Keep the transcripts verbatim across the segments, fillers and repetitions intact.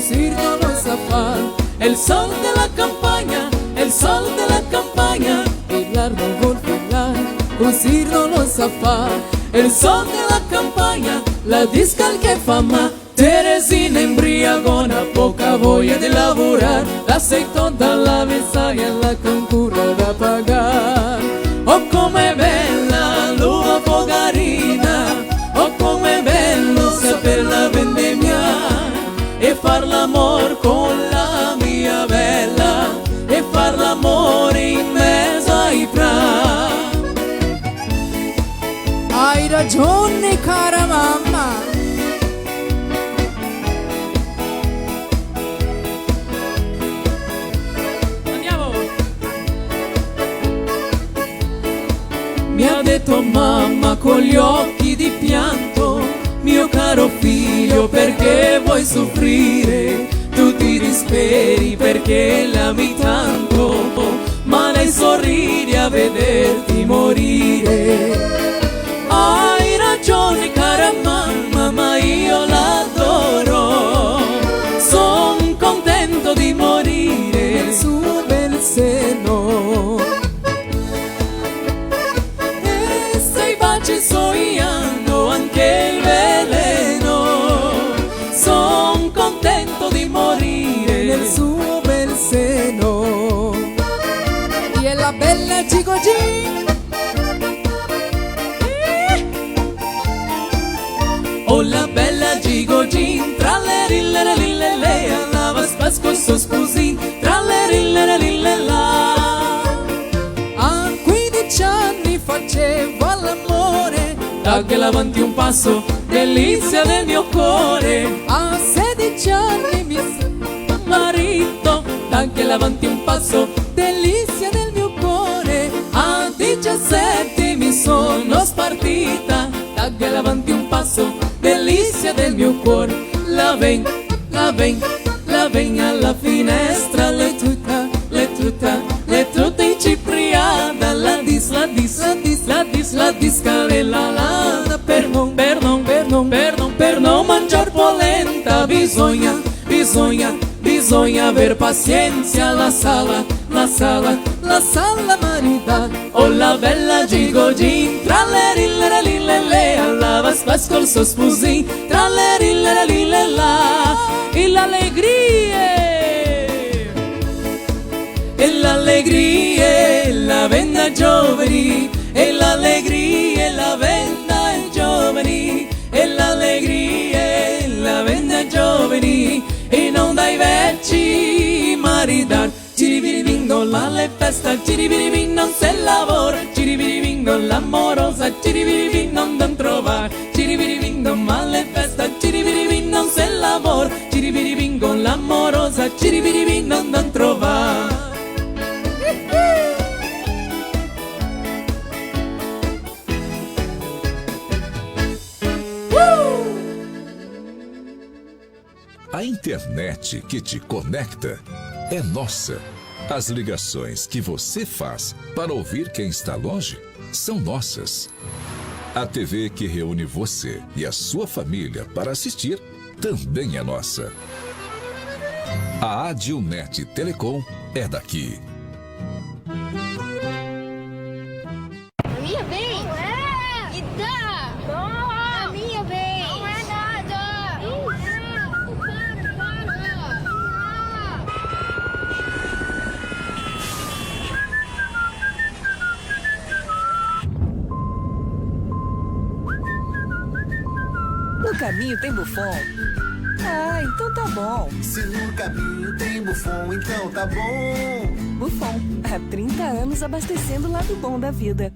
Cusir no lo sa far, el sol de la campagna, el sol de la campagna, e l'ardor vol filar. Cusir no lo sa far, el sol de la campagna, la discal che fa mal. Teresina inbriagona, poca voia de lavorar, la seitona, la vesaia, la cancura da pagar. Oh, come bela l'uva fogarina, oh, come belo saperla vendemiar e far l'amor con la mia bela, e far l'amor in mezo ai pra. Hai ragione, cara mamma. Andiamo! Mi ha detto mamma con gli occhi di pianto: "Mio caro figlio, perché vuoi soffrire? Tu ti disperi perché l'ami tanto, ma lei sorride a vederti morire." Hai ragione, cara mamma, ma io l'adoro. Son contento di morire nel suo bel seno. E se i baci suoi hanno anche il veleno, son contento di morire nel suo bel seno. E la bela Gigogin. Oh, la bela Gigogin, tralerillera lillele, a lava spas col so spusin, tralerillera lillele. A quindici anni facevo l'amore, daghe avanti un passo, delizia del mio cuore. A sedici anni mi sono marito, daghe avanti un passo, delizia del mio cuore. A diciassette mi sono spartita, daghe avanti un passo, delizia del mio cuore. La ven, la ven, la ven alla finestra, l'è tuta, l'è tuta, l'è tuta incipriada. La dis, la dis, la dis, la dis, la dis che la lana, per non, per non, per non, per non, per non mangiar polenta bisogna, bisogna, bisogna aver pazienza, la sala, la sala, la sala maridar. Oh, la bela Gigogin, tralerillera lillele, a lava spas col so spusin, tralerillera lillele. E l'alegrie! E l'alegrie la venda ai giovani, e l'alegrie la venda ai giovani, e l'alegrie la venda ai giovani, e non dai veci maridar. Ciribiribin, là l'è festa, ciribiribin, non se lavora, ciribiribin, l'amorosa, ciribiribin, non dan trovar, ciribiribin, là l'è festa, ciribiribin, non se lavora, ciribiribin, l'amorosa, ciribiribin, non dan trovar. A internet que te conecta é nossa. As ligações que você faz para ouvir quem está longe são nossas. A T V que reúne você e a sua família para assistir também é nossa. A Adilnet Telecom é daqui. A minha vez? Não é! Me dá! Não! A minha vez! Não é nada! Não é! Para, para! No caminho tem Buffon? Ah, então tá bom. Se no caminho tem Buffon, então tá bom. Buffon, há trinta anos abastecendo o lado bom da vida.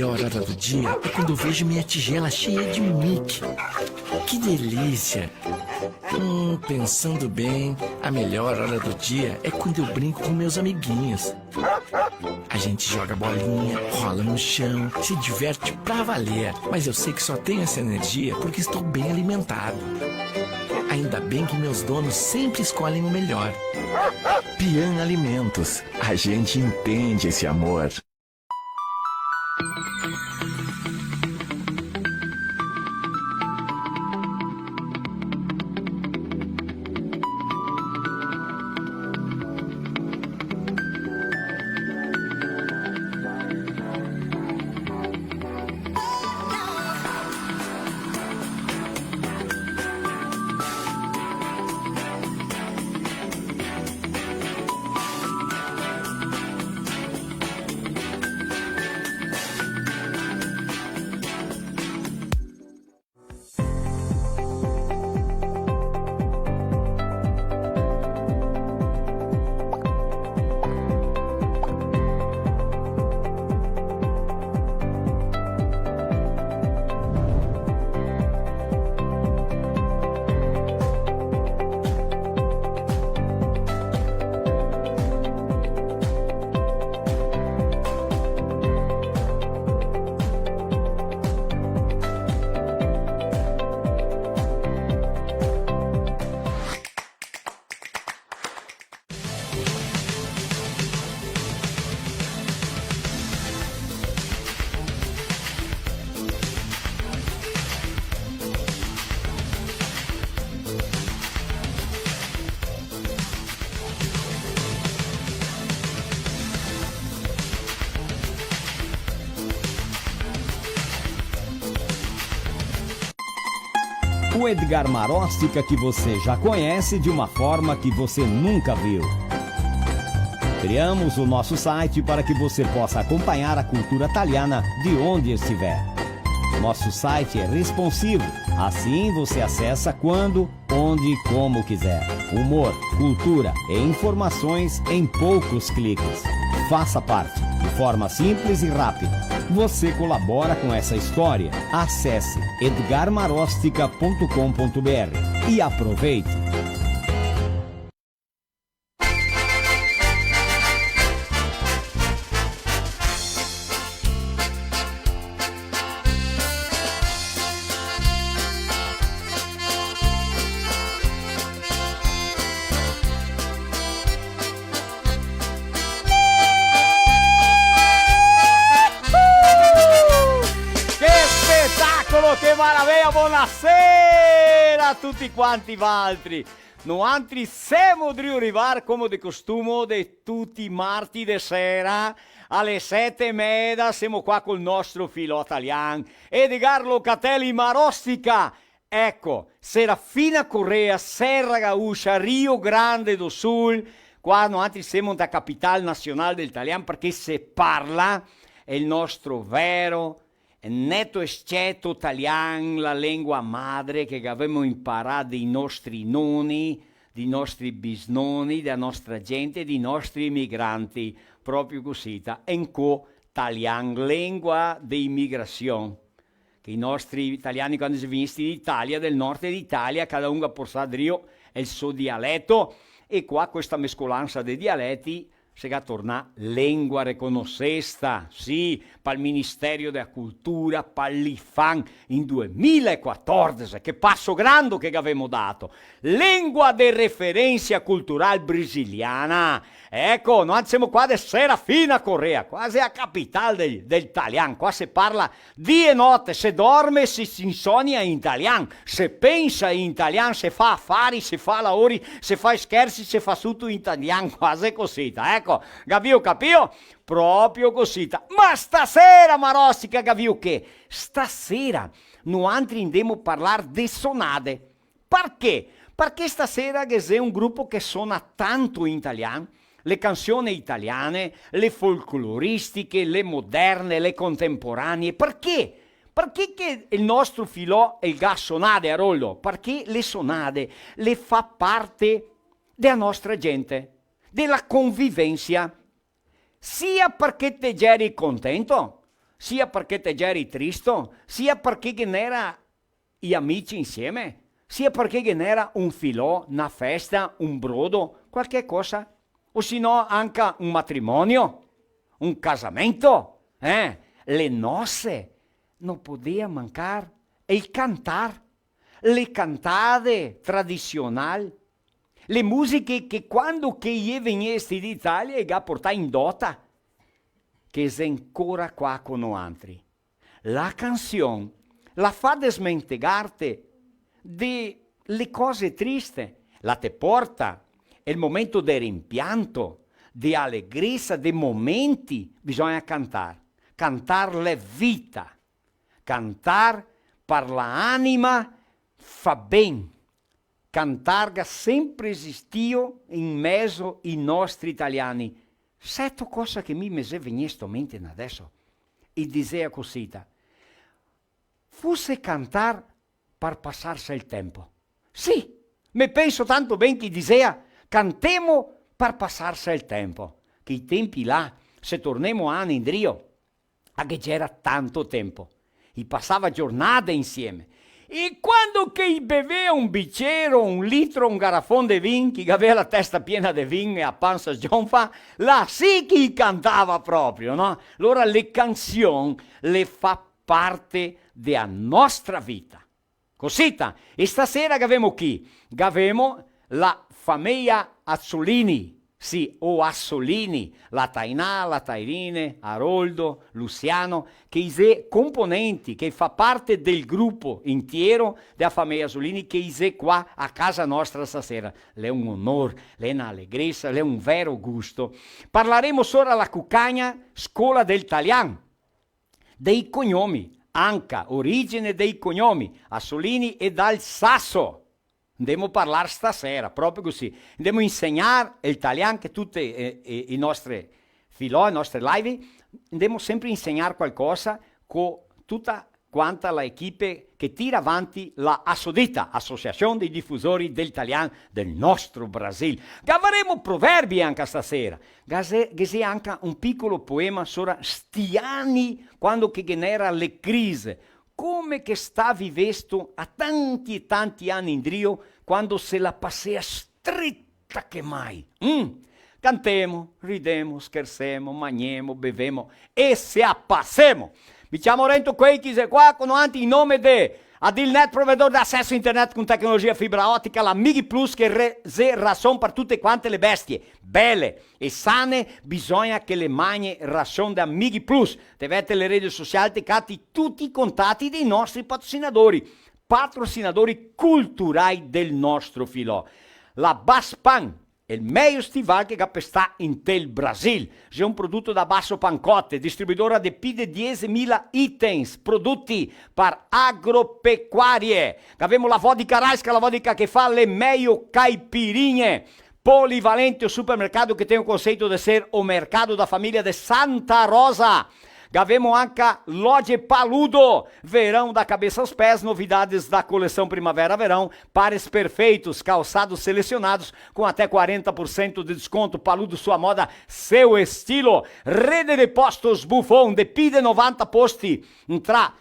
Melhor hora do dia é quando eu vejo minha tigela cheia de Mickey. Que delícia! Hum, pensando bem, a melhor hora do dia é quando eu brinco com meus amiguinhos. A gente joga bolinha, rola no chão, se diverte pra valer. Mas eu sei que só tenho essa energia porque estou bem alimentado. Ainda bem que meus donos sempre escolhem o melhor. Pian Alimentos, a gente entende esse amor. O Edgar Maróstica que você já conhece de uma forma que você nunca viu. Criamos o nosso site para que você possa acompanhar a cultura taliana de onde estiver. Nosso site é responsivo, assim você acessa quando, onde e como quiser. Humor, cultura e informações em poucos cliques. Faça parte, de forma simples e rápida. Você colabora com essa história. Acesse edgar marostica ponto com ponto br e aproveite! Che spetacolo, che maraveja! Bonasera a tuti quanti valtri. Noantri semo drio rivar, come de costumo, de tuti i marti de sera, a le sete e meda, semo qua col nostro filò talian, Edgar Locatelli Marostica. Eco, Serafina Corrêa, Serra Gaúcha, Rio Grande do Sul, qua noantri semo nta capital nasional del talian, parché se parla, xe el nostro vero neto e sceto talian, la lengua madre che gavemo inparà dei nostri noni, dei nostri bisnoni, dea nostra gente, dei nostri emigranti, proprio cusita, encò talian, lengua de imigrasion, che i nostri italiani quando xe vegnisti in Italia, del nord d'Italia, cada un ga porzà drio el so dialeto, e qua questa mescolansa de dialeti se ga tornà lengua reconosesta, sì, pal Ministerio dea Cultura, pal IPHAN, in duemila e quatordese, che paso grando che gavemo dato! Lengua de referensia cultural brasiliana. Eco, noi semo qua de Serafina Corrêa, quasi a capital del, del talian, qua se parla dì e note, se dorme, se, se insonia in talian, se pensa in talian, se fa afari, se fa laori, se fa schersi, se fa tuto in talian, quasi cusita. Eco, gavìo capìo? Proprio cusita. Ma stasera, Marostica, gavìo che? Stasera noantri ndemo parlar de sonade. Parché? Parché stasera ghe xe un grupo che sona tanto in talian, le cansione italiane, le folcloristiche, le moderne, le contemporanee. Parché? Parché che el nostro filò el ga sonade, Aroldo? Parché le sonade le fa parte dea nostra gente, dela convivensia. Sia parché te geri contento, sia parché te geri tristo, sia parché ghe n'era i amici insieme, sia parché ghe n'era un filò, na festa, un brodo, qualche cosa, o se no anca un matrimonio, un casamento, eh? Le nose, no podea mancar el cantar, le cantade tradisional, le musiche che quando che i è vegnesti d'Italia i ga portà in dota, che xe ancora qua co noantri. La cansion la fa desmentegarte de le cose triste, la te porta el momento de rimpianto, de alegresa, de momenti, bisogna cantar. Cantar l'è vita. Cantar par la anima fa ben. Cantar ga sempre esistìo in mezo i nostri italiani. Seto cosa che mi me xe vegnesto a mente adeso? I disea cosita: "Fuse cantar par pasarse el tempo." Sì, me penso tanto ben che i disea: "Cantemo par pasarse el tempo." Che i tempi là, se tornemo ani indrio, a ghe gera tanto tempo. I pasava giornade insieme. E quando che i bevea un bicero, un litro, un garafon de vin, che i gavea la testa piena de vin e a pansa sgionfa, là sì che i cantava proprio, no? Alora le cansion le fa parte de a nostra vita. Cosita, e stasera gavemo chi? Gavemo la fameia Azzolini, sì, o Assolini, la Tainà, la Tairine, Aroldo, Luciano, che i xe componenti, che fa parte del grupo intiero dea fameia Azzolini, che i xe qua a casa nostra stasera. L'è un onor, l'è na alegresa, l'è un vero gusto. Parlaremo sora la Cucagna, scola del talian, dei cognomi, anca, origine dei cognomi, Assolini e Dal Sasso. Ndemo parlar stasera, proprio cusì. Ndemo insegnar el talian, che tute, eh, eh, i nostri filò, i nostri live, ndemo sempre insegnar qualcosa co tuta quanta la equipe che tira avanti la Assodita, Associazione dei Difusori del Talian del nostro Brasil. Gavaremo proverbi anca stasera. Ghe xe, ghe xe anca un picolo poema sora sti ani, quando che ghe n'era le crise. Come che sta vivesto a tanti e tanti ani indrio, quando se la pasea strita che mai. Mm? Cantemo, ridemo, schersemo, magnemo, bevemo e se a pasemo. Mi ciamo Rento Quei, chi xe qua, co noantri in nome de Adilnet, provedor de aceso internet con tecnologia fibra otica, la Migplus che re-, xe rason par tute quante le bestie. Bele e sane, bisogna che le magne rason de Migplus. Te vete le redi sociali, te cati tuti i contati dei nostri patrocinadori, patrocinadori culturai del nostro filò. La Baspan, el mejo stival che ga pestà intel Brasil. Xe un produto da Basso Pancotte, distribuidora de pi de diesemila items, produti par agropecuarie. Gavemo la vodka Raiska, la vodka che fa le mejo caipirinhe. Polivalente, o supermercado que tem o conceito de ser o mercado da família de Santa Rosa. Gavemo anca Loja Paludo, verão da cabeça aos pés, novidades da coleção primavera-verão, pares perfeitos, calçados selecionados com até quarenta por cento de desconto. Paludo, sua moda, seu estilo. Rede de postos Buffon, de pi de novanta posti, tra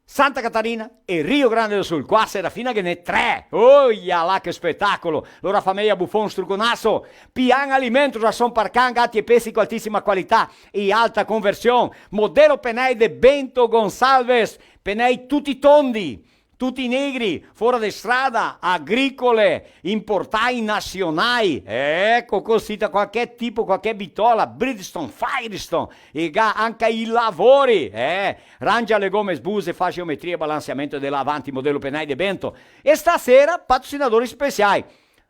Santa Catarina e Rio Grande do Sul. Qua Serafina ghe n'è tre. Oia là che spetacolo! Lora fameia Buffon, struconaso. Pian Alimentos, rason par can, gati e pesi co altisima qualità e alta conversion. Modelo Penei de Bento Gonçalves, penei tuti tondi, tuti negri, fora de strada, agricole, importai, nasionai. Eco, cosita, qualche tipo, qualche bitola, Bridgestone, Firestone, e ga anca i lavori, eh. Rangia le gome, sbuse, fa geometria, balanceamento de là avanti, modelo Penai de Bento. E stasera, patrocinadori speciai.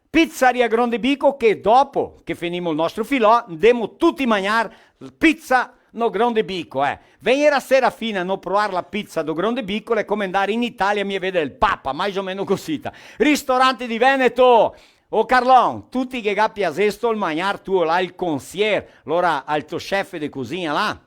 Pizzaria Grão de Bico, che dopo che finimo el nostro filò, ndemo tuti magnar pizza no Grão de Bico, eh. Vegner a Serafina, no provar la pizza do Grão de Bico, l'è come ndar in Italia, mi e veder el Papa, mais o meno cosita. Ristorante di Veneto! Ô Carlon, tuti che ga piasesto el magnar tuo là, el consiglier, lora al to chef de cusigna là,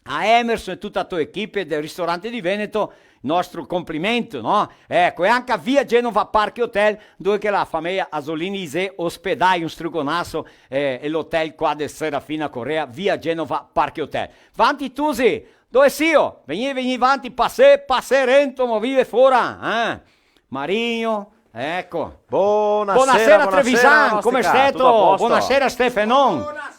a Emerson e tuta a to equipe del ristorante di Veneto, nostro complimento, no? Eco, e anca via Genova Park Hotel, dove che la fameia Azzolini i xe ospedai, un struconaso, eh, e l'hotel qua de Serafina Corrêa, via Genova Park Hotel. Vanti tusi, Dove sio? Vegnì, vegnì vanti, pasè, pasè rento, mo vive fora, eh? Marinho, eco. Bonasera, bonasera, bonasera, Trevisan, come stai? Tuto a posto? Bonasera, Stefenon. Bonasera.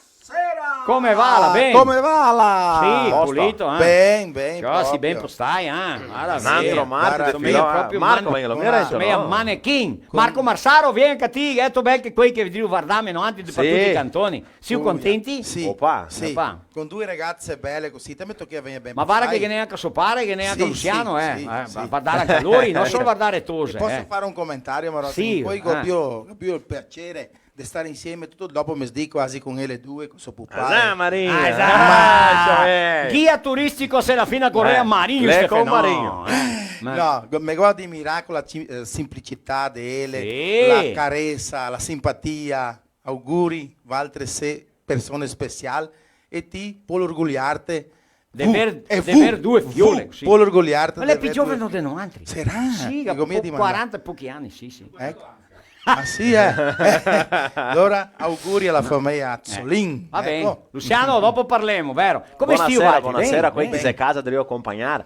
Come va, la ben? Come va, la? Sì, pulito, eh? Ben, ben, proprio. Sì, ben, stai, eh? Maraveja. Maraveja. Proprio Marco, vien, lo mira, no? Manechin. Marco Marsaro, vien anca ti, eto bel che quei che drio vardar, no, anti par tuti i cantoni. Sio contenti? Sì, opa, sì. Opa. Con due ragazze bele cusì, te me toca vegner ben. Ma varda che ghe n'è anca so pare, ghe n'è anca Luciano, eh. Sì, sì, sì. Eh, va-, vardar anca lori, no solo vardar tose, eh. Poso far un comentario, Marotta? Sì, eh. Poi go pì, go pì el piaser de star insieme tuto el dopomezdì quasi con ele due, con so pupà. Ah, Marinho. Ah, esatto. Ma Guia turistico Serafina Correa, eh, Marinho, l'è Stefano. Con Marinho. Eh. No, go-, me go adirà co la ci-, eh, semplicità de ele, sì, la caresa, la simpatia. Auguri, valtre sé persone special, e ti, pol orgugliarte de ver, de ver due fiole, sì. Pol orgugliarte de ver due. Ma l'è pì gioveno de noantri. Sarà? Sì, che go mia dimandà. Quaranta e pochi ani, sì, sì. Eco. Ah, sì, eh? Alora, auguri a la fameja Azzolin. Eh, va ben. Eco. Luciano, dopo parlemo, vero? Come stai, Walter? Bonasera, bonasera, quei che xe casa, drio acompagnar.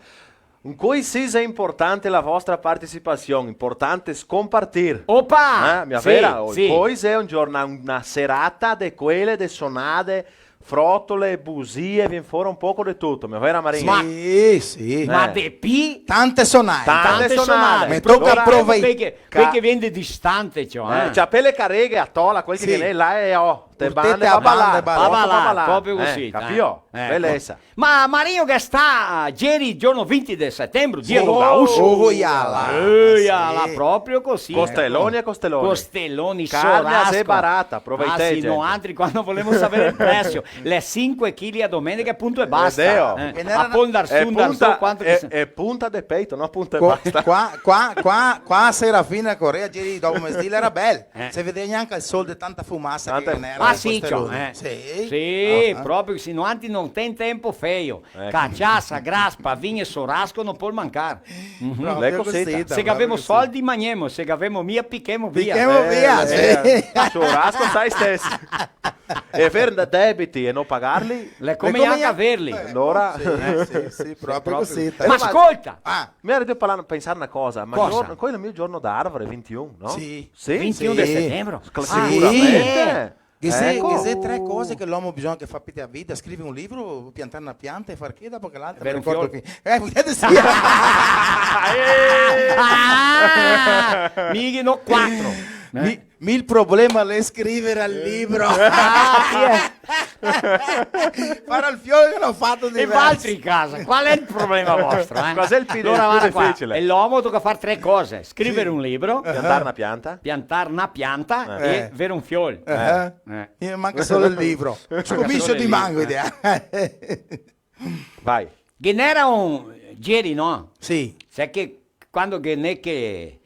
Incoi sì xe importante la vostra partecipasion, importante scompartir. Opa! Eh, mia vera? Sì, sì. Incoi xe un giorna-, na serata de quele de sonade, frotole, busie, vien fora un poco de tuto, mia vera, Marinho? Sì, sì. Ma de pì? Tante sonade. Tante sonade. Me toca aproveitare. Quei che, quei che vien de distante, ciò, eh. Eh, ciapè le careghe a tola, quel che ghe n'è là e oh, te bande, va balà, proprio cusì, eh, capìo? Eco. Belesa. Ma Marinho che sta, ieri, giorno vinti de setembro, dia do gaúcho. Oh, iala. Eh, iala, proprio cusì. Costeloni e costeloni. Costeloni, carne a churrasco. Xe barata, aproveitè, gente. Ah, sì, noantri quando volemo saver el precio. Le sinque chili a domenica, punto e basta. Eh. E a pol ndar su, ndar su, quanto che xe. E punta de peito, no punta e basta. Qua, qua, qua, qua Serafina Correa, ieri dopo mezdì, l'era bel. Eh. Se vedea gnanca el sol de tanta fumasa che ghe n'era. Ah, sì, ciò, eh. Sì. Sì, proprio cusì, noantri no ten tempo feio. Eco. Cachaça, graspa, vinho e churrasco no pol mancar. Proprio cusì, proprio cusì. Se gavemo soldi, magnemo, se gavemo mia, pichemo via. Pichemo via, sì. Eh, eh, churrasco, sai steso. E aver debiti e no pagarli? L'è come gnanca averli. Eh, alora, sì, sì, sì, proprio cusì. Ma scolta! Ah. Mi ero de parlar, pensar na cosa, ma cosa? Giorno, quel xe el mio giorno d'arvore, vintiun, no? Sì. Sì? Vintiun de setembro? Sì. Sicuramente. Ghe xe, eco, ghe xe tre cose che l'omo bisogna che fa par la vita: scriver un libro, piantar na pianta e far che dopo che l'altra... Aver un fiol. Eh, volete sì. Ah! Mi ghe n'ò quatro. Eh? Mi, mi el problema l'è scriver el libro. Ah, sì, eh. Far el fiol che l'ò fato diverso. E valtri in casa, qual è el problema vostro, eh? Cos'è el pi-, alora, el pi varda qua, dificile? E l'omo toca far tre cose: scriver un libro, piantar na pianta. Piantar na pianta e aver un fiol. Eh. Eh. Mi manca solo el libro. Manca solo el libro. Scomincio diman, idea. Vai. Ghe n'era un, ieri, no? Sì. Sa che quando ghe n'è che, eh,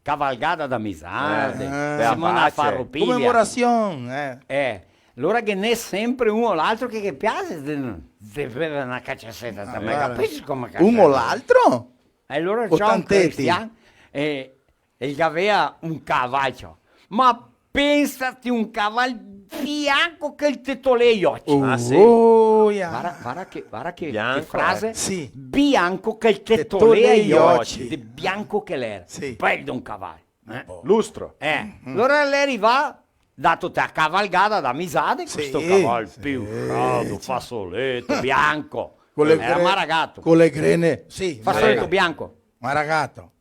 cavalgada d'amizade, eh, Simona Farroupilha. Comemorasion, eh. Eh, alora ghe n'è sempre un o l'altro che, che piaxe de, de bever na cachaseta, te me capisi come cachaseta? Un o l'altro? E alora ciò, un cristian, eh, el gavea un caval, ciò. Ma pensate, un caval bianco che el te tolea i oci. Ah, sì? Oh, ja. Varda, varda che, varda che, che frase. Bianco, eh? Sì. Bianco che el te tolea i oci. Te tolea i oci. De bianco che l'era. Sì. Bel de un caval, eh? Lustro. Eh, alora l'è rivà, dato te a cavalgada d'amizade, sì, co sto caval, sì, piusado, sì, fasoleto, bianco. Co le gre-, era maragato. Co le grene, sì, maragato. Fasoleto bianco. Maragato.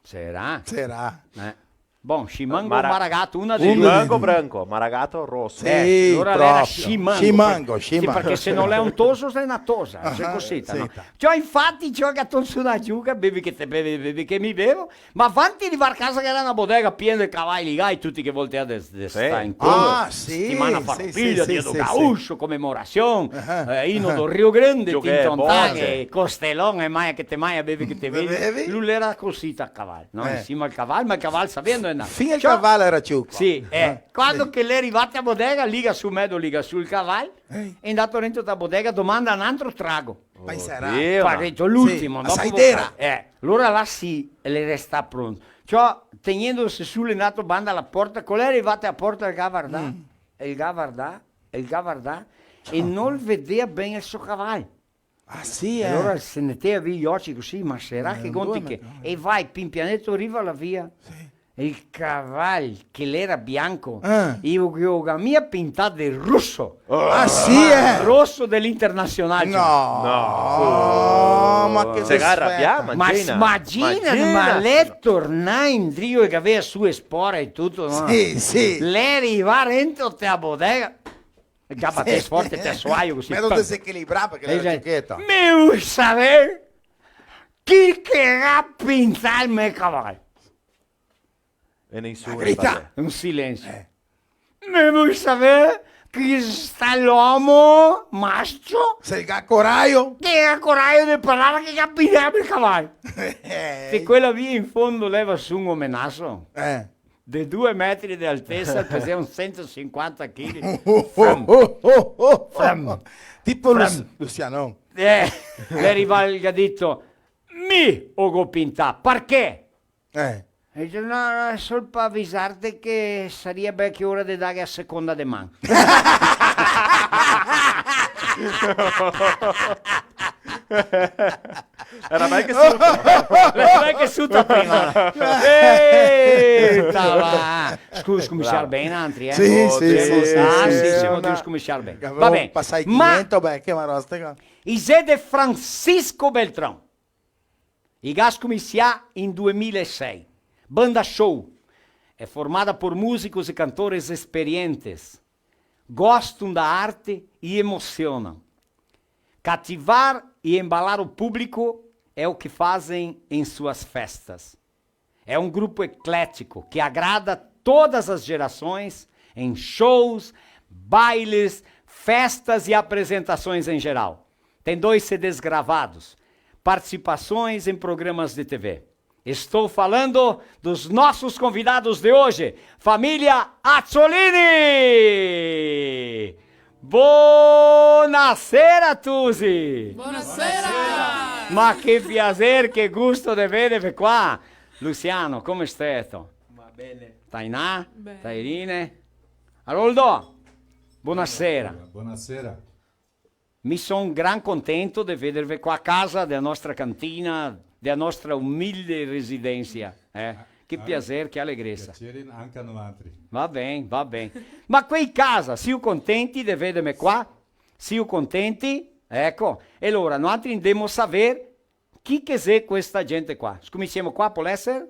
Sarà? Sarà. Eh. Bon, scimango o maragato, una de due. Scimango branco, maragato roso. Sì, eh, alora l'era proprio. Scimango, scimango, parché, sì, scimango. Parché se no l'è un toso, l'è na tosa, ah, cusì, sì, no? Ciò, infati, ciò, che tonso na giuga, bevi che te bevi, bevi che mi bevo, ma vanti de rivar casa che l'era na bodega piena de cavai ligài, tuti che voltea de, de sta incontro. Ah, sì, sì, sì, sì. Setimana Farroupilha, Dia do Gaúcho, comemorasion, eh, ino do Rio Grande, tintontaghe, costelon, e maia che te maia, bevi che te bevi. Bevi? Lu l'era cusì, a caval, no? Eh. In sima al caval, ma el caval, savendo, xe ndà. Fin el caval l'era ciuco. Sì, eh. Quando che l'è rivati a bodega, liga su medo, liga su el caval, e ndà rento da bodega, domanda n'antro trago. Penserà. Oddio, ma... Parecio, l'ultimo, sì, dopo a saidera. Eh, alora là sì, l'è restà pronto. Ciò, tegnendose su, l'è ndà banda la porta, co l'è rivà a porta, el ga vardà, el ga vardà, el ga vardà, e no el vedea ben el so caval. Ah, sì, eh? E alora se ne tea via i oci cusì, ma serà che conti che... E vai, pin pianeto, riva là via. Sì. E el caval, che l'era bianco, ah, i lo ga mia pintà de roso. Ah, sì, eh? Roso de l'Internacional, cioè. No. No. Ma che... Se ga rabià, ma imagina. Ma imagina, ma l'è tornà indrio e che gavea su e spora e tuto, no? Sì, sì. L'è rivà rento te a bodega. E gabate forte, te suaio cusì. Mero desequilibrà parché l'era ciucheta. Me vui saver chi che ga pintà el me caval? E nesuni. Grita! Un silensio. Eh. Me vui saver chi sta l'omo mascio? Se el ga coraio? Che ga coraio de parlar, che ga pintà el me caval? Eh. Che quela via in fondo leva su un omenaso. Eh. De due metri de altesa, el pesea un sento e sinquanta chili. Fram. Fram. Tipo Lus-, Luciano. Eh, l'è rivà, el ga dito: "Mi o go pintà, parché?" Eh. E dixe: "No, no, xe sol par avisarte che saria bel che ora de dare a seconda de man." Era bel che suta. Era bel che suta prima. Eita, va. Scu-, scominsiar ben, altri, eh? Sì, sì, sì, sì, ah, sì, sì, sì, semo drio scominsiar ben. Va ben, pasà i quinhentos, beh, che marostega. I xe de Francisco Beltrão. I ga scominsià in due mila e sei. Banda Show. É formada por músicos e cantores experientes. Gostam da arte e emocionam. Cativar e embalar o público é o que fazem em suas festas. É um grupo eclético que agrada todas as gerações em shows, bailes, festas e apresentações em geral. Tem dois C Ds gravados, participações em programas de T V. Estou falando dos nossos convidados de hoje, família Azzolini! Bonasera, tusi! Bonasera! Ma che piaser, che gusto de vederve qua! Luciano, come steto? Va ben. Tainà? Ben. Tairine? Aroldo, bonasera. Bonasera. Mi son gran contento de vederve qua a casa, dela nostra cantina, dela nostra umilde residensia, eh. Ah, che piaser, che alegresa. Piaser anca a noaltri. Va ben, va ben. Ma quei casa, sio contenti de vederme qua? Sio contenti? Eco. E alora, noaltri ndemo saver chi che xe questa gente qua. Scominsiemo qua, pol eser?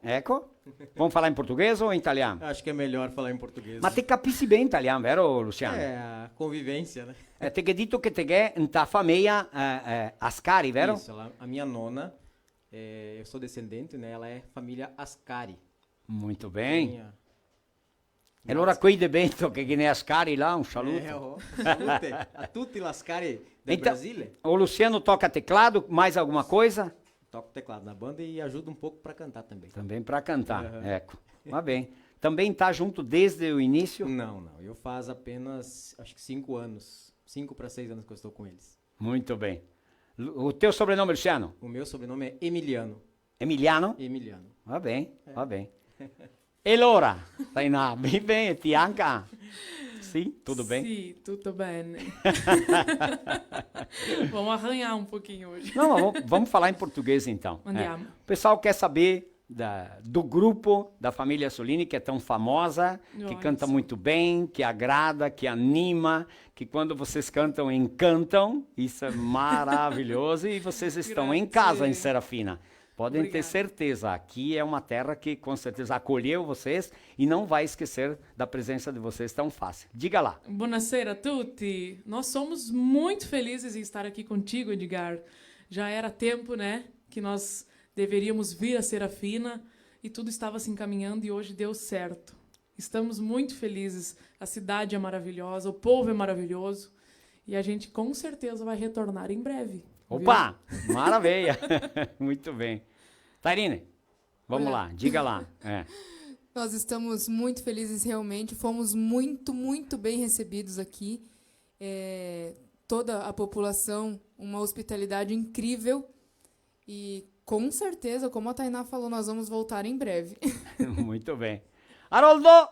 Eco. Vamos falar em português ou em italiano? Acho que é melhor falar em português. Ma te capisi ben italian, vero, Luciano? É, a convivência, né? Eh, te ghè dito che te ghè nta fameia, eh, eh, Ascari, vero? Isso, ela, a minha nona, é, eu sou descendente, né? Ela é família Ascari. Muito bem. Minha E alora quei de Bento che ghe n'è Ascari là, un saluto. Eh, oh, salute a tuti l'Ascari del Brasile. Então, o Luciano toca teclado, mais alguma coisa? Toco teclado na banda e ajudo um pouco pra cantar também. Também pra cantar, eco. Va ben. Também tá junto desde o início? Não, não. Eu faz apenas, acho que cinco anos. Cinco pra seis anos que eu estou com eles. Muito bem. Lu-, o teu sobrenome, Luciano? O meu sobrenome é Emiliano. Emiliano? Emiliano. Va ben, va ben. E alora, Tainà, ben, ben, e ti anca? Sì, tudo bem? Sì, tutto bene. Vamos arranhar um pouquinho hoje. Não, vamos, vamos falar em português então. Andiamo. É. O pessoal quer saber da, do grupo da família Azzolini, que é tão famosa, que canta muito bem, que agrada, que anima, que quando vocês cantam, encantam. Isso é maravilhoso. E vocês estão em casa, em Serafina. Podem ter certeza, aqui é uma terra que com certeza acolheu vocês e não vai esquecer da presença de vocês tão fácil. Diga lá. Buonasera a tutti. Nós somos muito felizes em estar aqui contigo, Edgar. Já era tempo, né, que nós deveríamos vir a Serafina e tudo estava se encaminhando e hoje deu certo. Estamos muito felizes. A cidade é maravilhosa, o povo é maravilhoso e a gente com certeza vai retornar em breve, viu? Opa! Maravilha! Muito bem. Tairine, vamos lá, diga lá. É. Nós estamos muito felizes, realmente. Fomos muito, muito bem recebidos aqui. É, toda a população, uma hospitalidade incrível. E com certeza, como a Tainá falou, nós vamos voltar em breve. Muito bem. Aroldo!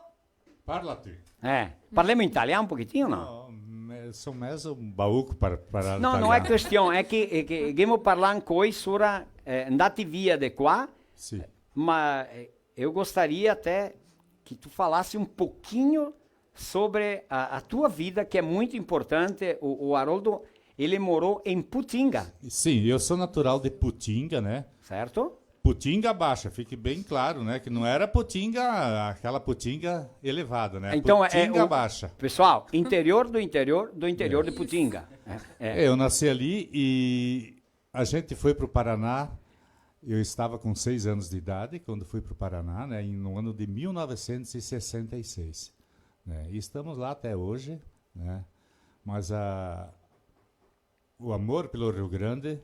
Parla ti. Eh, parlemo in italian un pochetin, no? No, me, Son mezo bauco par, par... No, no xe question, xe che, xe che ghemo parlà ancoi sora, eh, ndati via de qua, sì, ma, eh, eu gostaria até que tu falasse um pouquinho sobre a, a tua vida, que é muito importante. O, o Haroldo, ele morou em Putinga. Sim, eu sou natural de Putinga, né? Certo? Putinga Baixa, fique bem claro, né? Que não era Putinga, aquela Putinga elevada, né? Então, é, Putinga o, Baixa. Pessoal, interior do interior do interior de Putinga. É, é. É, eu nasci ali e a gente foi pro Paraná. Eu estava com seis anos de idade quando fui pro Paraná, né? Em, no ano de mil novecentos e sessenta e seis, né? E estamos lá até hoje, né? Mas a, o amor pelo Rio Grande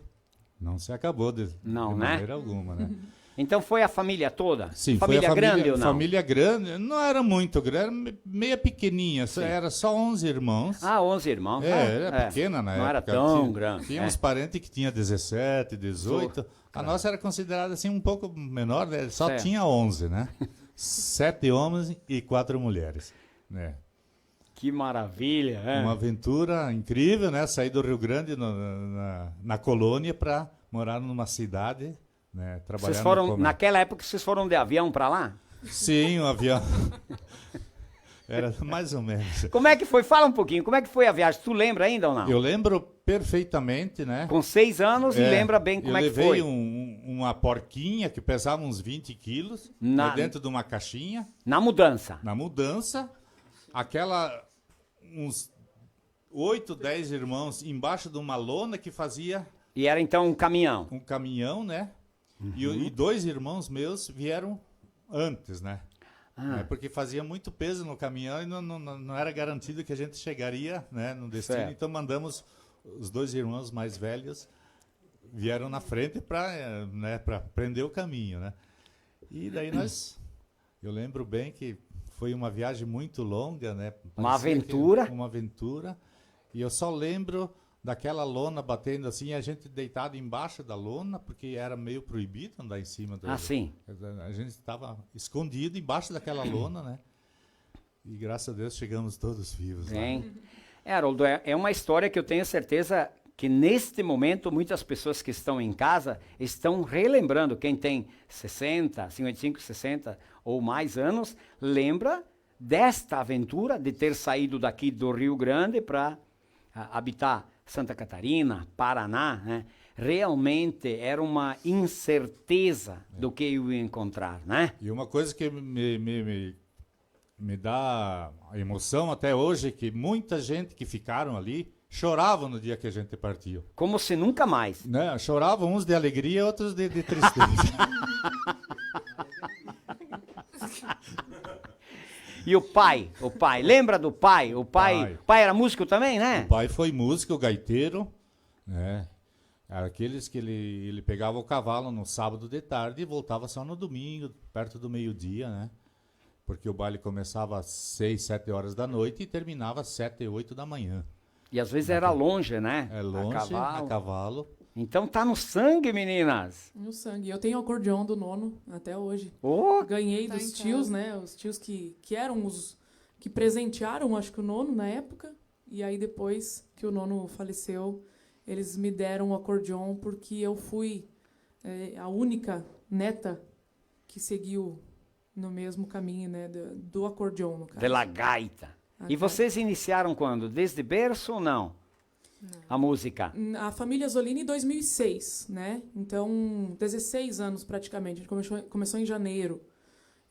não se acabou de, não, de, né? Maneira alguma, né? Então foi a família toda? Sim, foi a família grande ou não? Família grande, não era muito grande, me-, meia pequenininha, só, era só onze irmãos. Ah, onze irmãos. É, era pequena na época. Não era tão grande. Tinha uns parentes que tinha dezessete, dezoito. A nossa era considerada assim um pouco menor, né? Só tinha onze, né? Sete homens e quatro mulheres, né? Que maravilha, né? Uma aventura incrível, né? Sair do Rio Grande na, na, na, na colônia pra morar numa cidade, né? Trabalhar no comércio. Vocês foram, naquela época, vocês foram de avião pra lá? Sim, um avião. Era mais ou menos. Como é que foi? Fala um pouquinho, como é que foi a viagem? Tu lembra ainda ou não? Eu lembro perfeitamente, né? Com seis anos e lembra bem como é que foi. É, eu levei um, um, uma porquinha que pesava uns vinte quilos, né, dentro de uma caixinha. Na mudança. Na mudança. Aquela, uns oito, dez irmãos embaixo de uma lona que fazia... E era então um caminhão? Um caminhão, né? E o, e dois irmãos meus vieram antes, né? Ah. É, porque fazia muito peso no caminhão e não, não, não, não era garantido que a gente chegaria, né, no destino. Certo. Então mandamos os dois irmãos mais velhos, vieram na frente pra, eh, né, pra aprender o caminho, né? E daí nós, eu lembro bem que foi uma viagem muito longa, né? Uma aventura. Parecia que uma aventura. E eu só lembro daquela lona batendo assim, e a gente deitado embaixo da lona, porque era meio proibido andar em cima da... Ah, sim. A gente estava escondido embaixo daquela lona, né? E graças a Deus chegamos todos vivos lá. Bem. É, Haroldo, é, é uma história que eu tenho certeza que neste momento muitas pessoas que estão em casa estão relembrando. Quem tem sessenta, cinquenta e cinco, sessenta ou mais anos, lembra desta aventura de ter saído daqui do Rio Grande pra, ah, habitar Santa Catarina, Paraná, né? Realmente era uma incerteza do que eu ia encontrar, né? E uma coisa que me, me, me, me dá emoção até hoje é que muita gente que ficaram ali chorava no dia que a gente partiu. Como se nunca mais. Né? Choravam uns de alegria, outros de, de tristeza. E o pai? O pai, lembra do pai? O pai, pai. O pai era músico também, né? O pai foi músico, gaiteiro, né? Era aqueles que ele, ele pegava o cavalo no sábado de tarde e voltava só no domingo, perto do meio-dia, né? Porque o baile começava às seis, sete horas da noite e terminava às sete, oito da manhã. E às vezes era longe, né? É longe, a cavalo. A cavalo. Então tá no sangue, meninas. No sangue. Eu tenho acordeon do nono até hoje. Ô! Ganhei dos tios, né? Os tios que, que eram os que presentearam, acho que o nono na época. E aí depois que o nono faleceu, eles me deram o acordeon porque eu fui, é, a única neta que seguiu no mesmo caminho, né, do, do acordeon, no caso. De la gaita. E vocês iniciaram quando? Desde berço ou não? Não. A música? N-, a família Zolini em dois mil e seis, né? Então, dezesseis anos praticamente. A gente começou, começou em janeiro.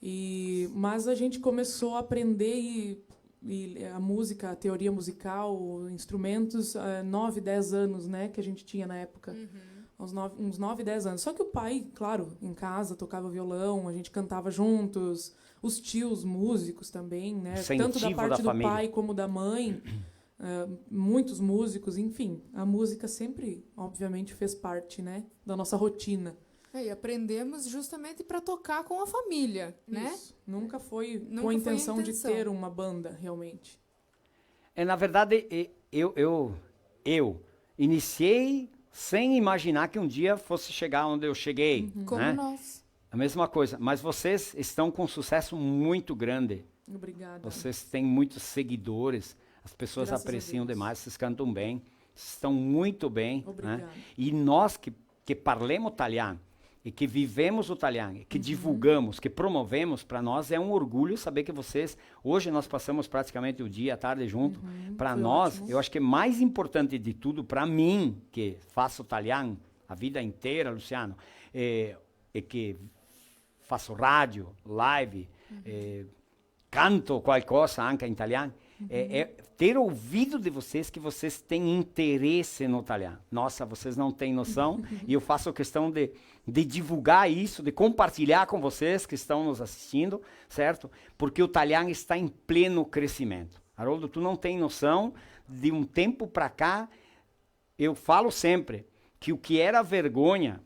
E, mas a gente começou a aprender e, e a música, a teoria musical, instrumentos, eh, nove, dez anos, né, que a gente tinha na época. Uhum. Uns nove, uns nove, dez anos. Só que o pai, claro, em casa tocava violão, a gente cantava juntos, os tios músicos também, né? Incentiva da família. Tanto da parte do pai como da mãe, eh, muitos músicos, enfim, a música sempre, obviamente, fez parte, né, da nossa rotina. É, e aprendemos justamente pra tocar com a família, né? Isso. Nunca foi com a intenção de ter uma banda, realmente. Nunca foi a intenção. É, na verdade, e-, eu, eu, eu iniciei sem imaginar que um dia fosse chegar onde eu cheguei, né? Uhum. Como nós. A mesma coisa, mas vocês estão com um sucesso muito grande. Obrigada. Vocês têm muitos seguidores. As pessoas apreciam demais, vocês cantam bem, vocês estão muito bem, né? Obrigada. E nós que, que parlemos talian, e que vivemos o talian, e que divulgamos, que promovemos, pra nós é um orgulho saber que vocês, hoje nós passamos praticamente o dia, a tarde junto. Pra nós, eu acho que é mais importante de tudo, pra mim, que faço talian a vida inteira, Luciano, eh, e que faço rádio, live, eh, canto qualcosa anca in talian, é, é ter ouvido de vocês que vocês têm interesse no talian. Nossa, vocês não têm noção, e eu faço questão de, de divulgar isso, de compartilhar com vocês que estão nos assistindo, certo? Porque o talian está em pleno crescimento. Haroldo, tu não tem noção de um tempo pra cá, eu falo sempre que o que era vergonha,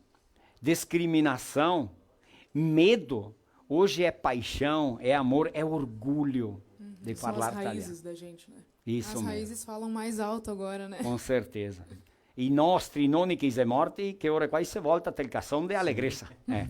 discriminação, medo, hoje é paixão, é amor, é orgulho de falar talian. Uhum. São as raízes da gente, né? Isso mesmo. As raízes falam mais alto agora, né? Com certeza. I nostri noni che i xe morti, che ora qua i se volta tel cason de alegresa. Eh.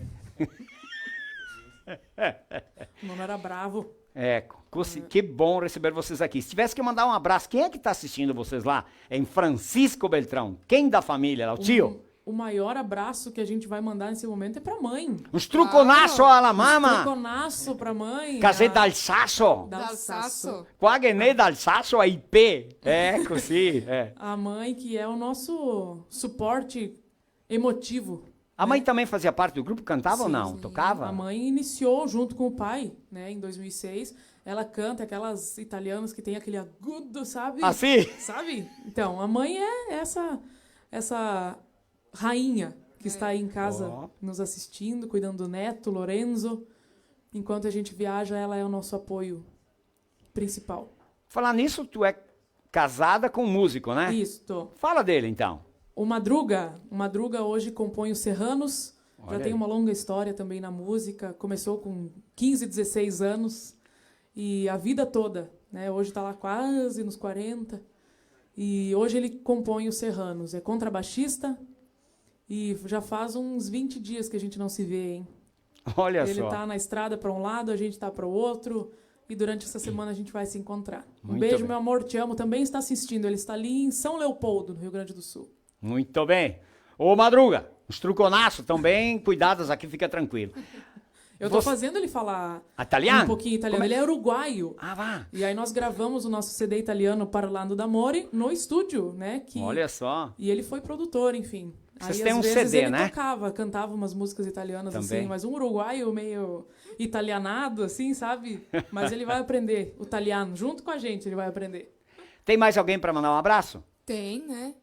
Não era bravo. Eco, così, que bom receber vocês aqui. Se tivesse que mandar um abraço, quem é que tá assistindo vocês lá em Francisco Beltrão? Quem da família lá? O tio? Um, o maior abraço que a gente vai mandar nesse momento é pra mãe. Un struconaso a la mama! Un struconasso pra mãe. Casé a Dal Sasso. Dal Sasso. Qua ghe n'è Dal Sasso ai pé. É, così, é. A mãe que é o nosso suporte emotivo, né? A mãe também fazia parte do grupo, cantava ou não? Sim, sim. Tocava? A mãe iniciou junto com o pai, né, em dois mil e seis. Ela canta aquelas italianas que tem aquele agudo, sabe? Ah, sim? Sabe? Então, a mãe é essa, essa rainha que está aí em casa nos assistindo, cuidando do neto, Lorenzo. Enquanto a gente viaja, ela é o nosso apoio principal. Falar nisso, tu é casada com um músico, né? Isto. Fala dele, então. O Madruga, o Madruga hoje compõe os Serranos, já tem uma longa história também na música, começou com quinze, dezesseis anos, e a vida toda, né? Hoje tá lá quase nos quarenta, e hoje ele compõe os Serranos, é contrabaixista, e já faz uns vinte dias que a gente não se vê, hein? Olha só. Ele tá na estrada pra um lado, a gente tá pro outro. E durante essa semana a gente vai se encontrar. Um beijo, meu amor, te amo. Também está assistindo. Ele está ali em São Leopoldo, no Rio Grande do Sul. Muito bem. Ô, Madruga, uns truconaço também, cuidadas aqui, fica tranquilo. Eu tô fazendo ele falar um pouquinho italiano. Italiano? Ele é uruguaio. Ah, vá. E aí nós gravamos o nosso C D italiano Parlando d'Amore no estúdio, né? Olha só. E ele foi produtor, enfim. Vocês têm um C D, né? Aí, às vezes, ele tocava, cantava umas músicas italianas, assim, mas um uruguaio meio italianado, assim, sabe? Mas ele vai aprender o italiano, junto com a gente, ele vai aprender. Tem mais alguém pra mandar um abraço? Tem, né?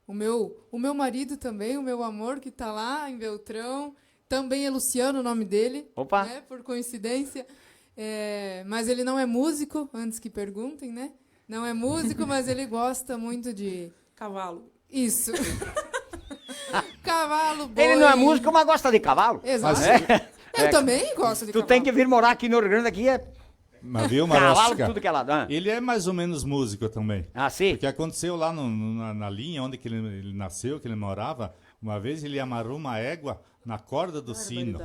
O meu, o meu marido também, o meu amor, que tá lá em Beltrão. Também é Luciano o nome dele, né? Opa! Por coincidência. É, mas ele não é músico, antes que perguntem, né? Não é músico, mas ele gosta muito de cavalo. Isso. Cavalo, boi. Ele não é músico, mas gosta de cavalo. Exato. Mas eu também gosto de cavalo. Tu tem que vir morar aqui no Rio Grande, aqui é cavalo pra tudo que é lado, ah. Mas viu, Marostica? Ele é mais ou menos músico também. Ah, sim? Porque aconteceu lá no, no, na, na linha onde que ele, ele nasceu, que ele morava, uma vez ele amarrou uma égua na corda do sino.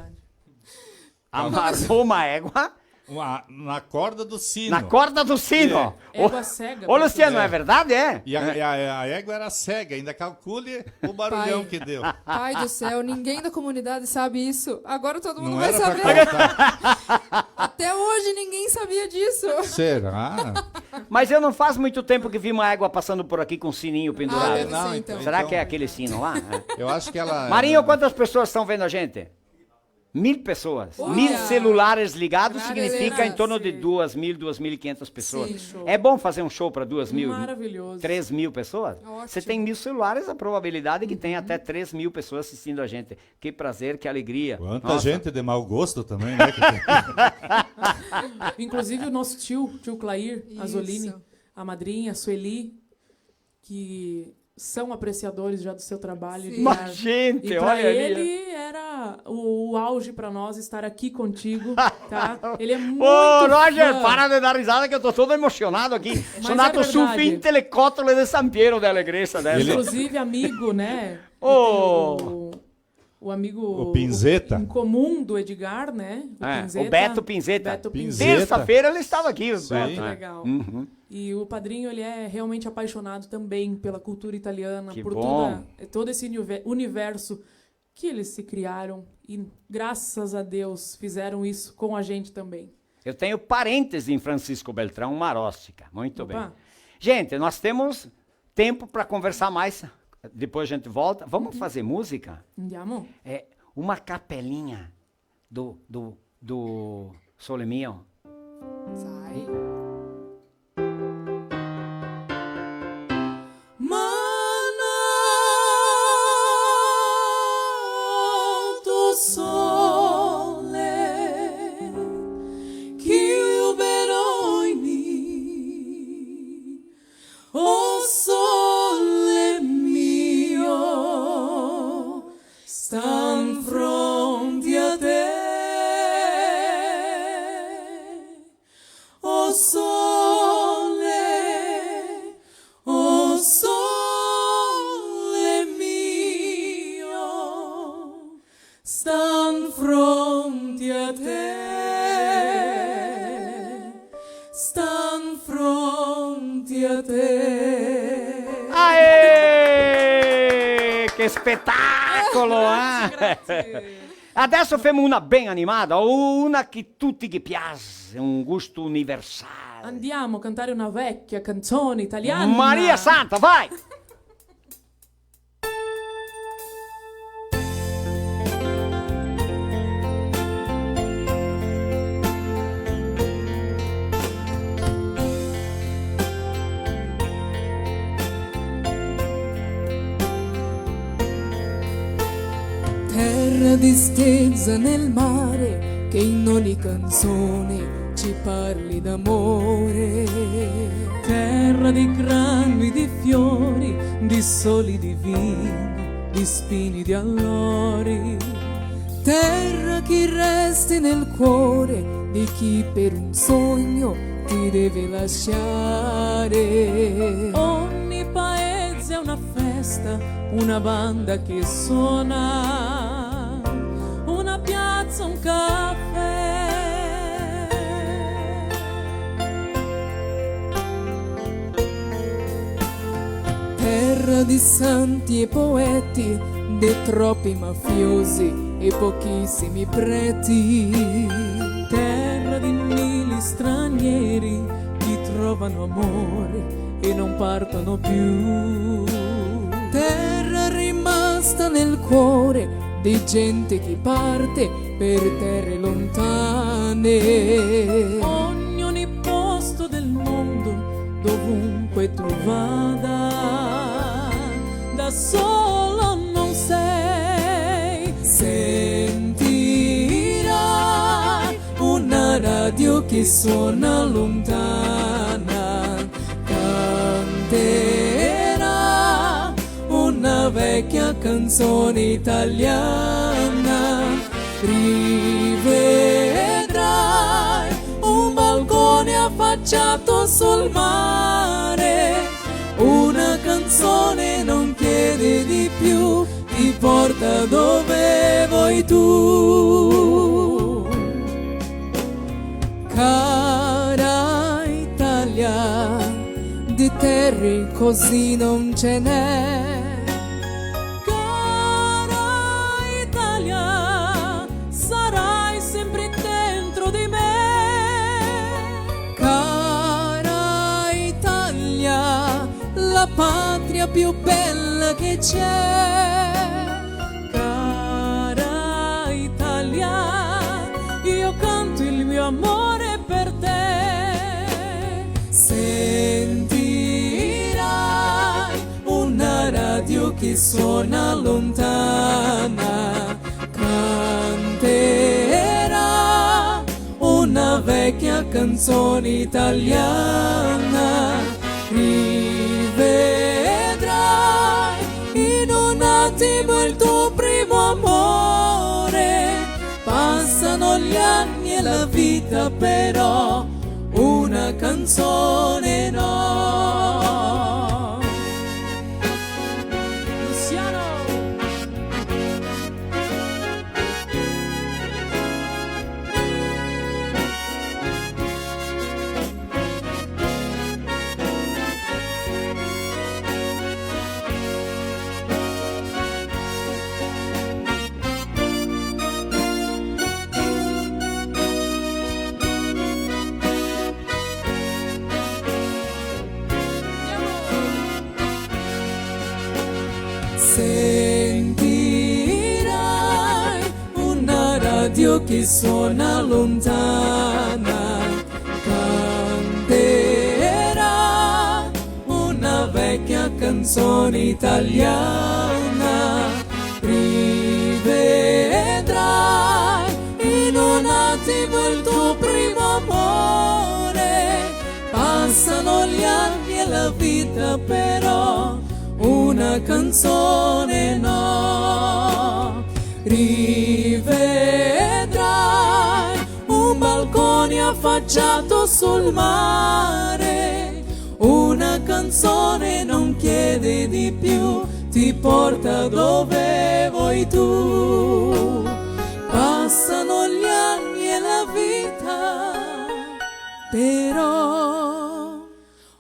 Barbaridade. Amarrou uma égua? Uma, na corda do sino. Na corda do sino. É. Ô, Luciano, é verdade, é? Égua cega, professor. E a, e a, a égua era cega, ainda calcule o barulhão que deu. Pai, pai do céu, ninguém da comunidade sabe isso. Agora todo mundo vai saber. Não era pra contar. Até hoje ninguém sabia disso. Será? Mas eu não faz muito tempo que vi uma égua passando por aqui com um sininho pendurado. Ah, deve ser, então. Não, então. Será que é aquele sino lá? Eu acho que ela... Marinho, quantas pessoas estão vendo a gente? Mil pessoas, mil celulares ligados significa em torno de duas mil, duas mil e quinhentas pessoas. Sim. Show. É bom fazer um show pra duas mil, três mil pessoas? Maravilhoso. Ótimo. Você tem mil celulares, a probabilidade é que tenha até três mil pessoas assistindo a gente. Que prazer, que alegria. Nossa. Quanta gente de mau gosto também, né, que tem. Inclusive o nosso tio, tio Clair Azzolini, a madrinha, Sueli, que são apreciadores já do seu trabalho. Sim. Mas, gente, olha ali. E pra ele era o, o auge pra nós estar aqui contigo, tá? Ele é muito fã. Ô, Roger, para de dar risada que eu tô todo emocionado aqui. Mas é verdade. Sou nato sul fin te le cotole de San Piero de alegresa adesso. Inclusive, amigo, né? Ô. o amigo, o Pinzeta, em comum do Edgar, né? O É, o Pinzeta. Beto Pinzeta. Beto Pinzeta. Pinzeta. Terça-feira ele estava aqui, o Sim. Beto, né? Legal. Uhum. E o padrinho, ele é realmente apaixonado também pela cultura italiana, Que por bom. toda, todo esse univer-, universo que eles se criaram e, graças a Deus, fizeram isso com a gente também. Eu tenho parentes em Francisco Beltrão, Maróstica. Muito Opa. bem. Gente, nós temos tempo pra conversar mais. Depois a gente volta. Vamos Uhum. fazer música? Andiamo. É uma capelinha do, do, do Sole Mio. Sai. Ma no, tu sole, chi u verogni, o sole mio, stan fronte a te. O sole, o sole mio, stan fronte a te, stan fronte a te. Aê! Che spetacolo, eh? Grazie, grazie. Adesso femo una ben animada, o una che tuti ghe piaxe, un gusto universale. Andiamo a cantare una vecchia canzone italiana. Maria Santa, vai! Terra distesa nel mare, che in ogni canzone ci parli d'amore. Terra di grano e di fiori, di sole, di vino, di spini, di allori. Terra che resti nel cuore di chi per un sogno ti deve lasciare. Ogni paese è una festa, una banda che suona, una piazza, un caffè. Terra di santi e poeti, di troppi mafiosi e pochissimi preti. Terra di mille stranieri che trovano amore e non partono più. Terra rimasta nel cuore di gente che parte per terre lontane. Ogni, ogni posto del mondo, dovunque tu vada, da solo non sei. Sentirai una radio che suona lontana, canterà una vecchia canzone italiana. Rivedrai un balcone affacciato sul mare, una canzone non chiede di più, ti porta dove vuoi tu. Cara Italia, di terre così non ce n'è. Cara Italia, sarai sempre dentro di me. Cara Italia, la patria più bella che c'è. Cara Italia, io canto il mio amore per te. Sentirai una radio che suona lontana, canterà una vecchia canzone italiana. Rivedrai in un attimo il tuo primo amore. Passano gli anni e la vita, però una canzone no. Luciano! Che sona lontana, canterà una vecchia canzone italiana. Rivedrai in un attimo il tuo primo amore. Passano gli anni e la vita, però una canzone no. Rivedrai un balcone affacciato sul mare, una canzone non chiede di più, ti porta dove vuoi tu. Passano gli anni e la vita, però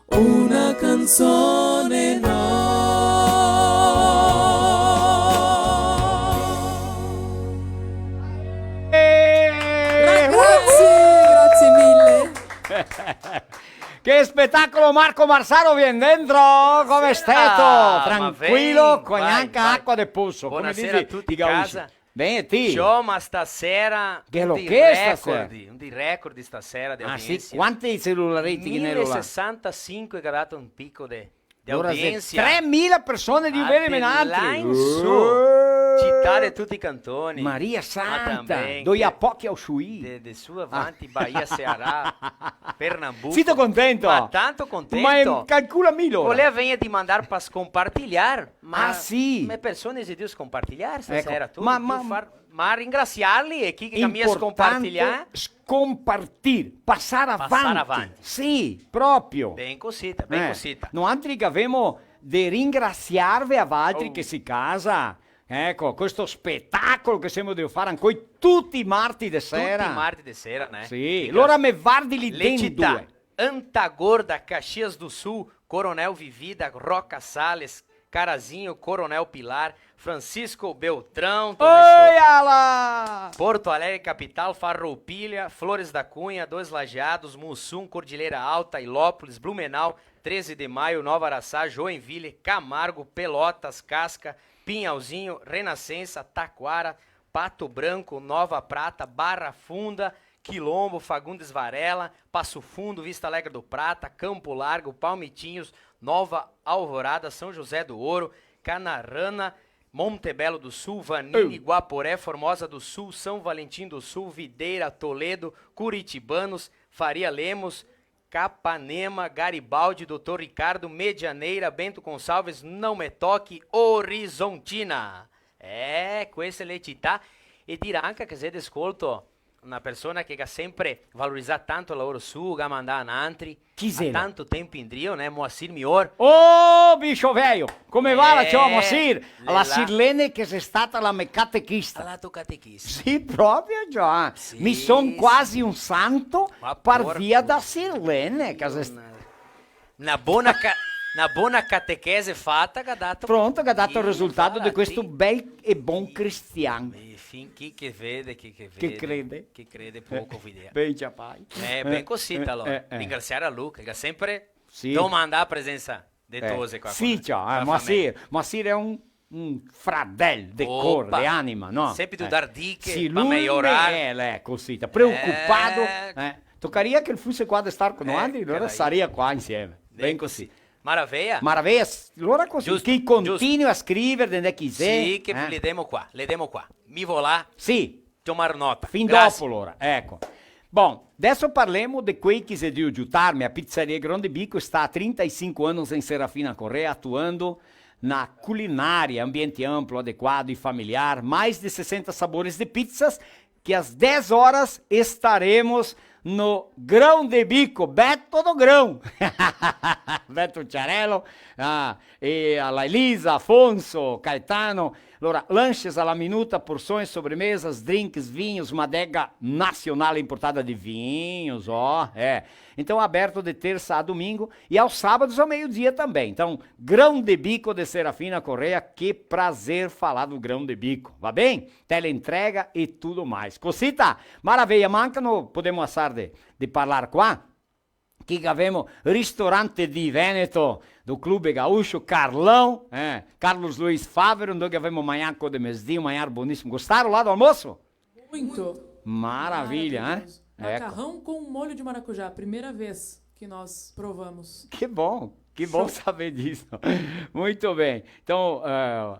una canzone no. Eh, Grazie, grazie mille. Che spetacolo, Marco Marsaro, vien dentro, come steto? Ah, ma Tranquilo, vem, co vai, gnanca vai. acqua de poso, come Buonasera disi a tutti i in gausi. Casa. Ben, e ti? Ciò, ma stasera Che un lo dei che stasera? Record, un dei record di stasera de Ah, sì? audiência. Quanti celulari ti ghe n'è là? Mille e sessantasinque che ga dato un pico de, de Alora xe audiência. tremila persone de Ah, vere de menatri. Là in su, Eh! Città de tutti i cantoni. Maria Ma Santa, também, doi che- a pochi a uscì. De, de su avanti, Bahia, Ceará, Pernambuco. Sito contento? Ma tanto contento. Ma calcula milo. Voleva venir di mandar pa scompartilhar, ma Ah, sì? Ma persone se deve scompartilhar stasera, Ecco, tu, ma- tu ma- far, ma ringraziarli e chi che mi ha Importante scompartilhar. Scompartir, passar avanti. Passar avanti. Sì, proprio. Ben cosita, ben Eh, cosita. Noantri che gavemo de ringraziarve a valtri Oh. che si casa. Eco, questo spetacolo che semo de far ancoi tuti i marti de sera. Tuti i marti de sera, né? Sì, Che lora gracia. me vardi lì Le città, dentro. Anta Gorda, Caxias do Sul, Coronel Vivida, Roca Sales, Carazinho, Coronel Pilar, Francisco Beltrão, Oiala! Porto Alegre, capital, Farroupilha, Flores da Cunha, Dois Lajeados, Muçum, Cordilheira Alta, Ilópolis, Blumenau, treze de Maio, Nova Araçá, Joinville, Camargo, Pelotas, Casca, Pinhalzinho, Renascença, Taquara, Pato Branco, Nova Prata, Barra Funda, Quilombo, Fagundes Varela, Passo Fundo, Vista Alegre do Prata, Campo Largo, Palmitinhos, Nova Alvorada, São José do Ouro, Canarana, Monte Belo do Sul, Vanini, Guaporé, Formosa do Sul, São Valentim do Sul, Videira, Toledo, Curitibanos, Faria Lemos, Capanema, Garibaldi, doutor Ricardo, Medianeira, Bento Gonçalves, Não Me Toque, Horizontina. Eh, queste le città. E dir anca che xe de scolto na persona che ga sempre valorizà tanto el laoro suo, ga mandà a nantri. Chi xelo? Tanto tempo indrio, né? Moacir Mior. Oh, bicho veio! Come va la ciò, Moacir? La Sirlene che xe stata la me catechista. La to catechista. Sì, proprio, Gioan. Sì, Mi son sì. Quasi un santo Ma par porco. Via da Sirlene, che xe Na, na bona, ca- na bona catechese fata che ha dato. Pronto, che ha dato el Sì, risultato de infatti. Questo bel e bon cristian. E fin chi che vede, chi che Che vede. Crede. Chi crede poco vede. Ben, ciapai. Eh, ben cosita, alora. Eh, eh. Ringraziar a Luca, che ga sempre Sì. domandà a presenza de tose qua. Sì, Qua. ciò, La eh, Moacir, fameia. Moacir xe un, un fradel de Opa. Cor, de anima, no? Sempre tu Eh. dar diche Sì, pa lu mejorar. Eh, eh, cosita, preocupado. Eh. Eh. Tocaria che el fuse qua de star con Eh, noantri, alora carai. Saria qua insieme. Ben, Ben così. così. Maraveia. Maraveia, s- alora così, Giusto, che giusto. continua a scriver, de chi xe, Sì, che eh? le demo qua, le demo qua. Mi vo là. Sì. Tomar nota. Fin Grazie. Dopo, alora, eco. Bom, adesso parlemo de quei che xe drio giutarme. A Pizzaria Grão de Bico está há trinta e cinco anos em Serafina Corrêa, atuando na culinária, ambiente amplo, adequado e familiar, mais de sessenta sabores de pizzas, que às dez horas estaremos no Grão de Bico, Beto do Grão, Beto Ciarello, ah, e a la Elisa, Afonso, Caetano. Alora, lanches à la minuta, porções, sobremesas, drinks, vinhos, uma adega nacional importada de vinhos, ó, é. Então, aberto de terça a domingo e aos sábados ao meio-dia também. Então, Grão de Bico de Serafina Corrêa, que prazer falar do Grão de Bico, va ben? Teleentrega e tudo mais. Cosita, maraveia, manca no podemo asar de, de parlar qua? Chi che gavemo? Ristorante di Veneto, do Clube Gaúcho, Carlão, eh, Carlos Luiz Favero, ndove che gavemo magnà co de mesdì, un magnar bonisimo. Gostaron là do almoso? Muito. Maravilha, né? Maravilhoso. Eco. Macarrão com molho de maracujá, primeira vez que nós provamos. Que bom, que bom saber disso. Muito bem. Então, eh,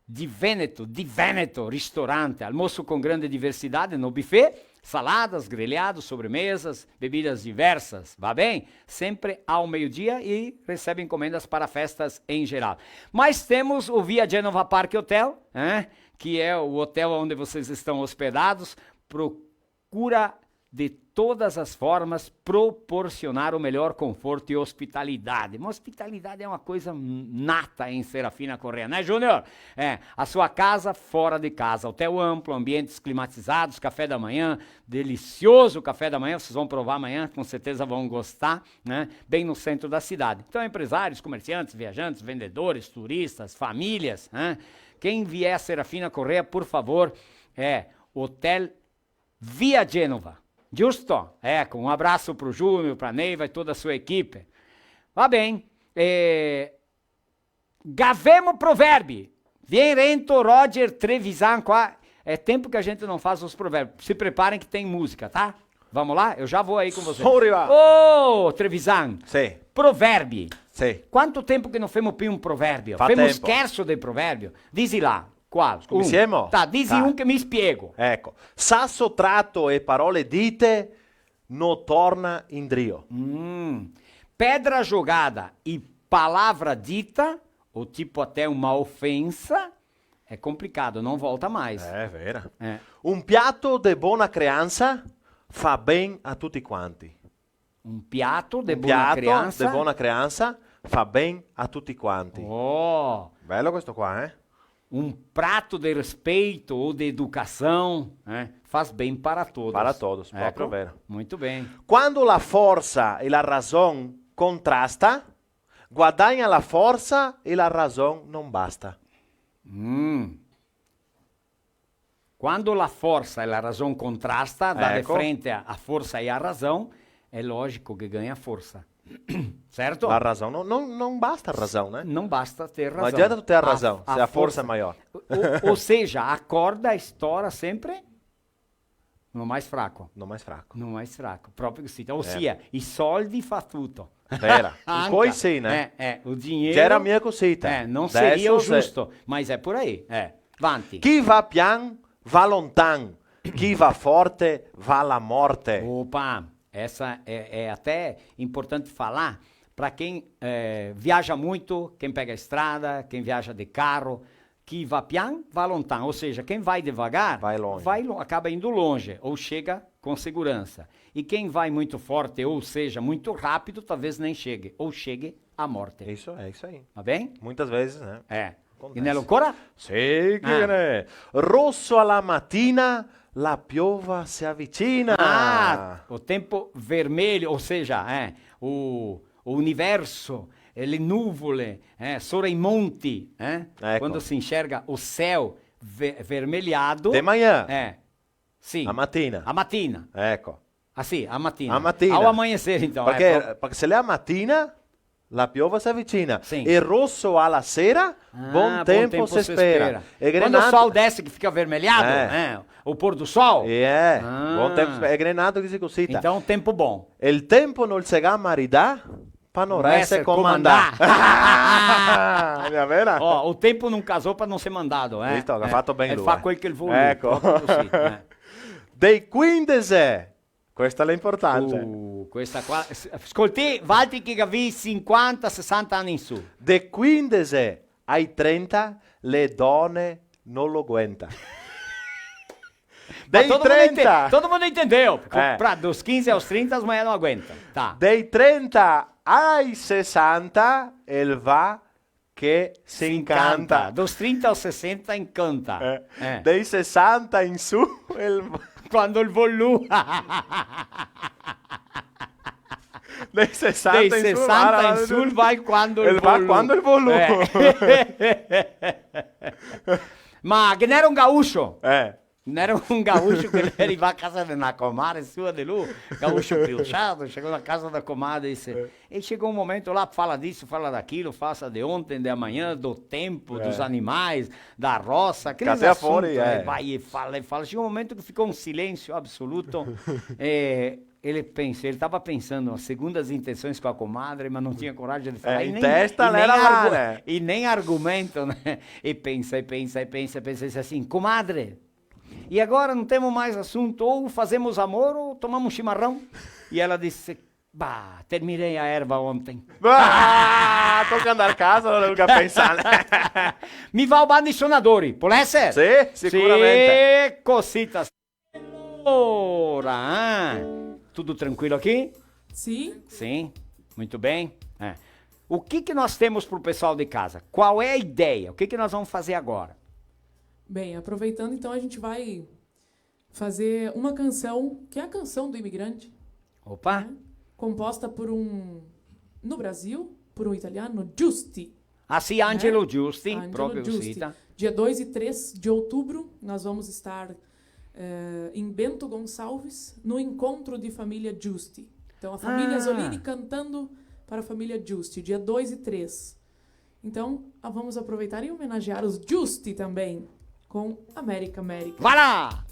Di Veneto, Di Veneto, ristorante, almoço com grande diversidade no buffet, saladas, grelhados, sobremesas, bebidas diversas, va ben? Sempre ao meio-dia e recebe encomendas para festas em geral. Mas temos o Via Genova Park Hotel, né? Que é o hotel onde vocês estão hospedados. Procura de todas as formas proporcionar o melhor conforto e hospitalidade. Mas hospitalidade é uma coisa nata em Serafina Corrêa, né, Júnior? É, a sua casa fora de casa. Hotel amplo, ambientes climatizados, café da manhã, delicioso café da manhã, vocês vão provar amanhã, com certeza vão gostar, né? Bem no centro da cidade. Então, empresários, comerciantes, viajantes, vendedores, turistas, famílias, né? Quem vier a Serafina Corrêa, por favor, é Hotel Via Genova, giusto? Eco, un abraso pro Júnior, pra Neiva e toda a sua equipe. Va ben, eh, gavemo proverbi. Vien rento Roger Trevisan qua. É tempo que a gente não faz os provérbios. Se preparem que tem música, tá? Vamos lá? Eu já vou aí com você. Son rivà. Ô, Trevisan. Sì. Proverbi. Sì. Quanto tempo che no femo più un proverbio? Fa tempo. Femo scherso dei proverbi? Disi là. Qual? Scominsiemo? Un. Tá, disi un che mi spiego. Eco. Sasso trato e parole dite no torna indrio. Mm. Pedra jogada e palavra dita, ou tipo até uma ofensa, é complicado, não volta mais. É, vera. É. Un piato de bona creansa fa ben a tuti quanti. Un piato de bona criança. Un piato de bona creansa fa ben a tuti quanti. Oh! Bello questo qua, eh? Un prato de respeito ou de educação, né? Faz bem para todos. Para todos, eco, proprio vero. Muito bem. Quando la forsa e la rason contrasta, guadagna la forsa e la rason non basta. Mm. Quando la forsa e la rason contrasta, dá de frente a, a força e a razão, é lógico que ganha força. Certo? La rason, no, no, no basta rason, né? Não basta ter razão. Não adianta tu ter a razão, se a força é maior. Ou, ou seja, a corda estoura sempre no mais fraco. No mais fraco. No mais fraco, proprio cosita. Ou seja, i soldi fa tuto. Vera. Anca. Incoi sì, né? Eh, eh, o dinheiro... Gera mia cosita. Eh, não seria o justo, mas é por aí, é. Vanti. Chi va pian, va lontan. Chi va forte, va a la morte. Opa, essa é, é até importante falar pra quem, eh, viaja muito, quem pega a estrada, quem viaja de carro, chi va pian, va lontan. Ou seja, quem vai devagar, vai longe, vai lo-, acaba indo longe, ou chega com segurança. E quem vai muito forte, ou seja, muito rápido, talvez nem chegue, ou chegue à morte. Isso, é isso aí. Tá bem? Muitas vezes, né? É. Acontece. Ghe n'è ancora? Sì, che ghe n'è. Rosso alla matina, la piova se avvicina. Ah, o tempo vermelho, ou seja, é, o, o universo, eh, le nuvole, eh, sora i monti, eh? Eco. Quando se enxerga o céu ve-, vermelhado. De manhã. É. Sim. A matina. A matina. Eco. Ah, sì, a matina. A matina. Ao amanhecer, então. Perché, eco, perché se l'è a matina, la piova se avvicina. Sì. E rosso alla sera, ah, bon tempo se spera. Bon tempo se spera. E ghe n'è n'altro. Quando o sol desce que fica avermelhado, eh, o pôr do sol. É, ah, bon tempo, e ghe n'è n'altro che dise cosita. Então, tempo bom. El tempo nol se ga maridà, pa no èser comandà. Comandà. È vera? Ó, o tempo não casou pra não ser mandado, eh? Visto? Ga fato ben lu, eh. Fa quel che vol lu, eco, proprio cosita, eh. Dei quindese Questa l'è importante. Uh, questa qua, s-, scoltè, valtri che gavì sinquanta, sesanta ani in su. De quindese ai trenta, le done no lo guenta. Ma dei todo mundo ente-, trenta. Todo mundo entendeu. Eh. Pra, dos quinze aos trinta, as mulheres não aguentam. Tá. Dei trenta ai sesanta, el va che se incanta. Se incanta. Dos trinta aos sessenta, incanta. Eh. Eh. Dei sessanta in su, el... Quando el vol lu. Dei sessanta in su, dei sessanta in su, el va quando el vol lu. Eh. Ma ghe n'era un gaúcho. Eh. Não era um gaúcho que ele veio a casa de na comadre sua de Lu, gaúcho piochado, chegou na casa da comadre e disse, e chegou um momento lá, fala disso, fala daquilo, fala de ontem, de amanhã, do tempo, dos animais, da roça, aqueles assuntos, né? Vai e fala, e fala. Chegou um momento que ficou um silêncio absoluto. É, ele pensa, ele tava pensando nas segundas intenções com a comadre, mas não tinha coragem de falar. É, e em nem, testa e nem era argu-, né? E nem argumento, né? E pensa, e pensa, e pensa, e pensa, e disse assim, comadre, e agora não temos mais assunto, ou fazemos amor ou tomamos chimarrão. E ela disse, bah, terminei a erva ontem. Ah, toca andar casa, não nunca pensar, né? Me va o bando de sonadori, pode ser? Sì, sicuramente. Sì, cositas. Ora, ah, tudo tranquilo aqui? Sim. Sim, muito bem. É. O que que nós temos pro pessoal de casa? Qual é a ideia? O que que nós vamos fazer agora? Bem, aproveitando, então, a gente vai fazer uma canção, que é a canção do imigrante. Opa! Né? Composta por um, no Brasil, por um italiano, Giusti. Ah, sì, né? Angelo Giusti, Angelo proprio Giusti. Cosita. Dia dois e três de outubro, nós vamos estar, eh, em Bento Gonçalves, no encontro de família Giusti. Então, a família Zolini cantando para a família Giusti, dia dois e três. Então, ah, vamos aproveitar e homenagear os Giusti também com América, América. Vai lá!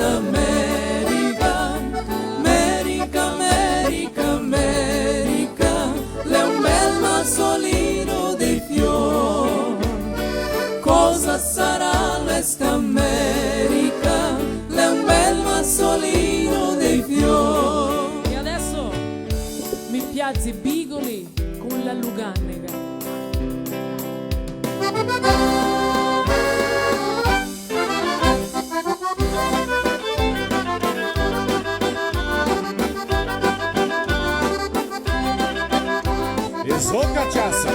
America, America, America, l'è un bel masolino de fior. Cosa sarà l'Est America? L'è un bel masolino de fior. E adeso me piaxe Bigoli con la Luganega. E so cachaça.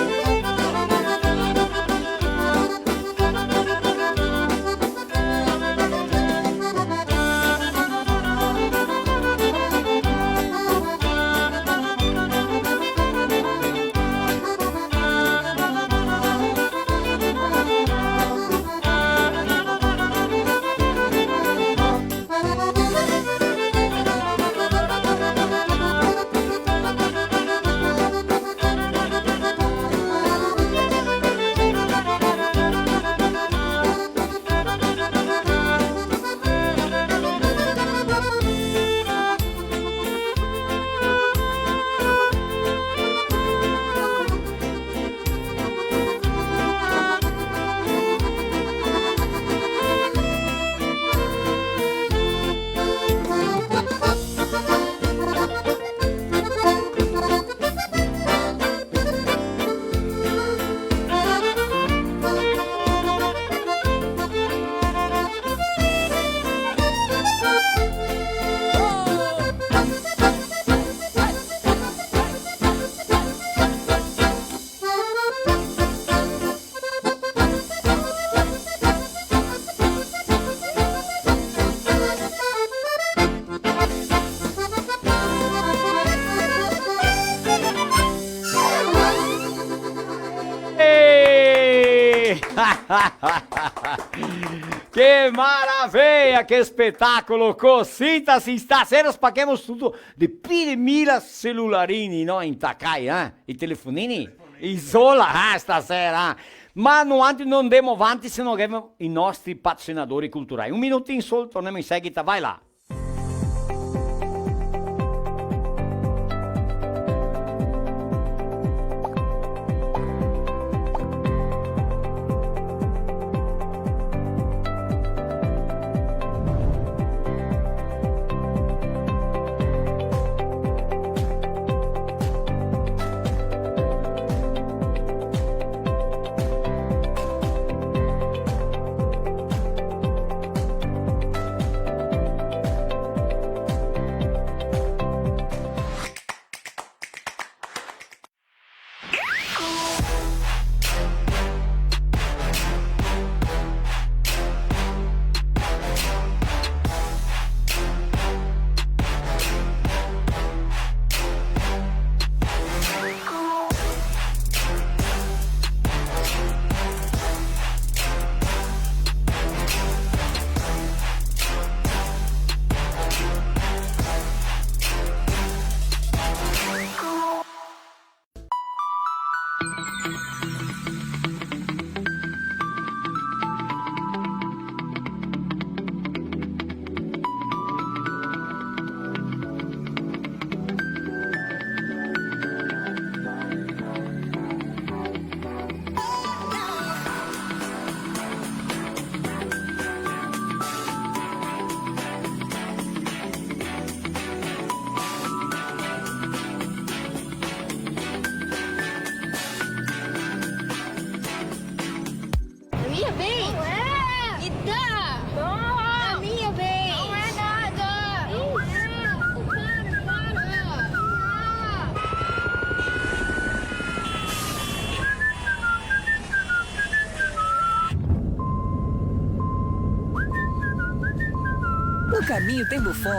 Eh! Che maraveia, che spetacolo! Cosita sì, stasera spachemo tuto de pi de mila celularini, no? Intacai, eh? I telefonini? Isola, eh, stasera, eh? Ma noantri no ndemo vanti se no ghemo i nostri patrocinadori culturai. Un minutin sol, tornemo in seguita, vai là. A minha vez? Não é! Me dá! Não! A minha vez! Não é nada! Não é! Para, para! No caminho tem Buffon?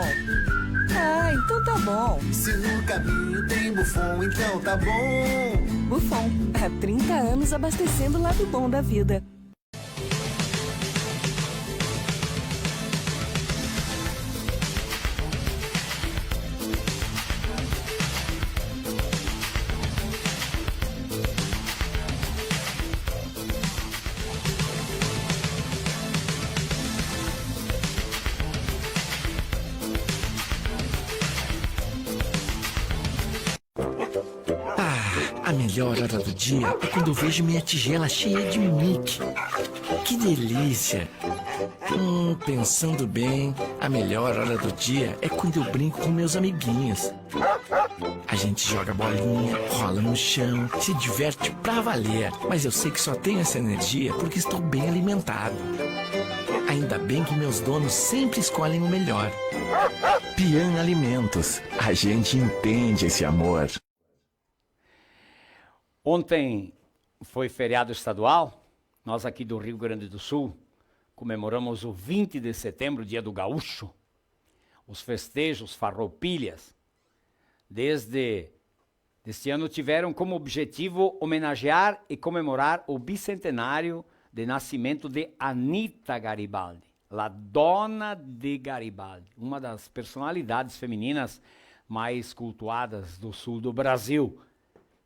Ah, então tá bom. Se no caminho tem Buffon, então tá bom. Buffon, há trinta anos abastecendo o lado bom da vida. Melhor hora do dia é quando eu vejo minha tigela cheia de Mickey. Que delícia! Hum, pensando bem, a melhor hora do dia é quando eu brinco com meus amiguinhos. A gente joga bolinha, rola no chão, se diverte pra valer. Mas eu sei que só tenho essa energia porque estou bem alimentado. Ainda bem que meus donos sempre escolhem o melhor. Pian Alimentos, a gente entende esse amor. Ontem foi feriado estadual. Nós aqui do Rio Grande do Sul comemoramos o vinte de setembro, Dia do Gaúcho. Os festejos, Farroupilhas, desde este ano tiveram como objetivo homenagear e comemorar o bicentenário de nascimento de Anita Garibaldi, la Dona de Garibaldi, uma das personalidades femininas mais cultuadas do sul do Brasil.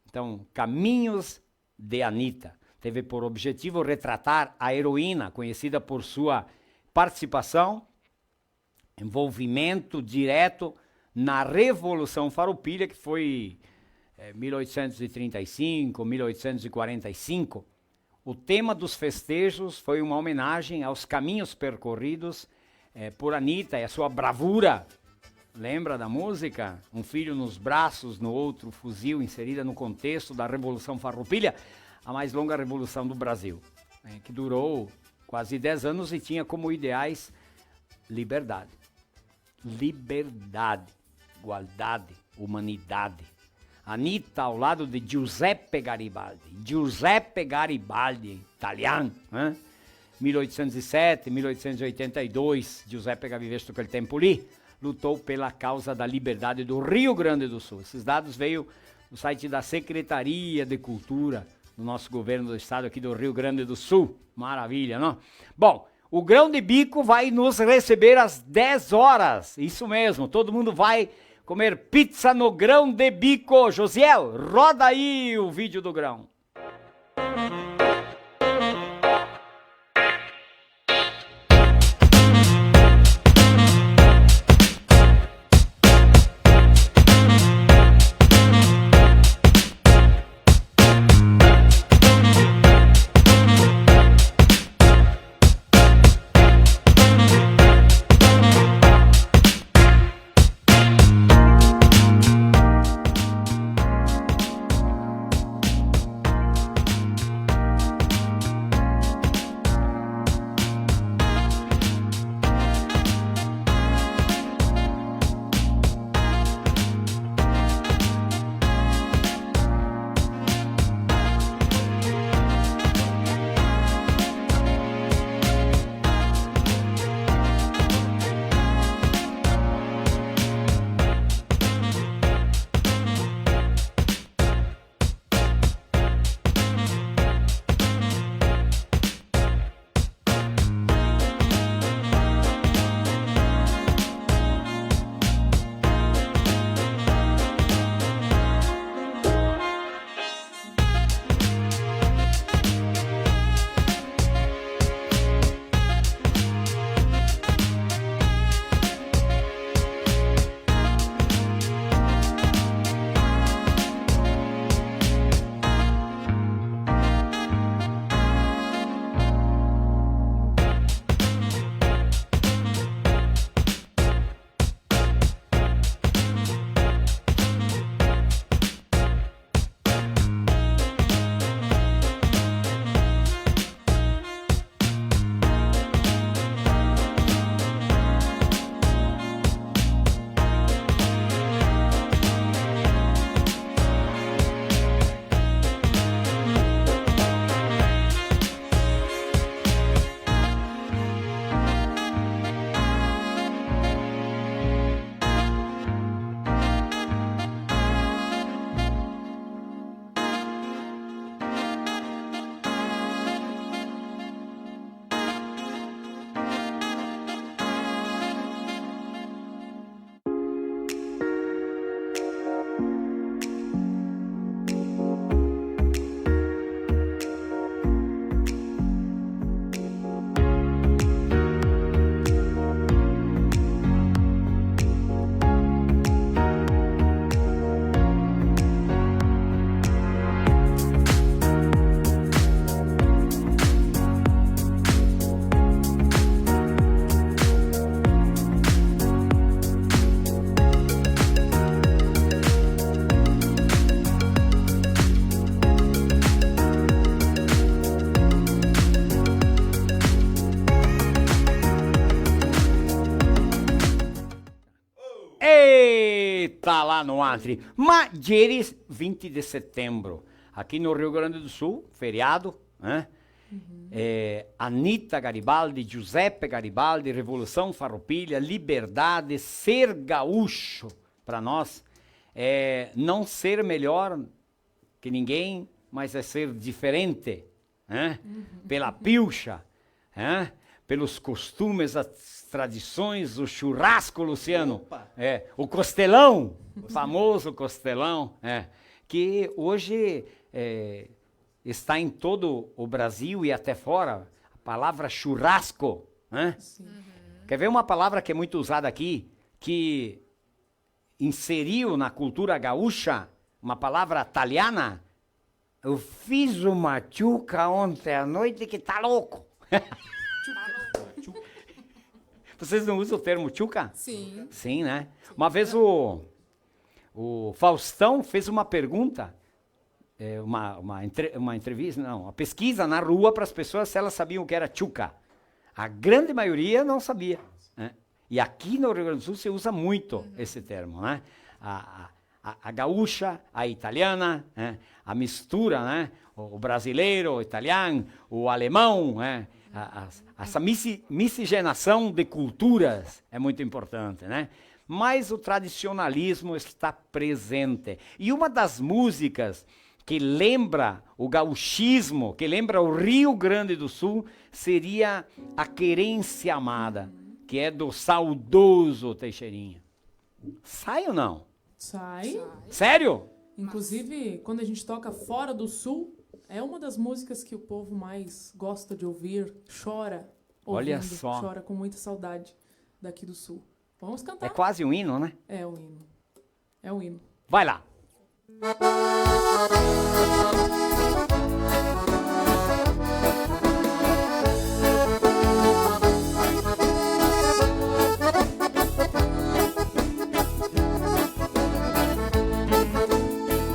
Então, Caminhos de Anita teve por objetivo retratar a heroína, conhecida por sua participação, envolvimento direto na Revolução Farroupilha, que foi, eh, mil oitocentos e trinta e cinco, mil oitocentos e quarenta e cinco. O tema dos festejos foi uma homenagem aos caminhos percorridos, eh, por Anita e a sua bravura. Lembra da música? Um filho nos braços, no outro fuzil, inserida no contexto da Revolução Farroupilha, a mais longa revolução do Brasil, eh, que durou quase dez anos e tinha como ideais liberdade. Liberdade, igualdade, humanidade. Anita ao lado de Giuseppe Garibaldi. Giuseppe Garibaldi, italiano, né? Mil oitocentos e sete, mil oitocentos e oitenta e dois, Giuseppe che ga vivesto quel tempo lì, lutou pela causa da liberdade do Rio Grande do Sul. Esses dados veio do site da Secretaria de Cultura do nosso governo do estado aqui do Rio Grande do Sul. Maravilha, não? Bom, o Grão de Bico vai nos receber às dez horas. Isso mesmo, todo mundo vai comer pizza no Grão de Bico. Josiel, roda aí o vídeo do Grão. Eita, là noantri. Ma ieri, vinte de setembro, aqui no Rio Grande do Sul, feriado, né? Uhum. É, Anita Garibaldi, Giuseppe Garibaldi, Revolução Farroupilha, liberdade, ser gaúcho, pra nós, é não ser melhor que ninguém, mas é ser diferente, né? Uhum. Pela pilcha, né? Pelos costumes, as tradições, o churrasco, Luciano. Opa! É, o costelão, o famoso costelão, é, que hoje, é, está em todo o Brasil e até fora, a palavra churrasco, né? Sim. Uhum. Quer ver uma palavra que é muito usada aqui, que inseriu na cultura gaúcha uma palavra taliana? Eu fiz uma tchuca ontem à noite que tá louco. Vocês não usam o termo tchuca? Sim. Sim, né? Uma vez o, o Faustão fez uma pergunta, é, uma, uma entre-, uma entrevista, não, uma pesquisa na rua para as pessoas se elas sabiam o que era tchuca. A grande maioria não sabia, né? E aqui no Rio Grande do Sul se usa muito esse termo, né? A, a, a, a gaúcha, a italiana, né? A mistura, né? O, o brasileiro, o italiano, o alemão, né? A, a, essa misi-, miscigenação de culturas é muito importante, né? Mas o tradicionalismo está presente. E uma das músicas que lembra o gauchismo, que lembra o Rio Grande do Sul, seria a Querência Amada, que é do saudoso Teixeirinha. Sai ou não? Sai. Sério? Inclusive, quando a gente toca fora do Sul, é uma das músicas que o povo mais gosta de ouvir, chora ouvindo, olha só, chora com muita saudade daqui do Sul. Vamos cantar. É quase um hino, né? É um hino. É um hino. Vai lá.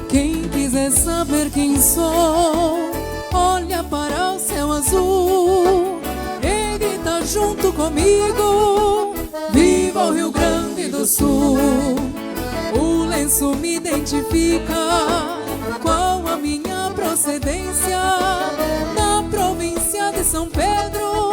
Quem quiser saber quem sou, olha para o céu azul e grita junto comigo: Viva o Rio Grande do Sul! O lenço me identifica, qual a minha procedência? Da província de São Pedro,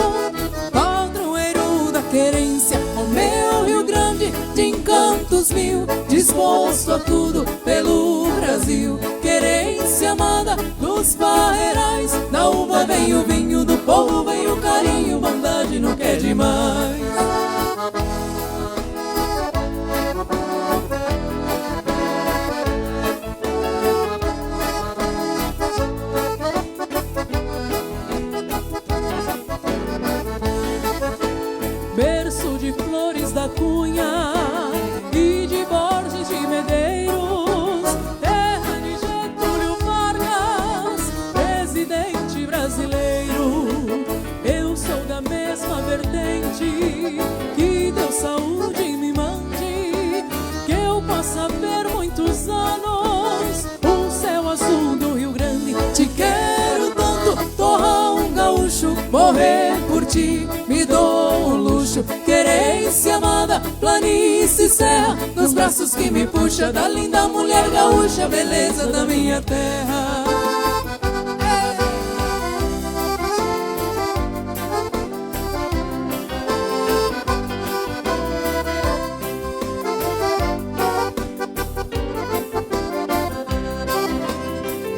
padroeiro da querência. O meu Rio Grande de encantos mil, disposto a tudo pelo Brasil. Querência amada dos parreirais, da uva vem o vinho, do povo vem o carinho, bondade no que é demais. Berço de Flores da Cunha e de Borges de Medeiros, terra de Getúlio Vargas, presidente brasileiro. Eu sou da mesma vertente, que Deus saúde me mande, que eu possa ver muitos anos o céu azul do Rio Grande. Te quero tanto, torrão gaúcho, morrer por ti, me dou o luxo. Querência amada, planície e serra, nos braços que me puxa, da linda mulher gaúcha, beleza da minha terra.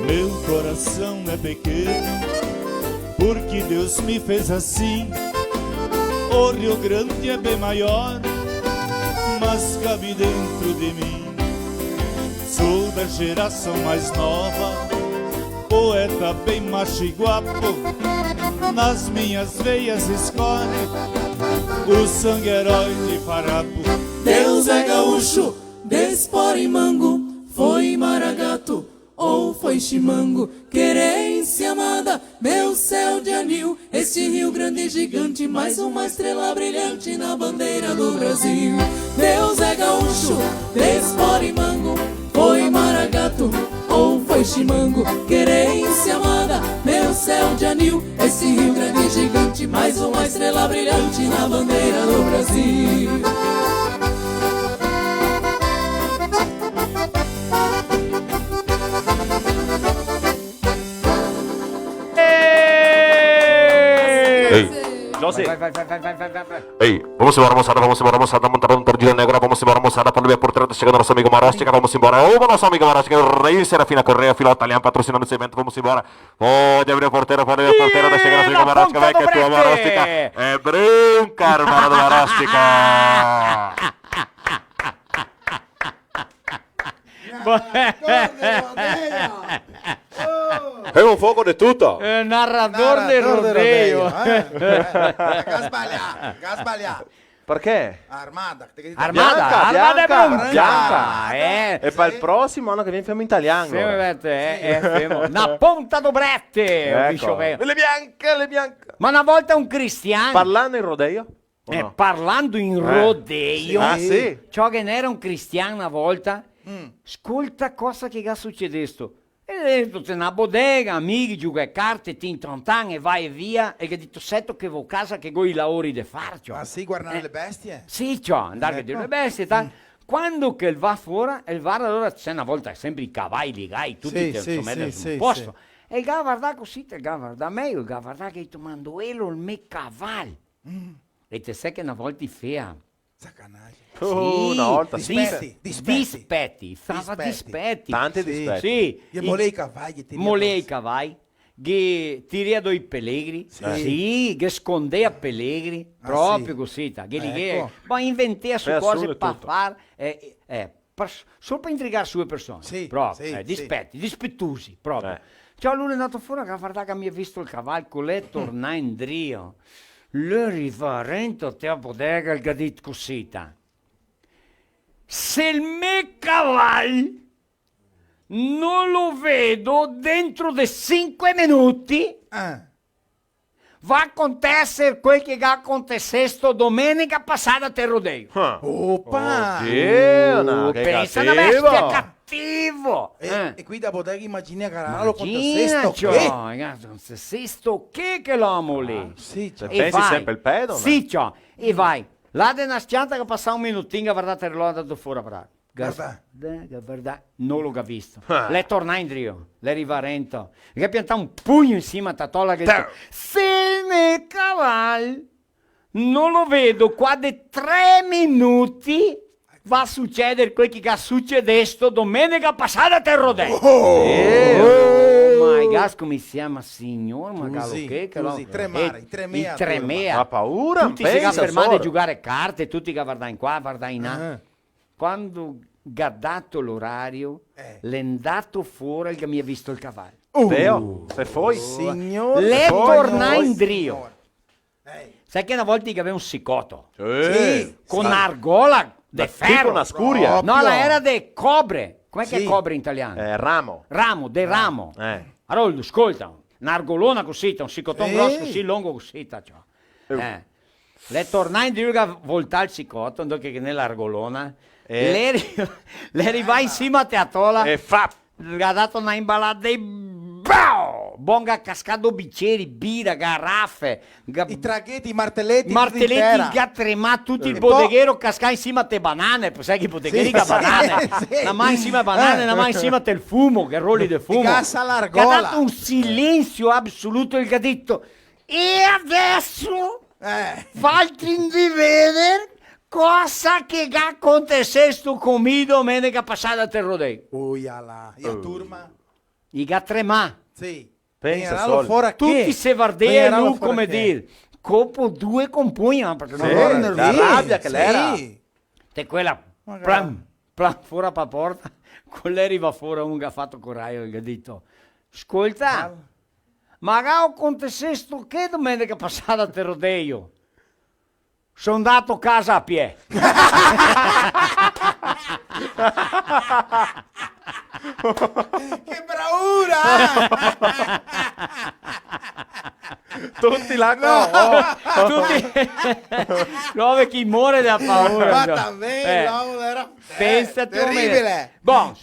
Meu coração é pequeno, porque Deus me fez assim. O Rio Grande é bem maior, mas cabe dentro de mim. Sou da geração mais nova, poeta bem machiguapo, nas minhas veias escorre o sangue herói de Farrapo. Deus é gaúcho, de Esporimango, foi Maragato ou foi Chimango. Querência amada, meu céu de anil, este Rio Grande gigante, mais uma estrela brilhante na bandeira do Brasil. Deus é gaúcho, de Esporimango, foi Maragato ou foi Chimango. Querência amada, meu céu de anil, esse Rio Grande gigante, mais uma estrela brilhante na bandeira do Brasil. Sì. Vai, vai, vai. Ehi, vamos embora, moçada, vamos embora, moçada, montar um tardilho negra, vamos embora, moçada, pra via porteira, tá chegando nosso amigo Marostica, vamos embora, ô, nosso amigo Marostica, Rei Serafina Correia, Filó Italiano, patrocinando esse evento, vamos embora, pode abrir a porteira, pode abrir a porteira, tá chegando nosso amigo Marostica, vai que é tua, Marostica, é branca, armada do Marostica. Bo- Narrador de rodeio. Oh! É um fogo de tuta. Eh, narrador de rodeio. Narrador de rodeio, eh. Eh, ga sbalià, ga sbalià. Parché? Armada, te ga dito Armada, bianca, armada bianca, bianca. Eh. E par el prosimo ano che vien femo in italian, alora. Sì, eh, eh, femo. Na ponta do brete, eco. Bicho, eh. Le bianche, le bianche. Ma na volta un cristian. Parlando in rodeio? O eh, no? Parlando in rodeio. Ah, sì? Ciò, ghe n'era un cristian na volta. Mm. Scolta cosa che ga sucedesto. E dentro te na bodega, amighi, giuga e carte, tin ton tan, e va e via, e el ga dito: "Seto che vo casa che go i laori de far, ciò." Ah, sì, guardar le bestie? Sì, ciò, andar a vedar le bestie, tal. Mm. Quando che el va fora, el varda, alora, se na volta sempre i cavai ligai, tuti, sì, te, sì, insoma, sì, sì, posto. E el ga vardà cusì, el ga vardà mejo, el ga vardà che el ga dito: "Ma ndove elo el me caval?" Mm. E te sè che na volta i fea? Sacanagem. Uh, sì, na volta, sì. Dispeti, dispeti. Dispeti, fava dispeti. Dispeti. Tanti dispeti. Sì. Ghe molea i cavai, ghe tirea... Molea i cavai, ghe tirea do i pelegri. Sì. Sì, ghe scondea pelegri, ah, proprio sì, cusì, ta. Ghe li, eco. Ghe, ma inventea su cose pa far, eh, eh, par, solo par intrigar su e persone. Sì, proprio, sì, eh, sì. Dispeti, dispetosi, proprio. Eh. Ciò, lu l'è ndà fora, che ga vardà che ga mia visto el caval, co l'è tornà indrio. L'è rivà rento te a bodega, el ga dito cusì, ta: "Se el me caval no lo vedo dentro de sinque minuti, ah, va aconteser quel che ga acontesesto domenega pasada te rodeio." Ah. Opa! Oddio, no, che pensa, cattivo! Na bestia, cattivo! E, eh, e qui da bodega imagina che lo acontesesto, ciò, che? Ragazzi, acontesesto che, che l'omo lì? Ah, sì, ciò. E pensi vai. Sempre el pedo, no? Sì, ciò. E vai. Là de na s-cianta che ga pasà un minutin, ga vardà el relojo, ndà fora, bravo. Ga vardà, ga vardà, no lo ga visto. Ah. L'è tornà indrio, l'è rivà rento. Ghe ga piantà un pugno in sima a tola, che ga dito: "Se el me caval no lo vedo qua de tre minuti, va suceder quel che ga sucedesto domenega pasada te rodeio." Oh! Eh, oh my God, come se ciama, signor? Ma cusì, che, che cusì, lo, tremare, eh, tremea, tremea. Fa paura, tuti se ga fermà de giugar carte, tuti ga vardà in qua, vardà in là. Ah. Quando ga dato l'orario, eh, l'è ndà fora, el ga mia visto el caval. Uh! Veo, se foi. Signor, l'è tornà indrio. Signor. Eh. Sa che na volta i gavea un sicoto? Sì. Sì. Co na argola de fero. Tipo na scuria. Proprio. No, la era de cobre. Come che xe cobre in italian? Eh, ramo. Ramo, de ramo. Eh. Aroldo, scolta, na argolona cusì, un sicoton groso cusì, longo cusì, ta, ciò. Eh. Eh. L'è tornà indrio, ga voltà el sicoto, ndove che ghe n'è l'argolona. Eh. L'è ri-, l'è rivà in sima te a tola. E fa! Ga dato na imbalada e bau! Bon, ga cascà do biceri, bira, garafe, ga-, i tragheti, i marteleti, tuti in tera. Marteleti, ga tremà tuti, el bodeghero cascà in sima te banane, po sa che i bodegheri ga banane, sì, sì, na man in sima te banane, na man in sima te el fumo, che roli de fumo. Ga asà l'argola. Ga dato un silensio absoluto, el ga dito: "E adeso, eh, faltimi veder cosa che ga acontesesto co mi domenega pasada te el rodei." Uialà, e a turma? I ga tremà. Sì. Pensa solo. Tuti se vardea, lu come dir: "Copo due con pugna", parché no... Sì, la rabia che l'era. Sì. Te quela, plam, plam, fora pa porta, co l'è rivà fora un ga fato corajo, el ga dito: "Scolta, ma ga acontesesto che domenega pasada te el rodei?" "So ndato casa a pie." Che braura, eh! Tuti là, no, oh. Tuti. Come chi more da paura, ma davero, eh, l'omo era, eh, pensa ti, teribile. Bon,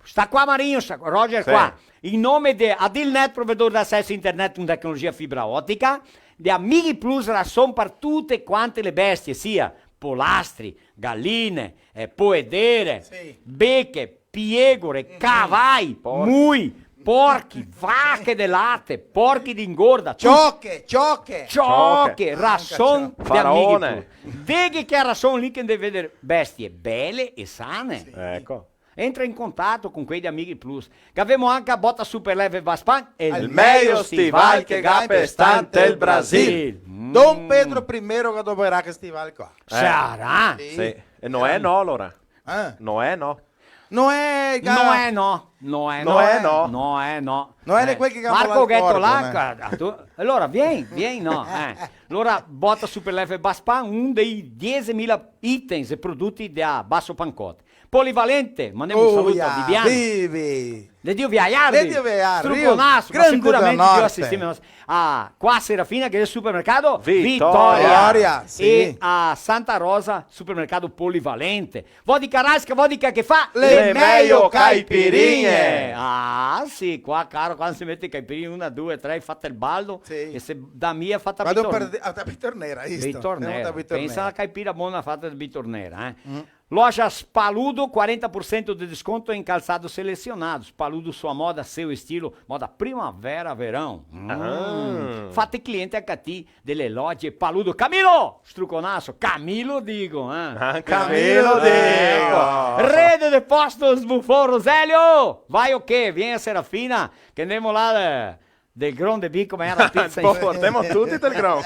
sta qua Marinho, sta qua, Roger qua. Sì. In nome de Adilnet, provedor de acesso a internet con tecnologia fibra otica, de Amighi Plus, rason par tute quante le bestie, sia polastri, galine, eh, poedere, sì, beche, piegore, cavai, porchi, mui, Porchi, vache de late, porchi de ingorda, tu-, cioche, cioche. Cioche, cioche. Rason de Amigo Plus. Faraone. Deghe che a rason lì che deve veder bestie bele e sane. Sì. Eco. Entra in contato con quei de Amigo Plus. Che gavemo anca a bota super leve Baspan, el mejo stival che ga pe sta ntel Brasil. Mm. Don Pedro primero che doperà che stival qua. Sarà? Sì. Sì. E no xe no, alora? Eh. No xe no. No xe, ga- No xe no. No xe no. No xe no. No xe no. No xe de quei che ga Marco Ghetto là, eh. Ca-, tu, alora, vien, vien, no, eh. Alora, bota super leve Baspan, un dei diesemila itens e prodoti dea Basso Pancotte. Polivalente, mandemo un saluto a Viviana. Vivi. De Dio Viaiardi. De Dio Viaiardi. Struconaso, ma sicuramente Dio asistime. Ah, qua a Serafina che xe el supermercato Vitoria. Vitoria, sì. E a Santa Rosa, supermercato Polivalente. Vodka Rasca, vodka che fa le mejo caipirinhe. Ah, sì, qua, caro, quando se mete caipirinhe, una, due, tre, fate el baldo, sì, e se dà mia, fata Vado Bitor-, per di-, a, a Bitornera, isto. Bitornera. Pensa a caipira bona fata de Bitornera, eh. Mm. Lojas Paludo, quarenta por cento de desconto em calçados selecionados. Paludo, sua moda, seu estilo, moda primavera, verão. Hum. Ah. Fate cliente H T delle Loge Paludo. Camilo! Struconaso, Camilo digo, eh? Ah, Camilo digo! Rede de Postos Buffon, Roselio! Vai o quê? Vien a Serafina, che ndemo là, eh, Del Gron de Bico, ma era pizza. Po' portemo tuti del Gron.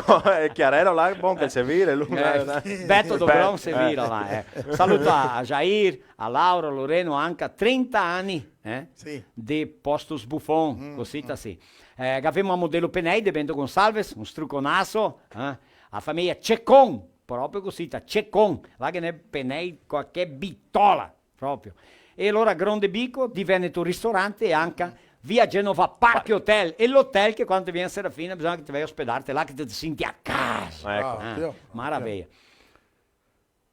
Co-, el Chiarelo là, bon, che se vire, lu, eh, Beto do Gron se vira là, eh. Saluto a, a Jair, a Laura, a Loreno, anca trenta ani, eh, sì, de Postos Buffon, mm, cosita sì. Eh, gavemo a Modelo Penei de Bento Gonçalves, un struconaso, eh. A fameja Cecon, proprio cosita, Cecon, là che ghe n'è penei, qualche bitola. Proprio. E alora Gron de Bico, Di Veneto Ristorante e anca via Genova Parque Hotel. E l'hotel che quando te vien a Serafina bisogna che te vai a ospedarte là, che te te senti a casa. Eco. Ah, sì, maraveja.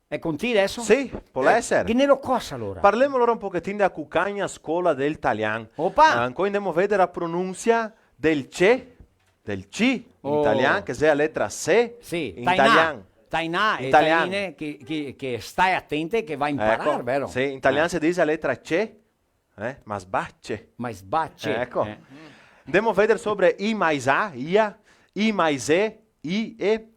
E con ti deso? Sì, pol eser. Ghe n'è cosa alora? Parlemo alora un pochetin dea Cucagna Scola del Talian. Opa! Ancoi ndemo veder a pronunsia del ce. Del C, in talian, che xe a letra C, sì, in talian. Tainà, e taine, che, che, che stai atente, che va a imparar, vero? Eco, sì, in talian se dise a letra C, eh, ma sbace. Ma sbace. Eco. Eh. Ndemo veder sobre I mais A, ia, I mais E, I, E,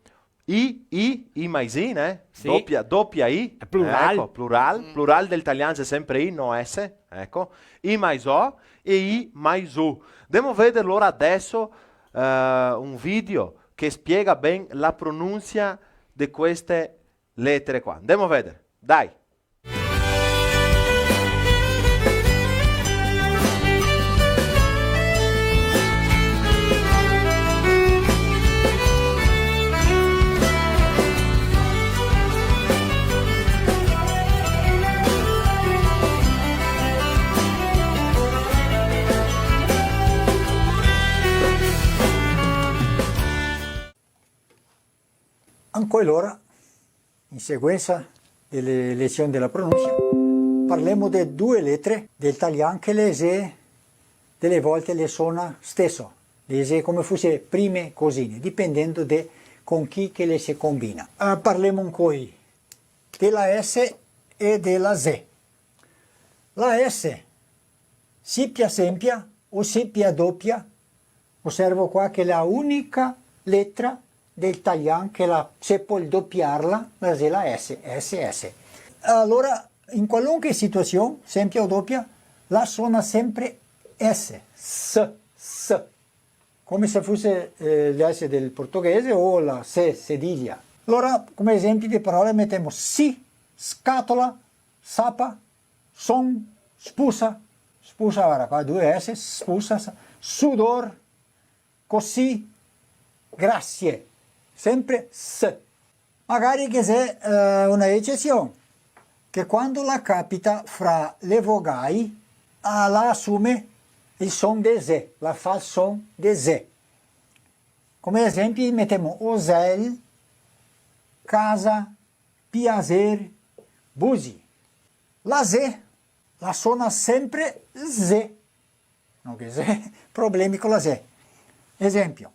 I, I, I mais I, né? Sì. Dopia, dopia I. Xe plural. Eco, plural. Mm. Plural del talian xe sempre I, no S, eco. I mais O e I mais U. Ndemo veder alora deso, eh, un video che spiega ben la pronunsia de queste letere qua. Ndemo veder, dai. Ancoi alora, in seguensa de le lesion de la pronunsia, parlemo de due letre del talian che le xe, de le volte le sona steso, le xe come fuse prime cosine, dipendendo de con chi che le se combina. Eh, parlemo ancoi de la S e de la Z. La S, sipia sempia o sipia dopia, oservo qua che la unica letra del talian che la, se pol dopiarla, la xe la S, S S. Alora, in qualunque situasion, sempia o dopia, la sona sempre S, S, S. Come se fuse, eh, la S del portoghese o la S cedilha. Alora, come esenpi de parole metemo si, scatola, sapa, son, spusa, spusa, varda qua, due S, spusa, sa-, sudor, così, grasie, sempre S. Magari che xe, eh, una ecesion, che quando la capita fra le vogai, ah, la asume el son de Z, la fa el son de Z. Come esenpi metemo osel, casa, piaser, busi. La Z, la sona sempre Z. No ghe xe problemi co la Z. Esenpio,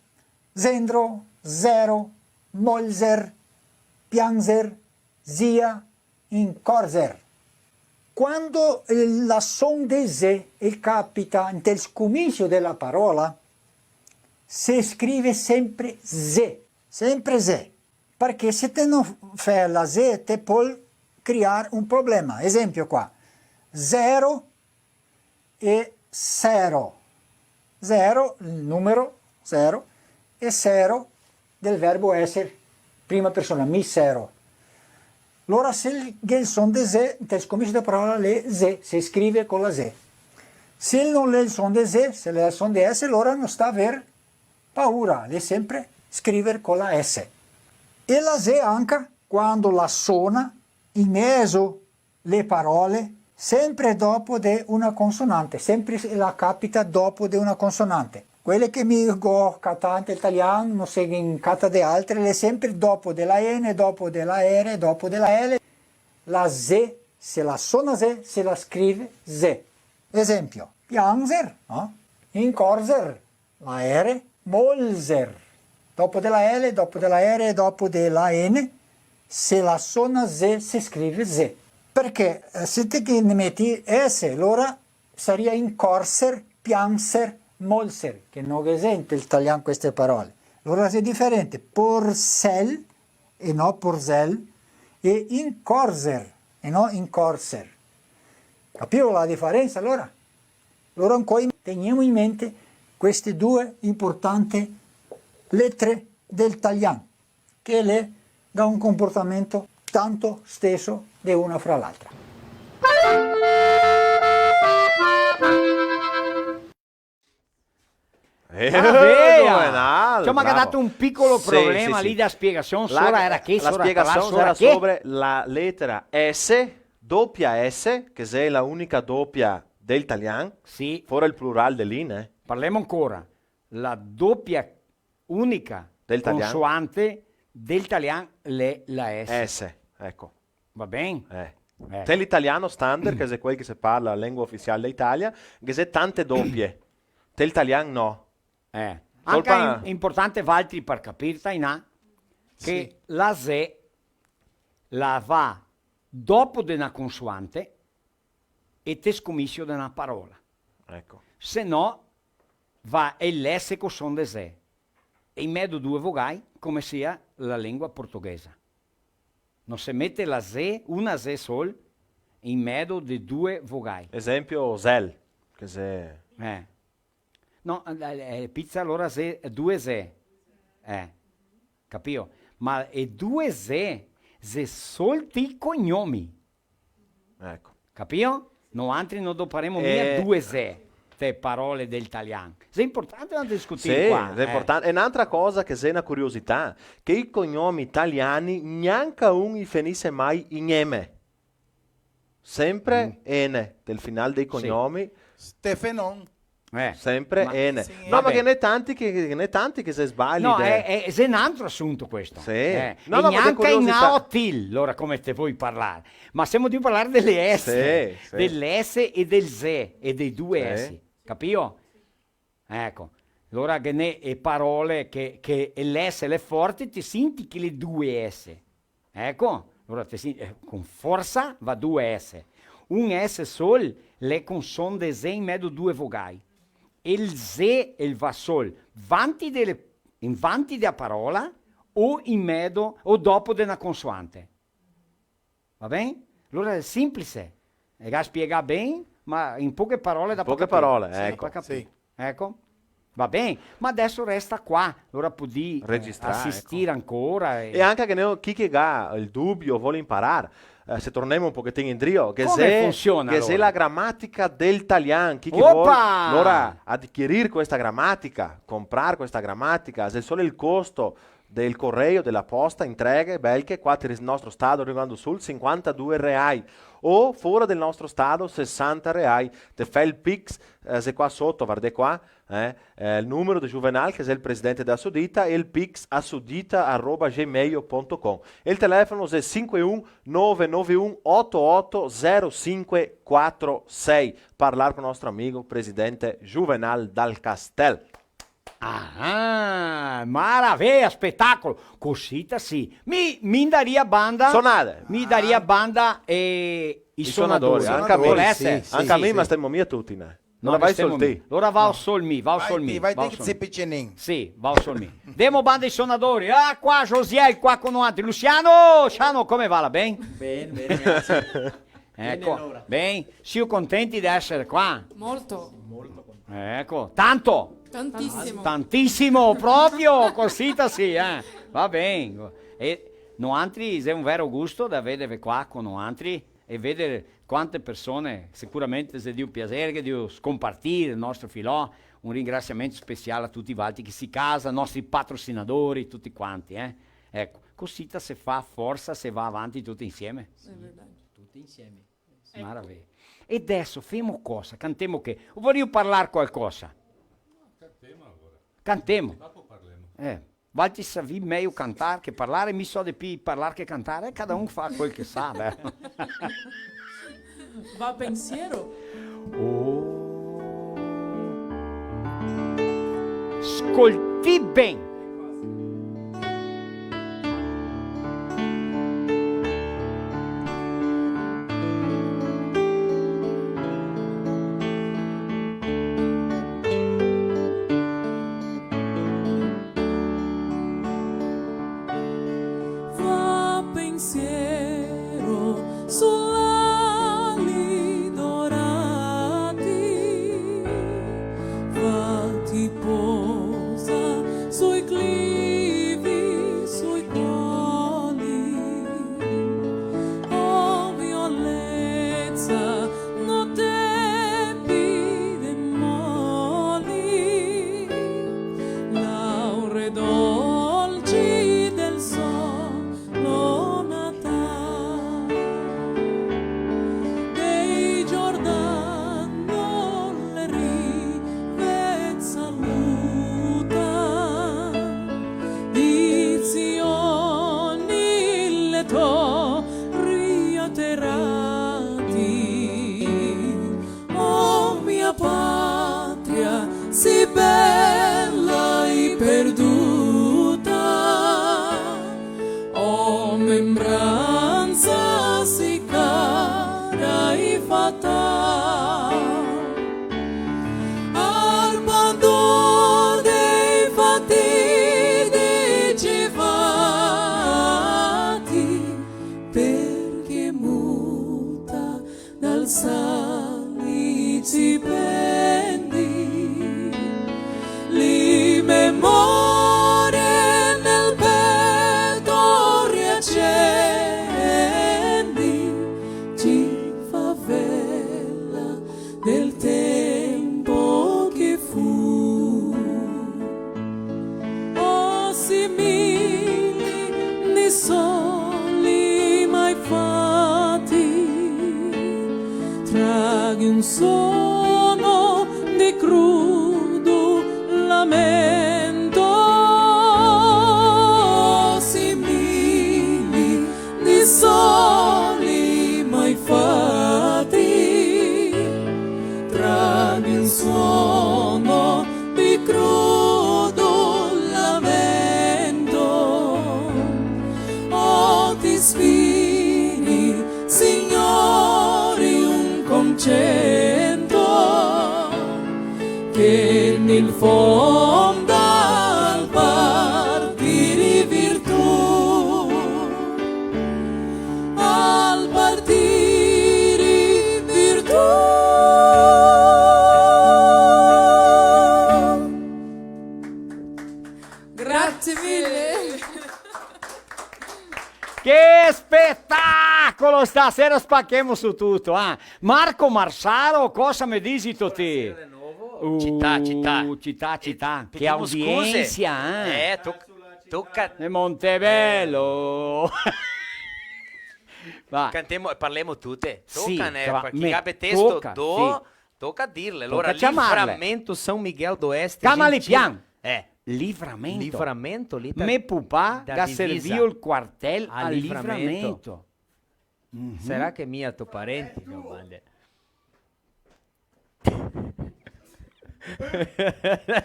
zendro, zero, molzer, pianzer, zia, incorzer. Quando, eh, la son de ze el capita inte el scomincio de la parola, se scrive sempre ze, sempre ze, parché se te no fè la ze, te pol crear un problema. Esempio qua, zero e sero. Zero, el numero, zero, e sero del verbo eser, prima persona, mi sero. Lora se el, el son de ze, inte el scomincio de parola l'è ze, se scrive co la ze. Se el no l'è el son de ze, se l'è el son de ese, lora no sta aver paura, l'è sempre scriver co la ese. E la ze anca, quando la sona in mezo le parole, sempre dopo de una consonante, sempre se la capita dopo de una consonante. Quele che mi go catà inte el talian, no se ghin cata de altre, l'è sempre dopo de la ene, dopo de la ere, dopo de la ele. La ze, se la sona ze, se la scrive ze. Esempio, pianzer, no? Incorzer, la ere, molzer. Dopo de la ele, dopo de la ere, dopo de la ene, se la sona ze, se scrive ze. Parché, eh, se te ghe ne meti ese, lora saria incorser, pianser, molser, che no ghe xe inte el talian queste parole. Lora xe diferente, porsel e no porzel, e incorzer e no incorser. Capìo la diferensa, alora? Alora ancora tegnemo in mente queste due importante letre del talian, che le ga un comportamento tanto steso de una fra l'altra. Eh, Vabbè, Juvenal, insoma, che ha bravo. Dato un piccolo problema lì da spiegazione, la, sora era che, la sora spiegazione era sora che? Sobre la lettera S, doppia S, che xe la unica doppia del talian, sì, fora el plural de l'in, eh. Parlemo ancora. La doppia unica del talian, consoante del talian l'è la S. S, eco. Va ben? Eh. Eh. Te l'italian standard, che xe quel che se parla, la lengua ufisial de Italia, ghe xe tante dopie. Te l'italian no. Eh. Colpa. Anca in-, importante, Valtri, par capir, Tainà, che sì, la ze la va dopo de na consoante e te scomisio de na parola. Eco. Se no, va el S co son de ze. E in medo due vogai, come sia la lengua portoghesa. No se mete la ze, una ze sol, in medo de due vogai. Esempio, zel, che xe... Eh. No, eh, eh, pizza alora xe due ze. Eh. Capìo? Ma e due ze, xe sol te i cognomi. Eco. Capìo? Noantri no doparemo mia due ze te parole del talian. Xe importante da discutir qua, eh. Sì, xe importante. E n'antra cosa che xe na curiosità, che i cognomi taliani gnanca un i fenise mai in eme. Sempre ene, del final dei cognomi. Stefenon. Eh, sempre ene. Sì. No, ma ghe n'è tanti che, ghe n'è tanti che se sbagli. No, xe, xe, xe n'antro asunto questo. Sì. Eh, no, e no, ma gnanca in curiosità. Aotil, alora, come te voi parlar. Ma semo drio parlar dele S, sì, sì, dele S e del ze, e dei due S, capìo? Eco. Alora ghe n'è e parole che, che l'S l'è forte, te senti che l'è due S. Eco, alora te senti, eh, con forsa va due S. Un S sol l'è con son de ze in medo due vogai. El ze el va sol vanti de le, in vanti de la parola o in medo o dopo de na consoante. Va ben? Alora xe sinplice. E ga spiegà ben, ma in poche parole da capir. In poche parole, sì, eco. Da capir. Sì. Eco. Va ben, ma deso resta qua, alora podì, eh, registrar, asistir, eco, ancora e... E anca che no, chi che ga el dubio, vol imparar, eh, se tornemo un pochetin indrio, che... Come xe, funsiona, che xe alora? La gramatica del talian, chi che vol, opa! Alora, adquirir questa gramatica, comprar questa gramatica, xe solo el costo del correio, de la posta, intreghe, belche, qua te ris-, nostro stato, Rio Grande do Sul, sinquantadue reai. O fora del nostro stato, sesanta reai. Te fè el Pix, eh, xe qua soto, vardè qua, eh, eh, el numero de Juvenal, che xe el presidente de Assodita, e el Pix assodita arroba gmail ponto com. E el telefono xe sinque un nove nove un oto oto zero sinque quatro sei. Parlar co nostro amigo presidente Juvenal Dal Castel. Ah, maravea, spetacolo. Cosita sì. Mi, mi daria banda. Sonare. Mi daria banda e i sonadori. I sonadori, anca a mi. Pol èsare? Sì, sì, anca a mi, sì, ma stemo mia tuti, né? No, alora va sol ti. Alora va sol mi, va sol mi. Vai ti, vai ti, che te si picinin. Sì, va sol mi. Demo banda i sonadori. Ah, qua Josiel, qua co noantri. Luciano, Ciano, come va? Ben? Ben, ben, grasie. Eco, ben, sio contenti de èsare qua? Molto. Eco, tanto? Tantisimo. Tantisimo, proprio, cosita sì, eh. Va ben. E noantri xe un vero gusto de averve qua co noantri e vedar quante persone, sicuramente xe de un piaser, che de scompartir el nostro filò. Un ringrasiamento special a tuti valtri che sì casa, nostri patrosinadori, tuti quanti, eh. Eco, cosita se fa forsa, se va avanti tuti insieme. Xe verdade. Tuti insieme. Eco. Maravea. E deso femo cosa? Cantemo che? O vorio parlar qualcosa? Cantemo alora. Cantemo. Dopo parlemo. Eh, valtri savì mejo cantar che parlar, mi so de pì parlar che cantar, e cada un fa quel che sa, beh. Va pensiero. Oh. Scoltì ben. Va pensiero sull'ali dorati, fati posa sui clivi, sui coli. O violeza, no te pide moli, laure dolci del so lo natal. Dei Giordan le rive saluta, di Zion le torri aterati. O mia patria, sì bela e perduta, o membranza sì cara e fatal. Al bando dei fatidici fati, perché muta dal sal i cipendi, li memorie nel peto riacendi, ci fa vela del tempo che fu. O simili ni soli mai fati, traghi un sono di crudo lamento. O simili ni soli mai fati, traghi un suono di crudo lamento. O ti ispiri, Signori, un concento che nel fondo al partiri virtù, al partiri virtù. Grazie mille. Che spetacolo! Stasera spachemo su tuto, ah! Marco Marsaro, cosa me dixito ti? Buonasera de novo. Uh, cità, cità. Cità, cità. Eh, che audiensa, eh? Eh, to-, toca. E Montebello. Va. Cantemo e parlemo tute. Sì, toca, né? Chi gabe testo, toca, do, sì. Toca dirle. Toca ciamarle. Alora, Livramento, São Miguel do Oeste, Camale Gentil. Pian. Eh. Livramento. Livramento, lì per... Me pupà ga servio el quartel a Livramento. Livramento. Mhm. Sarà che mia to parenti, no, bande?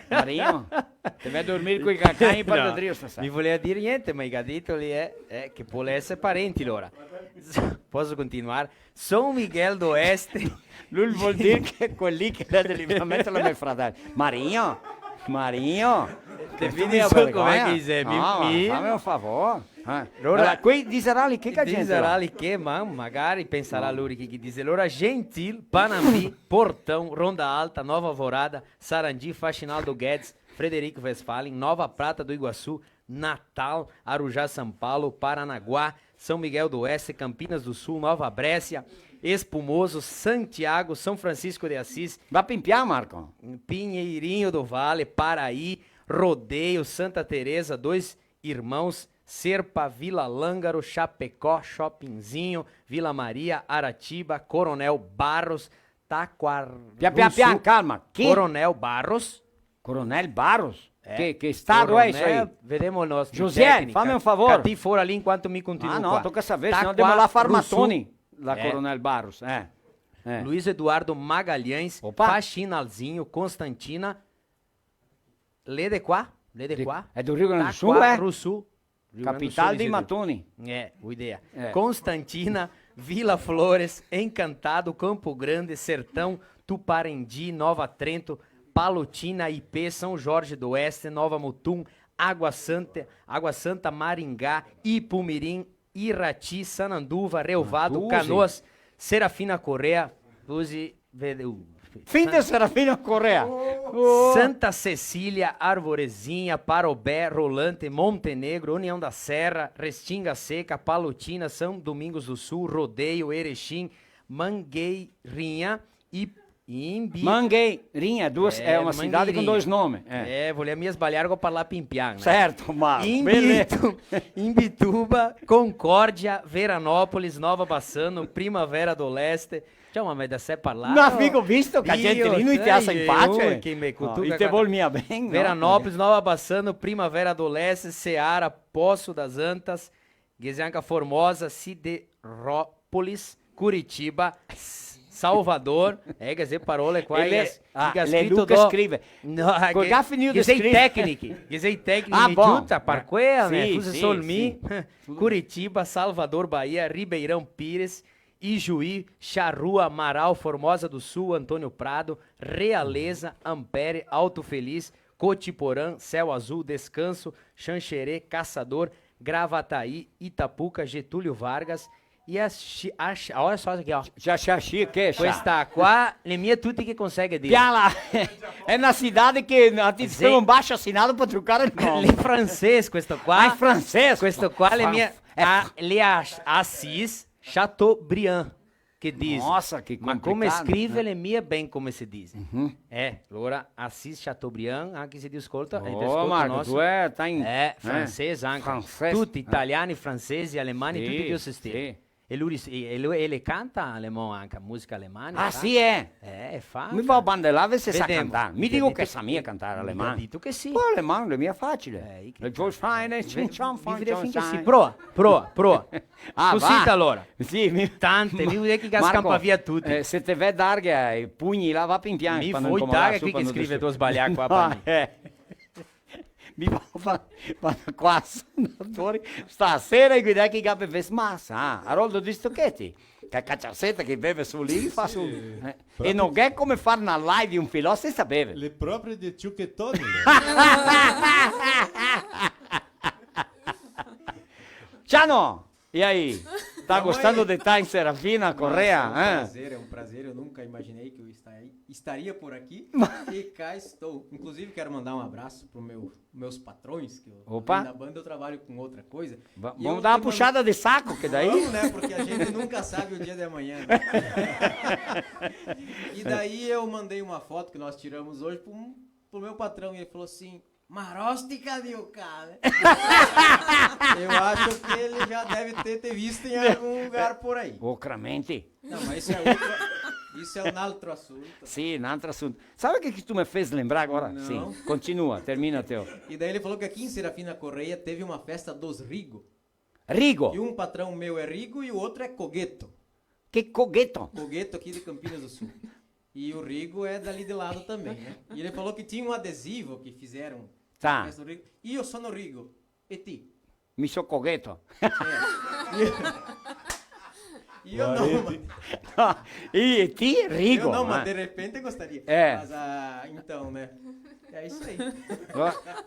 Marinho, te vai dormir coi cacagni par drio stasera. No, mi voleva dir gnente, ma i ga dito lì, eh, eh, che pol eser parenti, lora. Poso continuar? São Miguel do Oeste. Lu vol dir che quel lì che l'è de Livramento l'è me fradel. Marinho, Marinho, te vedi su come che i xe, mi, no, ma mi fame un favor. Eh. Alora, alora, quei diserà lì che, che gente là? Diserà lì che, ma magari pensarà lori che, che dixe. Alora, Gentil, Panambi, Portão, Ronda Alta, Nova Alvorada, Sarandi, Faxinal do Guedes, Frederico Westphalen, Nova Prata do Iguaçu, Natal, Arujá, São Paulo, Paranaguá, São Miguel do Oeste, Campinas do Sul, Nova Bréscia, Espumoso, Santiago, São Francisco de Assis. Va pin pian, Marco. Pinheirinho do Vale, Paraí, Rodeio, Santa Teresa, Dois Irmãos, Serpa, Vila Lângaro, Chapecó, Chopinzinho, Vila Maria, Aratiba, Coronel Barros, Taquar-, Pian, pian, Rusu, pian, calma. Chi? Coronel Barros. Coronel Barros? Eh, che, che stato xe isso aí? Coronel, vedemo el nostro tecnico. Josiel, fame un favor. Catì fora lì inquanto mi continuo qua. Ah, no, toca saver, se no demo là far matoni, la Coronel Barros, eh. Eh. Luiz Eduardo Magalhães, opa. Faxinalzinho, Constantina, Lì de qua, lì de qua. Xe do Rio Grande do Sul, eh? Sul. Rio Grande do Sul, capital dei matoni. Eh, ho idea. Eh. Constantina, Vila Flores, Encantado, Campo Grande, Sertão, Tuparendi, Nova Trento, Palotina, Ipê, São Jorge do Oeste, Nova Mutum, Água Santa, Água Santa, Maringá, Ipumirim, Irati, Sananduva, Reuvado, Matuze. Canoas, Serafina Corrêa, Luzi, vede-, uh, fin de Serafina Corrêa. Oh. Santa Cecília, Arvorezinha, Parobé, Rolante, Montenegro, União da Serra, Restinga Seca, Palotina, São Domingos do Sul, Rodeio, Erechim, Mangueirinha e Imbi-, Mangueirinha, duas, é, é uma cidade com dois nomes. É, volia mia sbaliar co parlar pin pian, né? Certo, ma Imbitu-, Imbituba, Concórdia, Veranópolis, Nova Bassano, Primavera do Leste. Ciò, ma me da sé parlar. Ma figo visto che a gente lì no i te asa in pace. Che me cutuca, e te vol mia ben, no? Veranópolis, Nova Bassano, Primavera do Leste, Seara, Poço das Antas, Ghe xe anca Formosa, Siderópolis, Curitiba, S-, Salvador. Eh, ghe xe parole qua, ah, che ga scrito Luca do-, scrive. No, eh, co che ga finìo de scriver? Ghe xe i tecnici, ghe xe i tecnici, ah, bon, tuta, par quea, sì, fuse sol mi. Curitiba, Salvador, Bahia, Ribeirão Pires, Ijuí, Charrua, Marau, Formosa do Sul, Antônio Prado, Realeza, Ampere, Alto Feliz, Cotiporã, Céu Azul, Descanso, Xanxerê, Caçador, Gravataí, Itapuca, Getúlio Vargas e a Xi-, a Xi-, olha só isso aqui, ó. Xaxaxi, che xa? Questa qua, le mie tuti che consegue dire. Piala! Xe na cidade che a ti... Sì. Scrive un baixo assinado par trucare el nome. Le francês, questo qua. Ah, xe francês? Questo qua, le mie, ah, le As-, Assis, Chateaubriand. Che dise. Nossa, che complicado, né? Ma come scrive, l'è mia ben come se dise. Mhm. Eh, alora Assis Chateaubriand, anca se te scolta, e te scolta, Marco, nossa, tu xe, tá in, eh, francês anca. Francês. Tuti, eh, italiani, francesi, alemani, sì, tuti Dio se stile. Sì. E lu ris-, e, e lu, e le canta alemão anca, musica alemana, ah, fa? Sì, eh? Eh, fa. Mi vao a banda là, vede se sa cantar. Mi digo che sa mia cantar alemão. Vedemo. Mi ga dito che sì. Po alemão l'è mia facile. Eh, che... Le George Feine, eh, Chin Chong Fong Chong Sai. Prova, prova, prova. Ah, cusì va. Alora. Sì, mi... Tante, mi vede che ga scampà via tuti. Marco, eh, se te ve darghe ai pugni là, va pin pian, par no incomodar su, par no disturbar. Mi voi darghe a chi che scrive do sbalià qua, par mi. No, eh. Mi va, va, va qua, sonatori. Stasera i guida che i ga bevesto, ma sa, Aroldo, disto che ti, che caciaseta che beve su lì, fa su, eh. E no gh'è come far na live un filò sensa bever. Le proprie de ciuchetoni. Ciano! E aí? Tá gostando de tá em Serafina Corrêa, hein? Não, é um prazer, é um prazer. Eu nunca imaginei que eu estaria, estaria por aqui. E cá estou. Inclusive, quero mandar um abraço pro meu, meus patrões, que eu, opa, além da banda, eu trabalho com outra coisa. Va-, vamos dar uma puxada de saco, que daí... Vamos, né? Porque a gente nunca sabe o dia de amanhã, né? E daí eu mandei uma foto que nós tiramos hoje pro, pro meu patrão, e ele falou assim: "Marostica, Dio cane." Eu acho que ele já deve ter, ter visto em algum lugar por aí. Ocramente. Não, mas isso é outro, isso é um altro assunto. Sì, un altro asunto. Sabe o que que tu me fez lembrar agora? Não. Sim, continua, termina teu. E daí ele falou que aqui em Serafina Correia teve uma festa dos Rigo. Rigo. E um patrão meu é Rigo e o outro é Cogueto. Que Cogueto? Cogueto aqui de Campinas do Sul. E o Rigo é dali de lado também, né? E ele falou que tinha um adesivo que fizeram Tá. Festa do Rigo. Io sono Rigo. E ti? Mi so Cogheto. Cioè, io, io no, ma... No, e ti, Rigo, eu não, mas de repente gostaria. É. Mas, ah, então, né? É isso aí.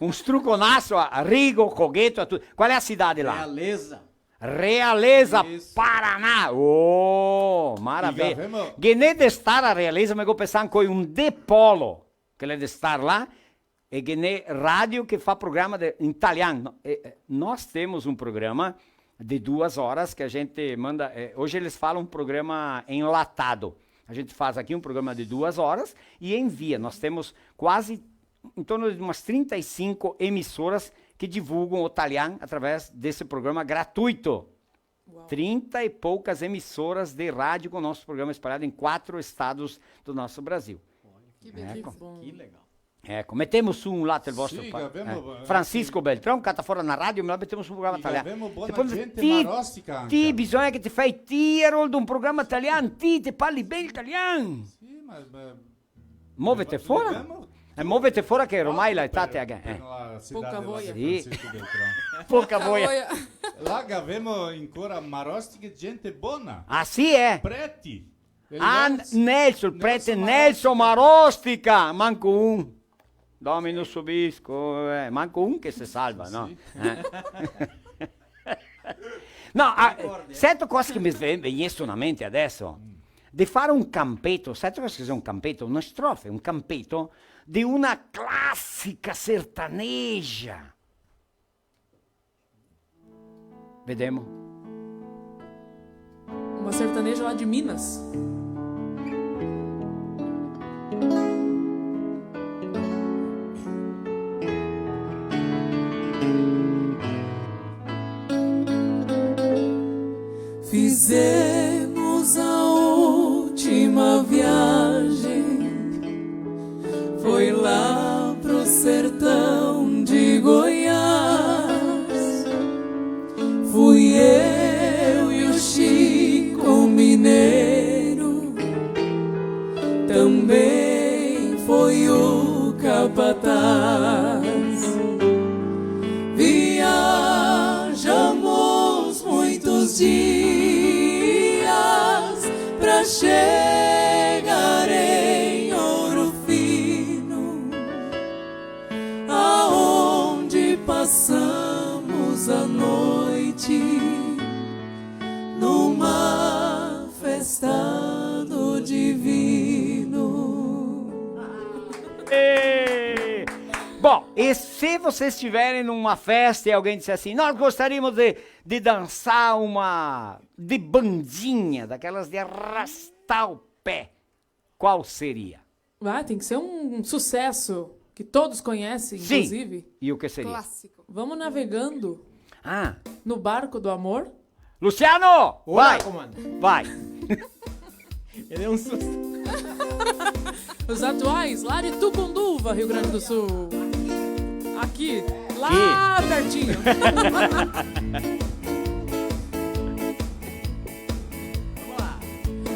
Um struconasso a Rigo, Cogheto, a tuti. Qual é a cidade là? Realeza. Realeza, isso. Paraná. Oh, maravilha. Ghe n'è de star a Realeza, ma go pensà anca un de Polo, che l'è de star là, e ghe n'è rádio che fa programa de, in talian. No, e, e, nós temos um programa de duas horas que a gente manda, é, hoje eles falam um programa enlatado. A gente faz aqui um programa de duas horas e envia. Nós temos quase em torno de umas trinta e cinco emissoras que divulgam o talian através desse programa gratuito. Uau. Trinta e poucas emissoras de rádio com o nosso programa espalhado em quatro estados do nosso Brasil. Olha, que beleza. Eco. Que bom. Que legal. Eco, metemo su un lato el vostro... Sì, pa-, gavemo, eh, Francisco Beltrão, cata fora na rádio, ma metemo su un programa talian. Gavemo bona gente marostica anca. Ti, bisogna che te fai ti, Haroldo, un programa talian, ti te parli ben el talian. Sì, ma, ma Movete fora. Eh, movete fora che ormai la età te... Poca voia. Sì. Poca voia. Là gavemo ancora marostiche, gente bona. Ah, sì, eh? Preti. Ah, Nelson, el prete Nelson Marostica, manco un. Dominus vobiscum, eh, manco un che se salva, no? Sì. Eh. No, ah, sento cosa che me ve-, vegnesto na mente adeso? De fare un campeto, sento cosa che xe un campeto? Una strofe, un campeto de una classica sertaneja. Vedemo. Uma sertaneja lá de Minas. Fizemos a última viagem, foi lá pro sertão de Goiás. Fui eu e o Chico Mineiro, também foi o capataz. Viajamos muitos dias pra chegar em Ouro Fino, aonde passamos a noite numa festa do divino. Eh! Bom, e se vocês estiverem numa festa e alguém disser assim: "Nós gostaríamos de, de dançar uma de bandinha, daquelas de arrastar o pé", qual seria? Ah, tem que ser um, um sucesso que todos conhecem, sim, inclusive. E o que seria? Clássico. Vamos navegando. Ah. No barco do amor. Luciano! Olá, vai! Comando. Vai! Ele é um susto. Os atuais, lá de Tucunduva, Rio Grande do Sul. Aqui, lá pertinho.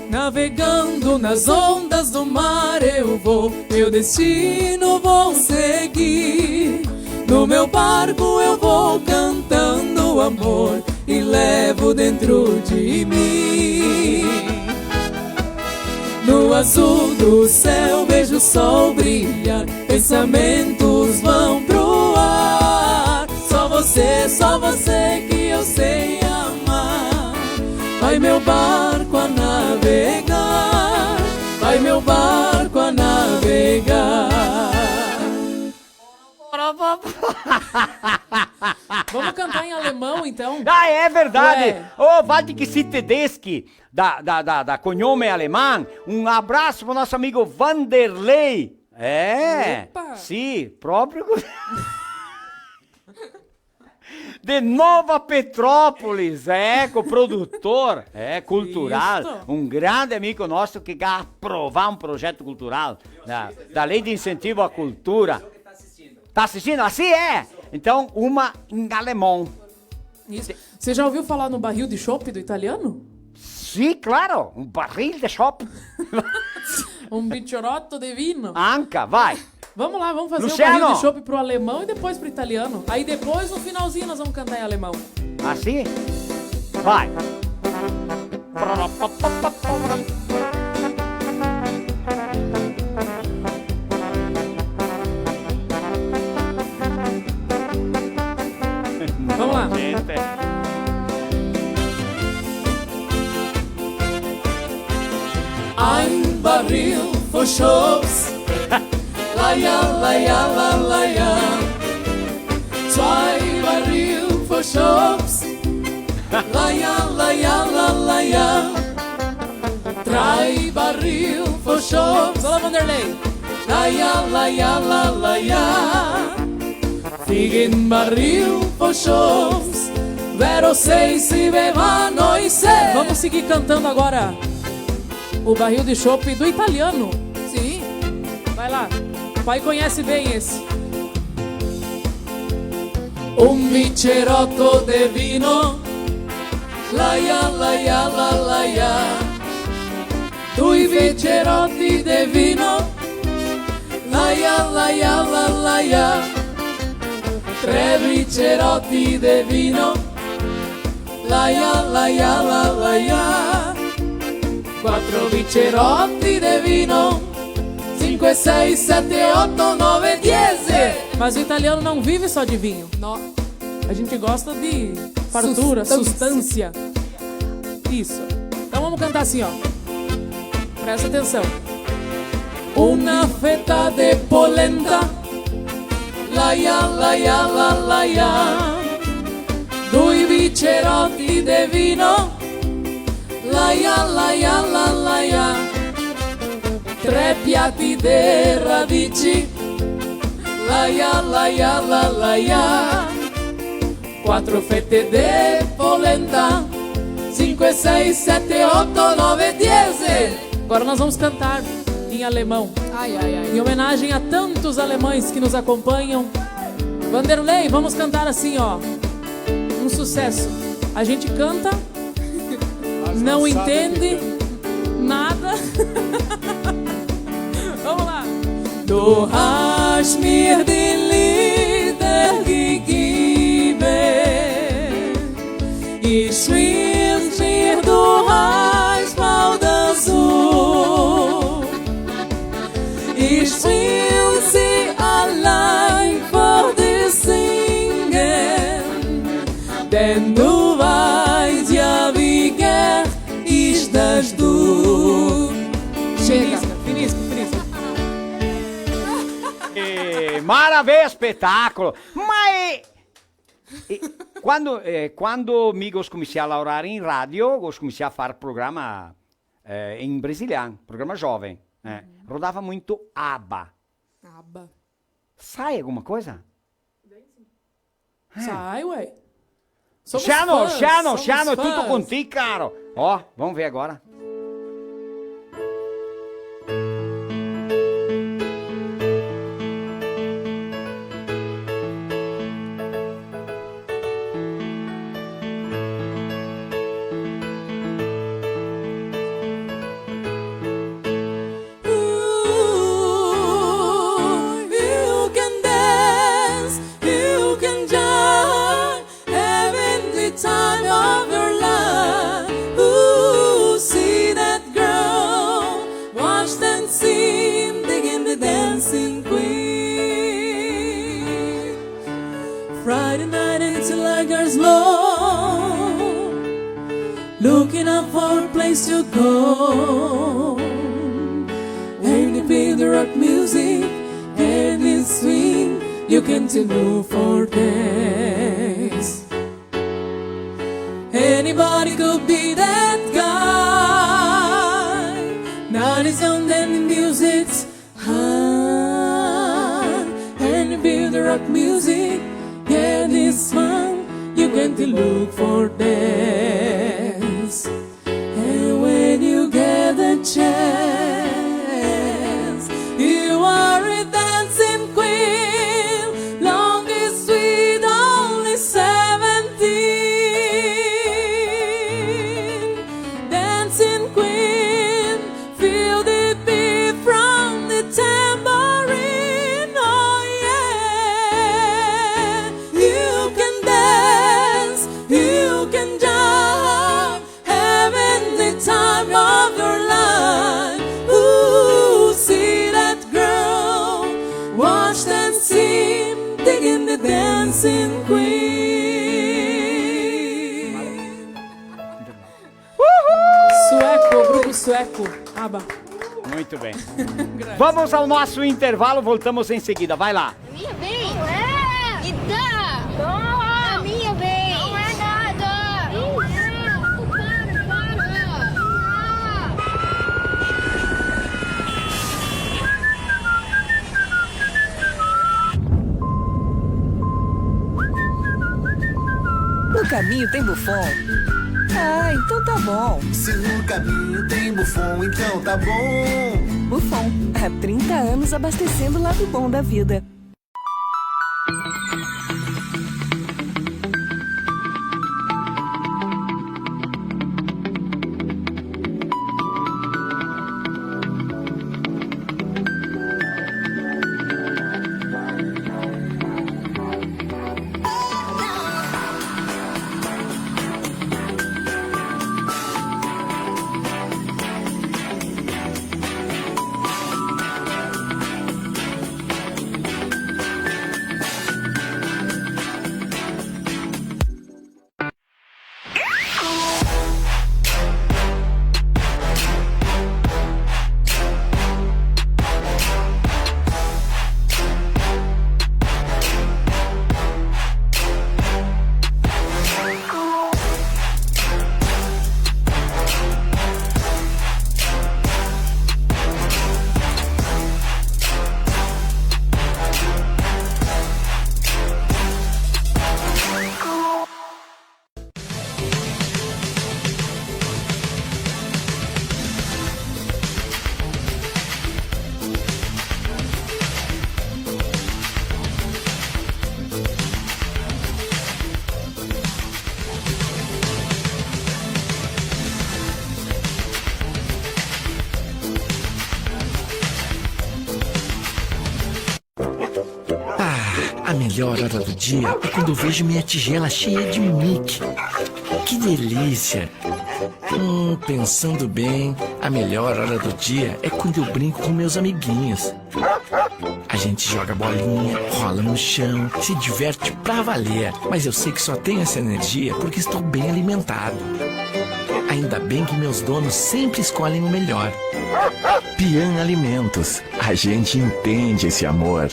Navegando nas ondas do mar eu vou, meu destino vou seguir. No meu barco eu vou cantando amor e levo dentro de mim. No azul do céu vejo o sol brilhar, pensamentos vão pro ar. Só você, só você que eu sei amar. Vai meu barco a navegar, vai meu barco a navegar. Vamos cantar em alemão, então? Ah, é verdade! Ué. Oh, Walter, que se tedeschi, da, da, da, da cognome alemão. Um abraço pro nosso amigo Vanderlei. É, opa! Sì, proprio così. De Nova Petrópolis, eco, produtor, é, cultural, isso, um grande amigo nosso que quer aprovar um projeto cultural da, da Lei de Incentivo à Cultura. Tá assistindo? Ah, sim, é? Então, uma em alemão. Isso. Você já ouviu falar no barril de chopp do italiano? Sì, claro, un barril de chopp. Um bichoroto de vino. Anca, vai. Vamos lá, vamos fazer o barril de chopp pro alemão e depois pro italiano. Aí depois, no finalzinho, nós vamos cantar em alemão. Ah, sim? Vai. Vamos lá. Gente. Ein Barril voll Schopps. La ja, la ja, la, la ja. Zwei Barril voll Schopps. La ja, la ja, la, la ja. Drei Barril voll Schopps. Solo Vanderlei. La ja, la ja, la, la ja. Vier Barril voll Schopps. Vero sei si bevano i se. Vamos seguir cantando agora o barril de chopp do italiano. Sim. Vai lá. O pai conhece bem esse. Un bichoroto de vino. La ja, la ja, la, la ja. Dui bicheroti de vino. La ja, la ja, la, la ja. Tre bicheroti de vino. La ja, la ja, la, la ja. Quatro bicheroti de vino. Cinque, sei, sete, oto, nove, diese. Mas o italiano não vive só de vinho. No. A gente gosta de fartura, sustância. Sustância. Isso. Então vamos cantar assim, ó. Presta atenção. Una feta de polenta. La ja, la ja, la, la ja. Dui bicheroti de vino. La ja, la ja, la, la ja. Tre piati de radici. La ja, la ja, la, la ja. Quatro fete de polenta. Cinque, sei, sete, oto, nove, diese. Agora nós vamos cantar em alemão. Ai, ai, ai. Em homenagem a tantos alemães que nos acompanham. Vanderlei, vamos cantar assim, ó. Um sucesso. A gente canta, não entende nada. Vamos lá. Du hast mir die Lieder gegeben. Ich wünsch mir, du hast bald dazu. Ich will sie allein für dich singen, denn du weißt ja, wie gern ich das tu. Chega, finisco, finisco. Eh, maravilha, spetacolo! Ma e, e quando, eh, quando mi go scominsià a laorar in radio, go scominsià a far programa, eh, in brasilian, programa joven, eh, rodava muito ABBA. ABBA. Sai alguma coisa? Eh. Sai, ué. Somos fãs, Luciano, Luciano, somos tudo fãs. Contigo, caro. Ó, vamos ver agora. Ooh, you can dance, you can joy, having the time of your life. Ooh, see that girl, watch them seem, digging the dancing queen. Friday night and it's like a slow, looking out for a place to go. And you feel the rock music and it's swing, you can still move for days. Anybody could be that guy. Night is young and the music's high, and you feel the rock music, yeah, this one, you can still look for dance. And when you get the chance, you are a dancing queen. Long is sweet, only seventeen. Dancing queen, feel the beat Isso, eco. Aba. Muito bem. Grazie. Vamos ao nosso intervalo, voltamos em seguida. Vai lá. A minha vez? Não é! Me dá! Não! A minha vez! Não é nada! Não! Para, para! No caminho tem Buffon? Ah, então tá bom. Se no caminho tem Buffon, então tá bom. Buffon, há trinta anos abastecendo o lado bom da vida. Ah, a melhor hora do dia é quando eu vejo minha tigela cheia de Mickey. Que delícia! Hum, pensando bem, a melhor hora do dia é quando eu brinco com meus amiguinhos. A gente joga bolinha, rola no chão, se diverte pra valer. Mas eu sei que só tenho essa energia porque estou bem alimentado. Ainda bem que meus donos sempre escolhem o melhor. Pian Alimentos, a gente entende esse amor.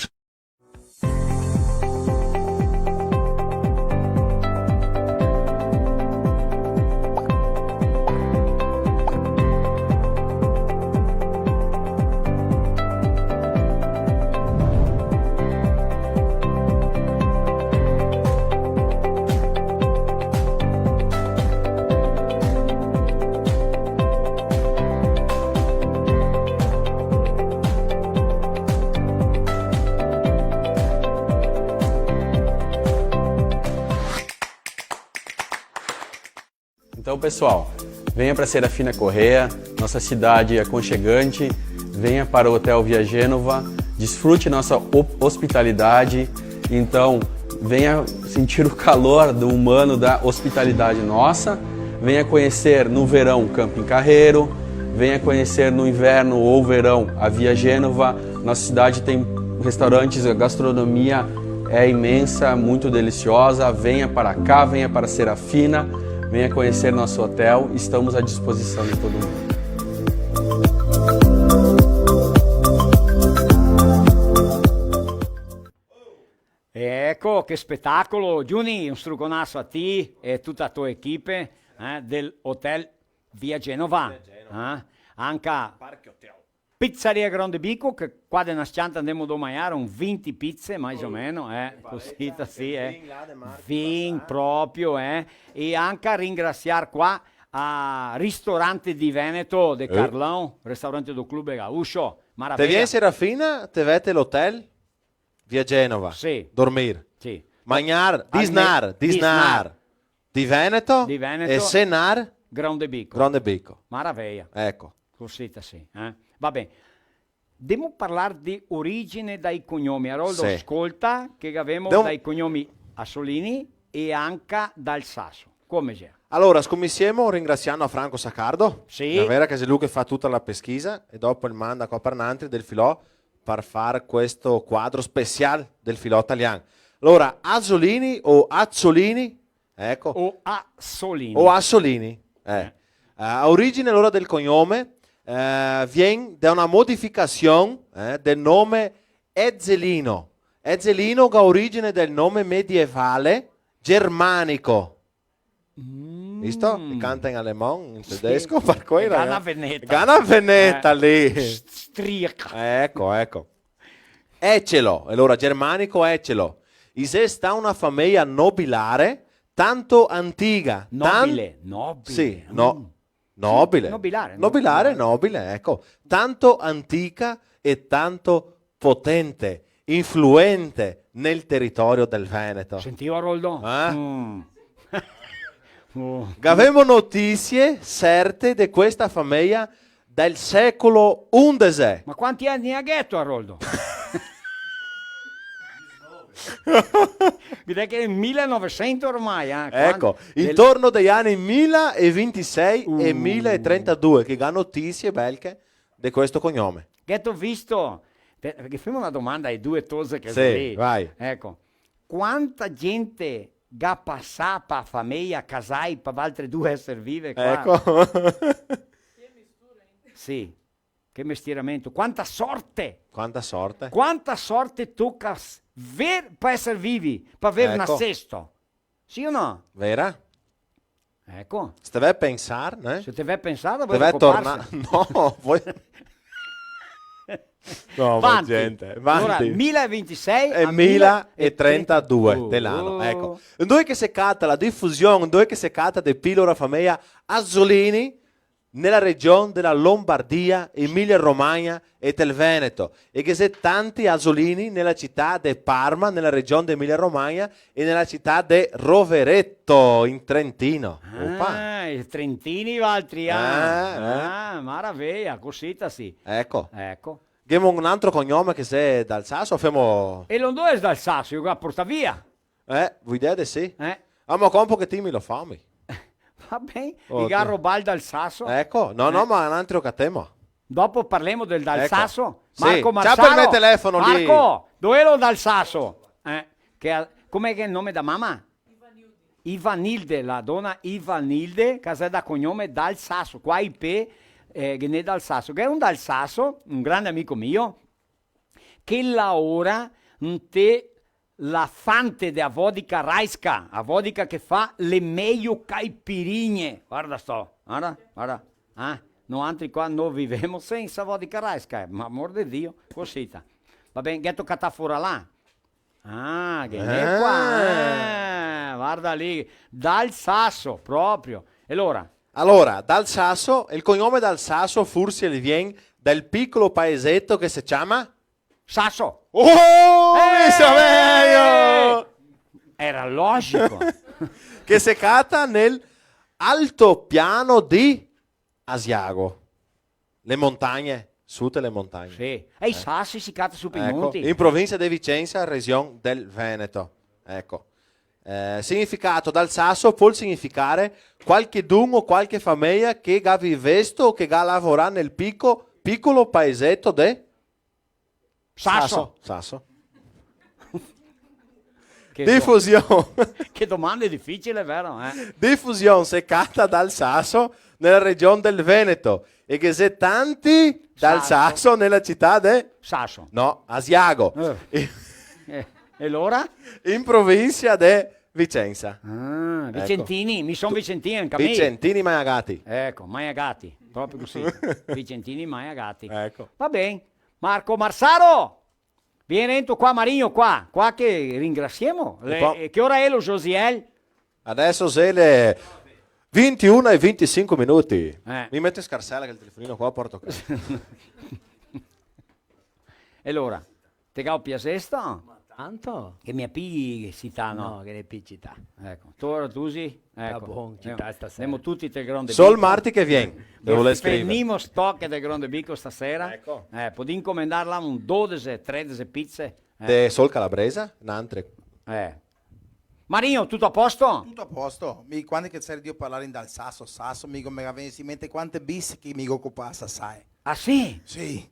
Então, pessoal, venha pra Serafina Corrêa, nossa cidade aconchegante, venha para o Hotel Via Genova, desfrute nossa ho-, hospitalidade. Então, venha sentir o calor do humano, da hospitalidade nossa. Venha conhecer no verão Camping Carreiro, venha conhecer no inverno ou verão a Via Genova. Nossa cidade tem restaurantes, a gastronomia é imensa, muito deliciosa. Venha para cá, venha para Serafina, venha conhecer nosso hotel. Estamos à disposição de todo mundo. Eco, che spetacolo! Giuni, un struconaso a ti e tuta a to equipe, eh, del Hotel Via Genova. Via Genova. Eh? Anca Parque Hotel. Pizzaria Grande Bico, che qua de na s-cianta ndemo do magnar un vinti pize, mais o meno, eh, cosita, sì, eh. Vin là de marchi pasà. Vin proprio, eh. E anca ringrasiar qua a Ristorante di Veneto de Carlão, restaurante do Clube Gaúcho, maraveia. Te vien Serafina, te vete l'hotel, Via Genova. Sì. Dormir. Sì. Magnar, disnar, disnar. Di Veneto. Di Veneto. E senar. Grande Bico. Grande Bico. Maraveia. Eco. Cosita sì, eh. Va ben. Demo parlar de origine dai cognomi. Aroldo, sì, scolta, che gavemo dai cognomi Assolini e anca Dal Sasso. Come xe? Alora, scominsiemo ringrasiando a Franco Saccardo. Sì. Xe vera che xe lu che fa tuta la peschisa e dopo el manda qua par nantri del filò par far questo quadro special del filò talian. Alora, Azzolini o Azzolini? Eco. O Assolini. O Assolini, eh. Eh. Eh, a origine, alora, del cognome, eh, vien da una modificasion, eh, del nome Ezzelino. Ezzelino ga origine del nome medievale germanico. Mm. Visto? E canta in alemão, in tedesco, par quela, ga na, eh, veneta. Ga na veneta, eh, lì. S-, strica. Eco, eco. Ecelo, e alora germanico Ecelo. I xe sta una fameja nobilare, tanto antica, tan-, nobile, nobile. Sì, no. Mm. Nobile. Nobilare, no? Nobilare, nobile, eco. Tanto antica e tanto potente, influente nel teritorio del Veneto. Sentìo, Aroldo? Eh? Mm. Oh. Gavemo notisie certe de questa fameja del secolo undese. Ma quanti ani gheto, Aroldo? Direi che xe el milenovesento ormai, eh, eco, quando, del intorno dei ani mila e vintisei e, uh, mila e trentadue, che ga notisie belche de questo cognome. Gheto visto? Te-, parché femo na domanda ai due tose che xe lì. Sì, vai. Eco. Quanta gente ga pasà pa fameja Casai, pa valtre due eser vive qua? Eco. Sì. Che mestieramento, quanta sorte! Quanta sorte! Quanta sorte toca s-, ver-, pa eser vivi, pa aver nasesto. Eco. Sì o no? Vera? Eco. Se te ve pensar, né? Se te ve pensar, te ve tornar. No, voi... No, ma vanti. Gente, vanti. Alora, mila e vintisei e a mila e trentadue de l'ano, eco. Dove che se cata la difusion, dove che se cata de pì la fameja Azzolini, nela region dela Lombardia, Emilia Romagna e del Veneto. E ghe xe tanti Azzolini nela cità de Parma, nela region de Emilia Romagna, e nela cità de Rovereto, in Trentino. Opa. Ah, i trentini, valtri, ah. Eh, eh. Ah, maraveja, cosita sì. Eco. Eco. Ghemo un altro cognome che xe dal Saso, femo... E l'ondò xe dal Saso, i lo ga portà via. Eh, vuto dir de sì? Eh. Ah, ma qua un pochetin mi lo fami. Va ben, i ga robà el dal Saso. Eco, no, no, ma un altro catemo. Dopo parlemo del dal Saso. Eco. Sì. Marco Marsaro. Ciapa el me telefono lì. Marco, dove xe lo dal Saso? Eh, che ha, come che xe el nome da mama? Ivanilde, la dona Ivanilde, che xe da cognome Dal Saso. Qua i pe, eh, che ghe n'è dal Saso. Che xe un dal Saso, un grande amico mio, che laora inte la fante de a vodka Rajska, a vodka che fa le mejo caipirinhe. Varda sto, varda, varda. Eh? Noantri qua no vivemo sensa vodka Rajska, eh, ma amor de Dio, cosita. Va ben, gheto catà fora là? Ah, che ghe n'è qua, eh, varda lì, Dal Saso, proprio. E alora? Alora, Dal Saso, el cognome Dal Saso forsi el vien dal picolo paeseto che se ciama? Saso. Oh, eh! Mi savevo! Era logico. Che se cata nel altopiano di Asiago. Le montagne, su te le montagne. Sì. E i sasi se cata su pe i monti. Eco, in provincia de Vicenza, region del Veneto. Eco. Eh, significato, Dal Saso pol significare qualchedun o qualche fameja che ga vivesto o che ga lavorà nel pico-, picolo paeseto de Saso. Saso, Saso. Che do-, difusion. Che domande dificile, vero, eh? Difusion se cata Dal Saso nela region del Veneto. E ghe xe tanti Dal Saso. Saso nela cità de? Saso. No, Asiago. Eh. Eh, e alora? In provincia de Vicenza. Ah, eco. Vicentini, mi son vicentini anca mi. Vicentini Maiagati. Eco, Maiagati, proprio cusì. Vicentini Maiagati. Eco. Va ben. Marco Marsaro! Vien rento qua, Marigno, qua, qua che ringrasiemo. Le, eh, che ora xe lo, Josiel? Adeso xe le vintiuna e vintisinque minuti. Eh. Mi meto in scarsela che el telefonino qua porto a casa. E alora, te ga piasesto? Ma tanto. Che mi a pigli cità, no? No, che ne pigli cità. Eco, ti ora tu sì? Eco. Sta bon, eh, cità stasera. Ndemo tuti te Grande Bico. Sol marti che vien, devo scrivere. Fenimo stoc de Grande Bico stasera. Eco. Eh, podì incomendar là un dodese, tredese pize. Eh. De sol calabresa, n'antre. Eh. Marino, tuto a posto? Tuto a posto. Mi, quando che te seri drio parlar in dal Saso, Saso, mi go, me vien in mente quante bisi che mi go copà, sae. Ah, sì? Sì.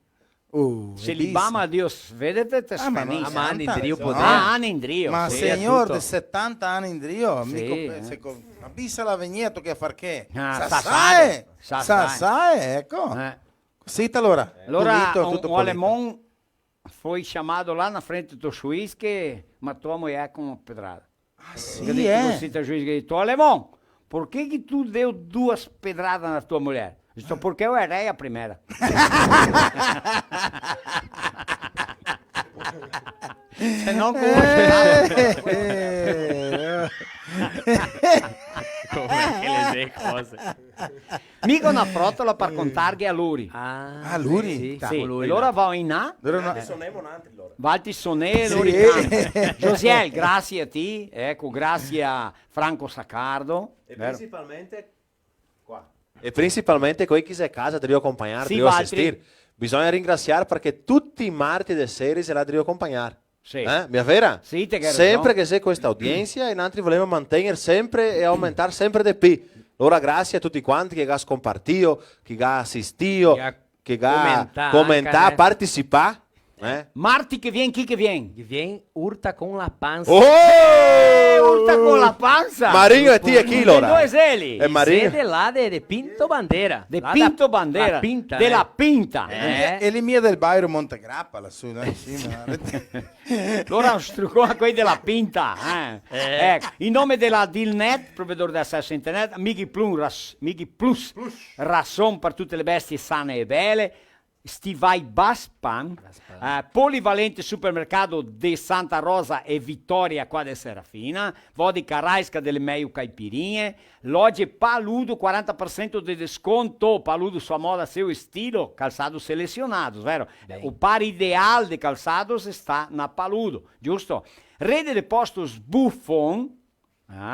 Uh, se li bama, Dio s-, vedete, te scanisa. Ah, ma no, setanta, ah, ani indrio, no? Ah, ani indrio, sì, senhor de setanta ani indrio, sì, mico pe-, eh. Se co-, ma bisa la vegnea, toca far che? Ah, sasae, sasae, sasae, eco. Eh. Cosita, alora. Alora, tuto, un, tuto un polito. Alemão foi chamado lá na frente do juiz que matou a mulher com uma pedrada. Ah, sì, eh? Che ga dito cusì el juiz, che ga dito: "Alemão, por que que tu deu duas pedradas na tua mulher?" Dixe: "Porque eu errei a primeira." Se no, come? Eh, eh, eh. Come che le xe cose. Mi go na frotola par contarghe a lori. Ah, a lori? Sì, sì. Alora vao in là. Alora no. Valtri sonè, lori canta. Josiel, grasie a ti, eco, grasie a Franco Saccardo. E principalmente qua. E principalmente quei che xe casa, drio acompagnar, sì, drio asistir. Bisogna ringrasiar parché tuti i marti de sera xe là drio acompagnar. Sì. Eh? Mia vera? Sì, te ghe rason. Sempre che xe questa audiensia, e nantri volemo mantegner sempre e aumentar sempre de pi. Alora grasie a tuti quanti che ga scompartìo, che ga asistìo, che ga comentà, comentà, anca, eh, partisipà, eh? Marti che vien, chi che vien? Che vien Urta con la pansa. Oh! Eh, Urta con la pansa! Marinho, e ti e chi, alora? De dove xeli? Xe Marinho? Xe de là de, de Pinto Bandeira. De Pinto Bandeira. La Pinta, de la Pinta. Eh. E, e li mia del bairro Monte Grappa, là su, là in sima. Alora un strucon a quei de la Pinta, eh. Eh. Eco, in nome de la Dilnet, provedor de aceso a internet, Mighi Plus Ras-, Mighi Plus Rason par tute le bestie sane e bele, Stivai Baspan, Baspan. Eh, Polivalente Supermercado de Santa Rosa e Vitória, qua de Serafina, vodka Raiska, dele meio caipirinhe, Loje Paludo, quaranta por cento de desconto, Paludo, sua moda, seu estilo, calçados selecionados, vero? Bem. O par ideal de calçados está na Paludo, giusto? Rede de Postos Buffon,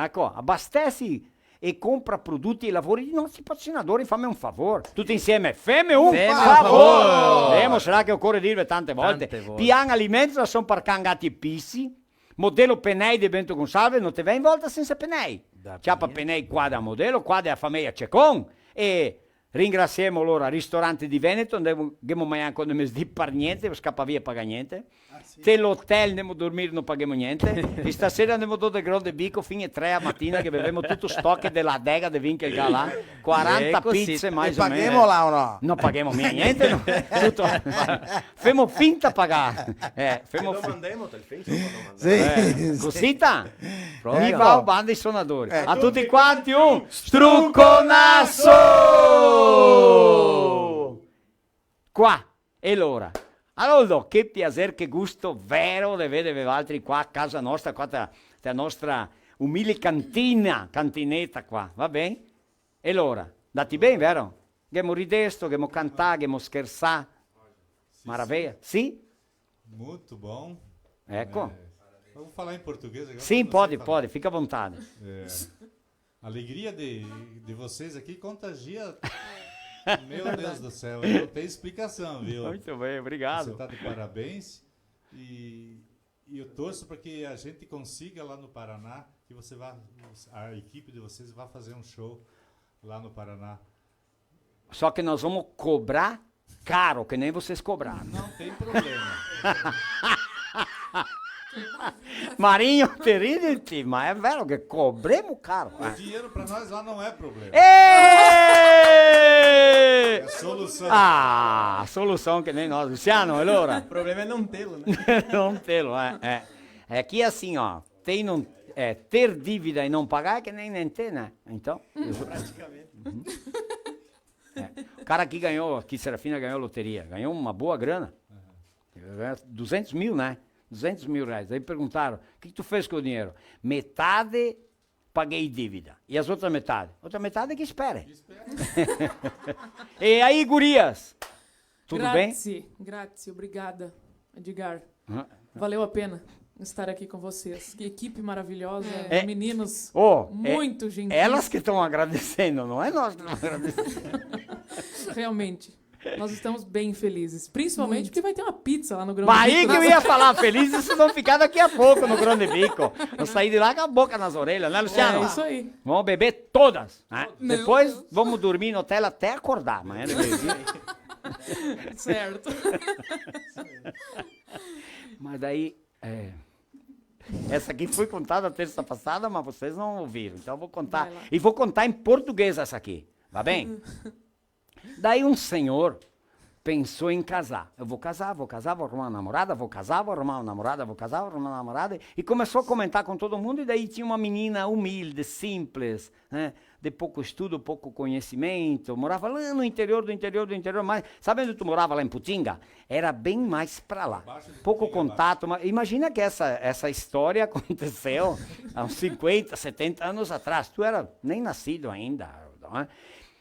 eco, abastece e compra produti e lavori dei nostri patrocinadori, fame un favor. Tuti insieme, feme un favor! Feme un favor! Femo, sarà che ocore dirve tante volte. Tante volte. Pian Alimentos, rason par can, gati e pesi. Modelo Penei de Bento Gonçalves, no te ve in volta sensa penei. Ciapa penei qua da Modelo, qua dea fameia Cecon. E ringrasiemo alora Ristorante di Veneto, ndemo, ghemo magnà anca de mesdì par gnente, scapa via, paga gnente. Ah, sì? Te l'hotel ndemo dormir, no paghemo gnente. E stasera ndemo do de Grande Bico fin e tre a matina che bevemo tuto stock de la adega de vin che el ga là. Quaranta pize, mais o meno. E paghemo là o no? No paghemo mia gnente, no. Tuto. Femo finta pagar. Eh, femo finta. Domandemo, te lo femo domandar. Sì, eh, sì. Cosita? Proprio. Viva la banda dei sonadori. Eh. A tuti quanti un struconaso! Qua. E lora, Aroldo, che piaser, che gusto vero de vedeve valtri qua a casa nostra, qua te, te nostra umile cantina, cantineta qua, va ben? E lora, ndati ben, vero? Ghemo ridesto, ghemo cantà, ghemo schersà. Sì, maraveia. Sì? Muito bom. Eco. Eh, vamos falar em português agora? Sim, pode, pode, fica à vontade. É. A alegria de, de vocês aqui contagia. Meu Deus do céu, não tem explicação, viu? Muito bem, obrigado. Você tá de parabéns e, e eu torço pra que a gente consiga lá no Paraná, que você vá, a equipe de vocês vá fazer um show lá no Paraná. Só que nós vamos cobrar caro, que nem vocês cobraram. Não tem problema. Marinho, te ridi, ti, ma xe vero che cobremo caro, eh. O dinheiro pra nós lá não é problema. Ê! É solução. Ah, solução que nem nós. Luciano, e alora? O problema é não tê-lo, né? Não tê-lo, é, é. É que assim, ó, tem não, é, ter dívida e não pagar é que nem não ter, né? Então, praticamente. Uhum. É. O cara que ganhou, que Serafina ganhou loteria, ganhou uma boa grana. Aham. Ganhou duzentos mil, né? Duzentos mil reais. Aí perguntaram: "O que que tu fez com o dinheiro?" "Metade paguei dívida. E as outras metade?" "Outra metade que espere." Que espere. E aí, gurias? Tudo bem? Grazie, grazie, obrigada, Edgar. Hã? Valeu a pena estar aqui com vocês. Que equipe maravilhosa, é, meninos, ó, é, muito gentis. Elas que tão agradecendo, não é nós que tamo agradecendo. Realmente, nós estamos bem felizes. Principalmente porque vai ter uma pizza lá no Grande Bico. Muito. Mas aí que eu ia falar, felizes vocês vão ficar daqui a pouco no Grande Bico. Eu saí de lá com a boca nas orelhas, né, Luciano? É isso aí. Vamos beber todas, né? Meu Deus. Depois vamos dormir no hotel até acordar, amanhã de meio-dia. Certo. Mas daí, é, essa aqui foi contada terça passada, mas vocês não ouviram. Então eu vou contar. Vai lá. E vou contar em português essa aqui, tá bem? Daí um senhor pensou em casar. "Eu vou casar, vou casar, vou arrumar uma namorada, vou casar, vou arrumar uma namorada, vou casar, vou arrumar uma namorada." E começou a comentar com todo mundo, e daí tinha uma menina humilde, simples, né? De pouco estudo, pouco conhecimento, morava lá no interior do interior do interior, mas sabe onde tu morava lá em Putinga? Era bem mais pra lá. Abaixo de Pouco Putinga, contato, mas imagina que essa, essa história aconteceu há uns cinquenta, setenta anos atrás. Tu era nem nascido ainda, não é?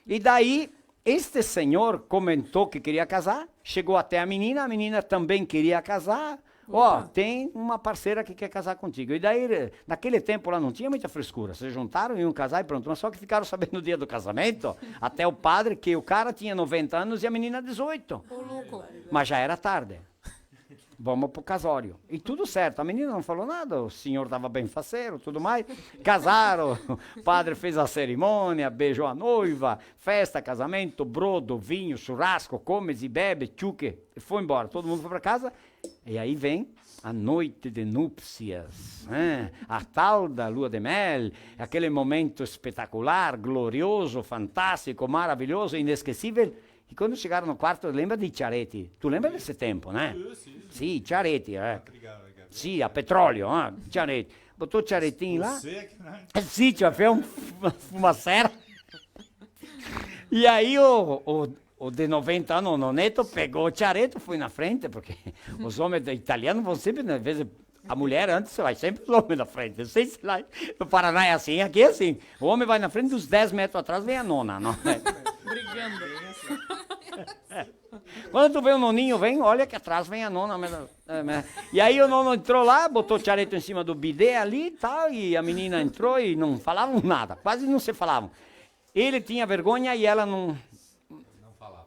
E daí, este senhor comentou que queria casar, chegou até a menina, a menina também queria casar. "Ó, opa, tem uma parceira que quer casar contigo." E daí, naquele tempo lá não tinha muita frescura, se juntaram, iam casar e pronto. Mas só que ficaram sabendo no dia do casamento, até o padre, que o cara tinha noventa anos e a menina dezoito. Ô, louco. Mas já era tarde. "Vamos pro casório." E tudo certo, a menina não falou nada, o senhor tava bem faceiro, tudo mais. Casaram, o padre fez a cerimônia, beijou a noiva, festa, casamento, brodo, vinho, churrasco, come, se bebe, tchuque, e foi embora. Todo mundo foi pra casa, e aí vem a noite de núpcias, né? A tal da lua de mel, aquele momento espetacular, glorioso, fantástico, maravilhoso, inesquecível. E quando chegaram no quarto, lembra dei ciareti? Tu lembra desse tempo, né? Sì, sì, sì. Sì, ciareti, eh. Obrigado, obrigado. Sì, a petrolio, eh, ciareti. Botou o ciaretinho lá. Você que não... Eh, sì, tinha feito uma fumaceira. E aí o, o, o de noventa anos, o Noneto, pegou o ciareto, foi na frente, porque os homens italianos vão sempre, às vezes, a mulher antes, vai sempre os homens na frente. Não sei se lá no Paraná é assim, aqui é assim. O homem vai na frente, dos dez metros atrás vem a nona, não é? Brigando. Quando tu vê o noninho, vem, olha que atrás vem a nona. Mas, é, mas... E aí o nono entrou lá, botou o ciareto em cima do bidê ali e tal, e a menina entrou e não falavam nada, quase não se falavam. Ele tinha vergonha e ela não,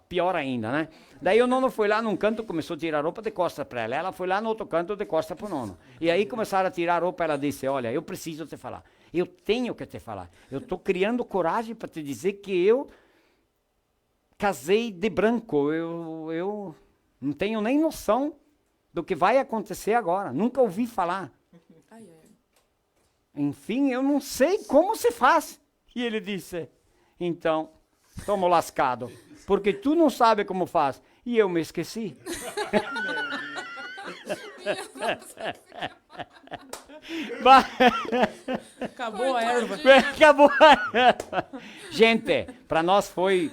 pior ainda, né? Daí o nono foi lá num canto, começou a tirar roupa de costas pra ela. Ela foi lá no outro canto de costas pro nono. E aí começaram a tirar a roupa, ela disse: "Olha, eu preciso te falar. Eu tenho que te falar. Eu tô criando coragem pra te dizer que eu casei de branco. Eu, eu não tenho nem noção do que vai acontecer agora. Nunca ouvi falar." Ai, ai. "Enfim, eu não sei como se faz." E ele disse: "Então, tamo lascado, porque tu não sabe como faz e eu me esqueci." Ba- Acabou a erva. Acabou a erva. Gente, pra nós foi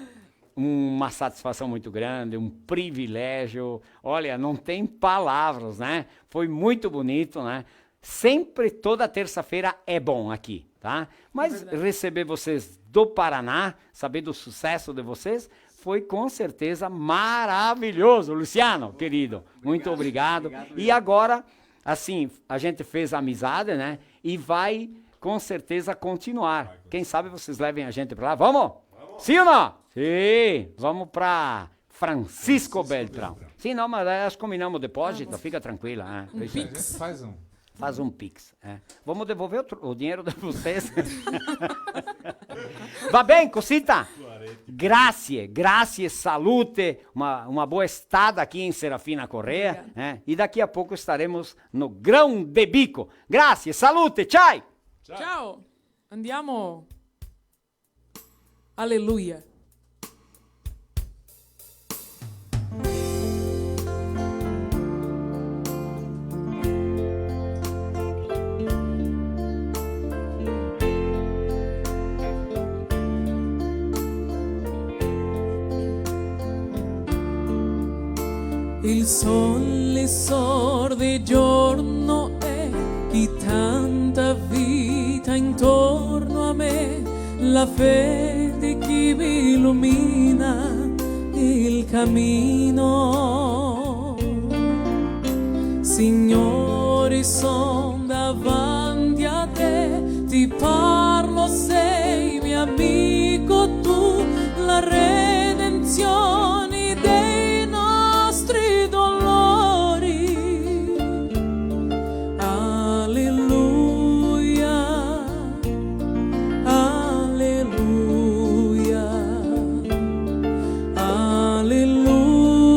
uma satisfação muito grande, um privilégio. Olha, não tem palavras, né? Foi muito bonito, né? Sempre toda terça-feira é bom aqui, tá? Mas receber vocês do Paraná, saber do sucesso de vocês, foi com certeza maravilhoso. Luciano, querido, muito obrigado. E agora, assim, a gente fez amizade, né? E vai com certeza continuar. Quem sabe vocês levem a gente pra lá. Vamos? Sim ou não? Sim! Vamos pra Francisco Beltrão. Sim, não, mas nós combinamos o depósito, fica tranquila. Eh. Um pix. Faz um. Faz um pix. Eh. Vamos devolver o tro- o dinheiro de vocês. Va ben, cosita? Grazie, grazie, salute, uma, uma boa estada aqui em Serafina Corrêa. Eh. E daqui a pouco estaremos no Grão de Bico. Grazie, salute, ciao! Ciao. Andiamo. Alleluia. Il sole sor de giorno e chi tanta vita intorno a me, la fede chi mi illumina il cammino. Signore, son davanti a te, ti parlo, sei mio amico tu, la redenzione dei nostri dolori. Alleluia, alleluia, alleluia.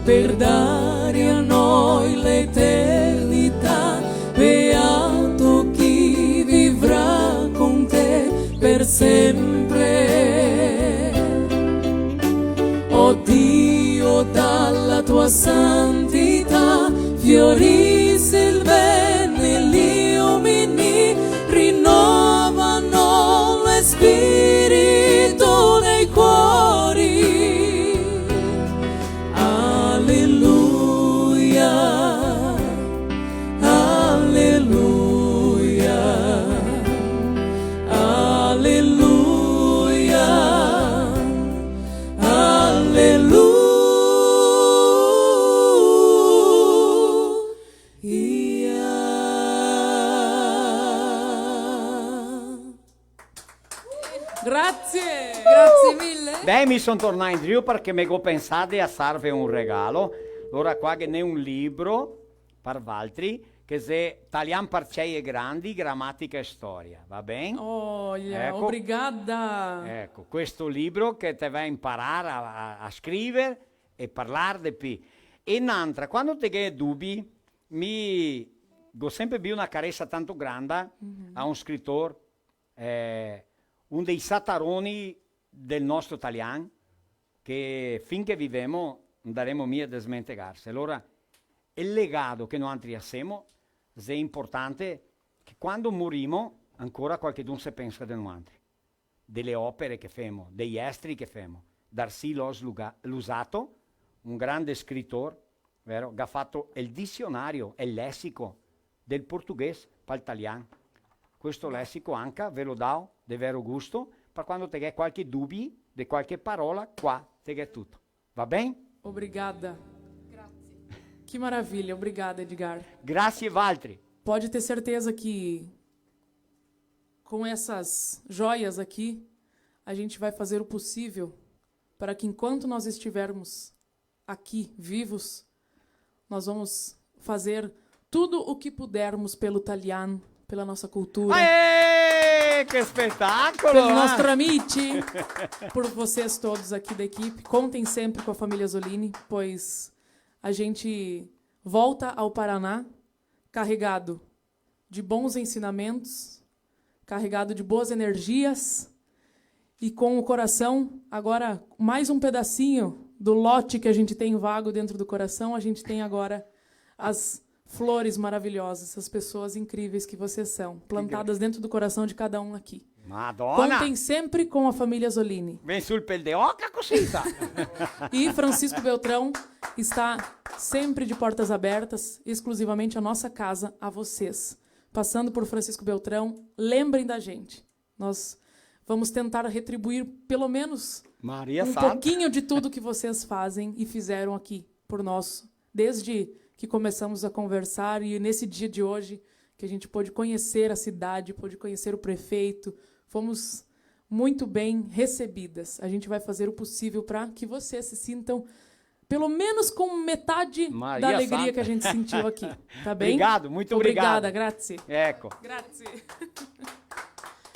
per dare a noi l'eternità. Beato chi vivrà con te per sempre. Oh Dio, dalla tua santità fiorisse il bene, illumini, rinnovano lo spirito nei cuori. Alleluia, alleluia, alleluia, alleluia. Grazie! Grazie mille! Beh, mi son tornà indrio parché me go pensà de asarve un regalo. Alora qua ghe n'è un libro par valtri, che xe Talian par cei e grandi, gramatica e storia, va ben? Oh, yeah, eco. Obrigada! Eco, questo libro che te va a imparar a, a, a scriver e parlar de pi. E n'antra, quando te ghe dubi, mi go sempre bio na caresa tanto granda a un scritor, eh, un dei sataroni del nostro talian, che fin che vivemo andaremo mia a desmentegarse. Alora, el legado che noantri asemo xe importante, che quando morimo ancora qualchedun se pensa de noantri, de le opere che femo, dei estri che femo. Darcy Loss Luga-, Luzzatto, un grande scritor, vero? Che ga fato el disionario, el lesico del portoghese pal talian. Questo lesico anca ve lo dao de vero gusto, par quando te ghè qualche dubi de qualche parola, qua te ghè tuto. Va ben? Obrigada. Grazie. Que maravilha. Obrigada, Edgar. Grazie valtri. Pode ter certeza que com essas joias aqui, a gente vai fazer o possível para que enquanto nós estivermos aqui vivos, nós vamos fazer tudo o que pudermos pelo Talian, pela nossa cultura, aê! Que espetáculo, pelo, ah, nostro amici, por vocês todos aqui da equipe. Contem sempre com a família Zolini, pois a gente volta ao Paraná carregado de bons ensinamentos, carregado de boas energias e com o coração, agora mais um pedacinho do lote que a gente tem vago dentro do coração, a gente tem agora as flores maravilhosas, essas pessoas incríveis que vocês são, plantadas dentro do coração de cada um aqui. Madona! Contem sempre com a família Zolini. Vem sul pel de oca, cosita! E Francisco Beltrão está sempre de portas abertas, exclusivamente a nossa casa a vocês. Passando por Francisco Beltrão, lembrem da gente. Nós vamos tentar retribuir pelo menos Maria um Santa. Pouquinho de tudo que vocês fazem e fizeram aqui por nós, desde que começamos a conversar e nesse dia de hoje, que a gente pôde conhecer a cidade, pôde conhecer o prefeito, fomos muito bem recebidas. A gente vai fazer o possível pra que vocês se sintam pelo menos com metade da alegria que a gente sentiu aqui, tá bem? Maria Santa. Obrigado, muito obrigado. Obrigada, grazie. Eco. Grazie.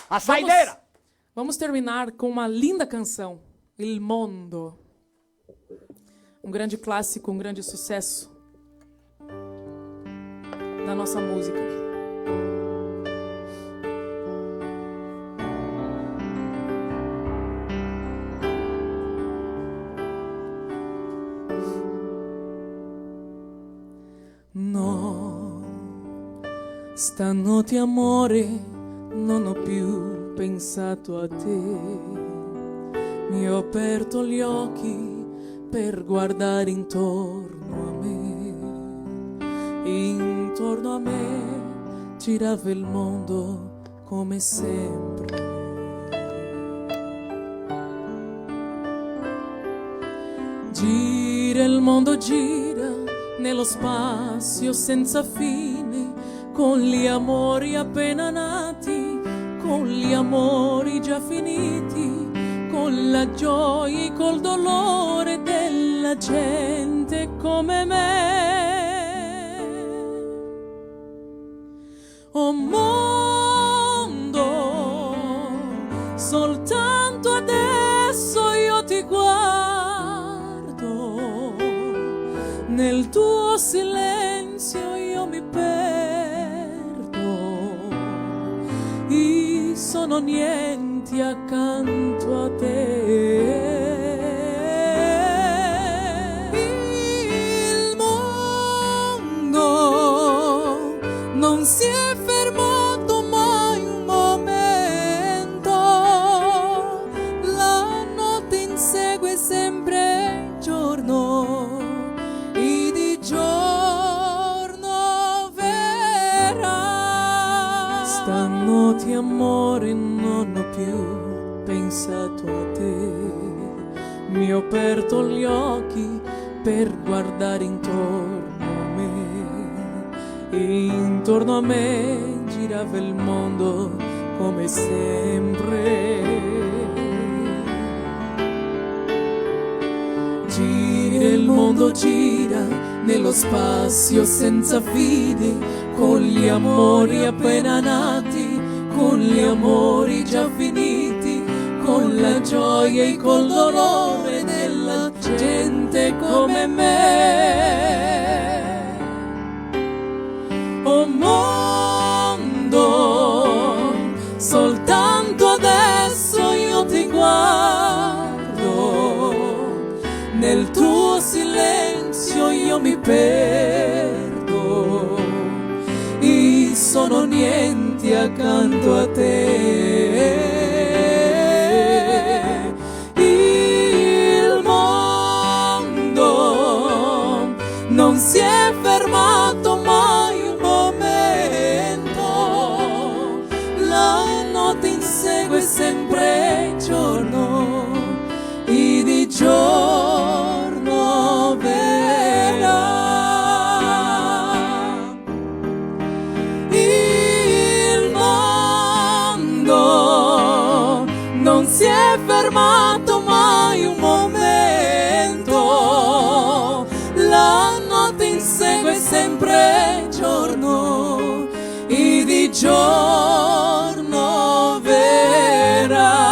A saideira! Vamos, vamos terminar com uma linda canção, Il Mondo. Um grande clássico, um grande sucesso da nossa música. No, stanotte amore, non ho più pensato a te. Mi ho aperto gli occhi per guardare intorno a me. Intorno a me girava il mondo come sempre. Gira il mondo, gira nello spazio senza fine, con gli amori appena nati, con gli amori già finiti, con la gioia e col dolore della gente come me. Oh mondo, soltanto adesso io ti guardo, Silenzio io mi perdo, i sono nienti accanto a te. Il mondo non si è fermato mai un momento, la notte insegue sempre il giorno, e di giorno verrà. Stanotte, amore, non ho più pensato a te. Mi ho aperto gli occhi per guardare intorno a me. E intorno a me girava il mondo come sempre. Gira il mondo, gira nello spazio senza fine, con gli amori appena nati, con gli amori già finiti, con la gioia e col dolore della gente come me. Oh mondo, soltanto adesso io ti guardo, nel tuo silenzio io mi perdo, i sono nienti accanto a te. Il mondo non si è fermato mai un momento, la notte insegue sempre il giorno, e di giorno verrà. Il mondo non si è fermato mai un momento, la notte insegue sempre il giorno, e di giorno verrà.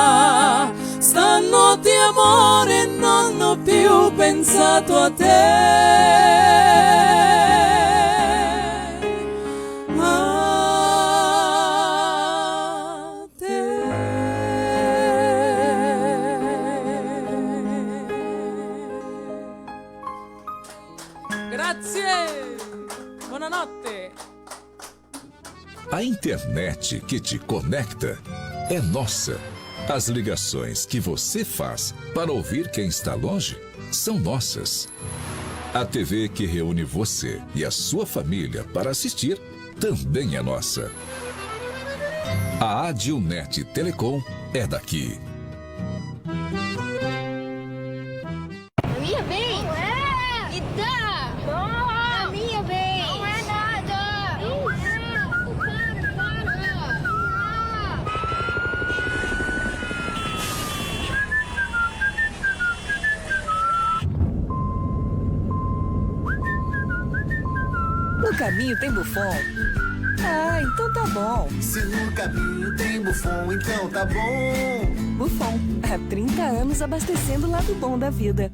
Stanotte, amore, non ho più pensato a te. A te. Grazie. Buonanotte. A internet que te conecta é nossa. As ligações que você faz para ouvir quem está longe são nossas. A T V que reúne você e a sua família para assistir também é nossa. A Adilnet Telecom é daqui. A minha vez? Não é! Me dá! Não! A minha vez! Não é nada! Não é! Para, para! No caminho tem Buffon? Ah, então tá bom. Se no caminho tem Buffon, então tá bom. Buffon, há trinta anos abastecendo o lado bom da vida.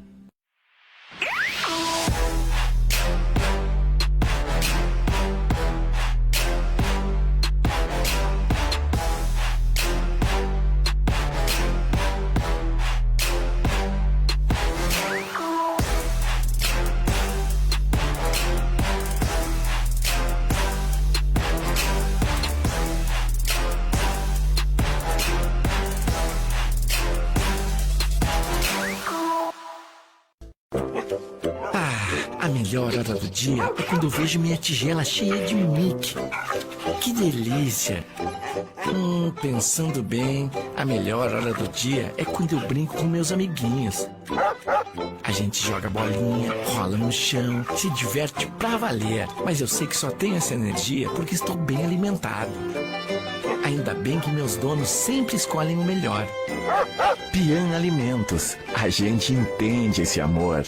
Ah, a melhor hora do dia é quando eu vejo minha tigela cheia de Mickey. Que delícia! Hum, pensando bem, a melhor hora do dia é quando eu brinco com meus amiguinhos. A gente joga bolinha, rola no chão, se diverte pra valer. Mas eu sei que só tenho essa energia porque estou bem alimentado. Ainda bem que meus donos sempre escolhem o melhor. Pian Alimentos, a gente entende esse amor.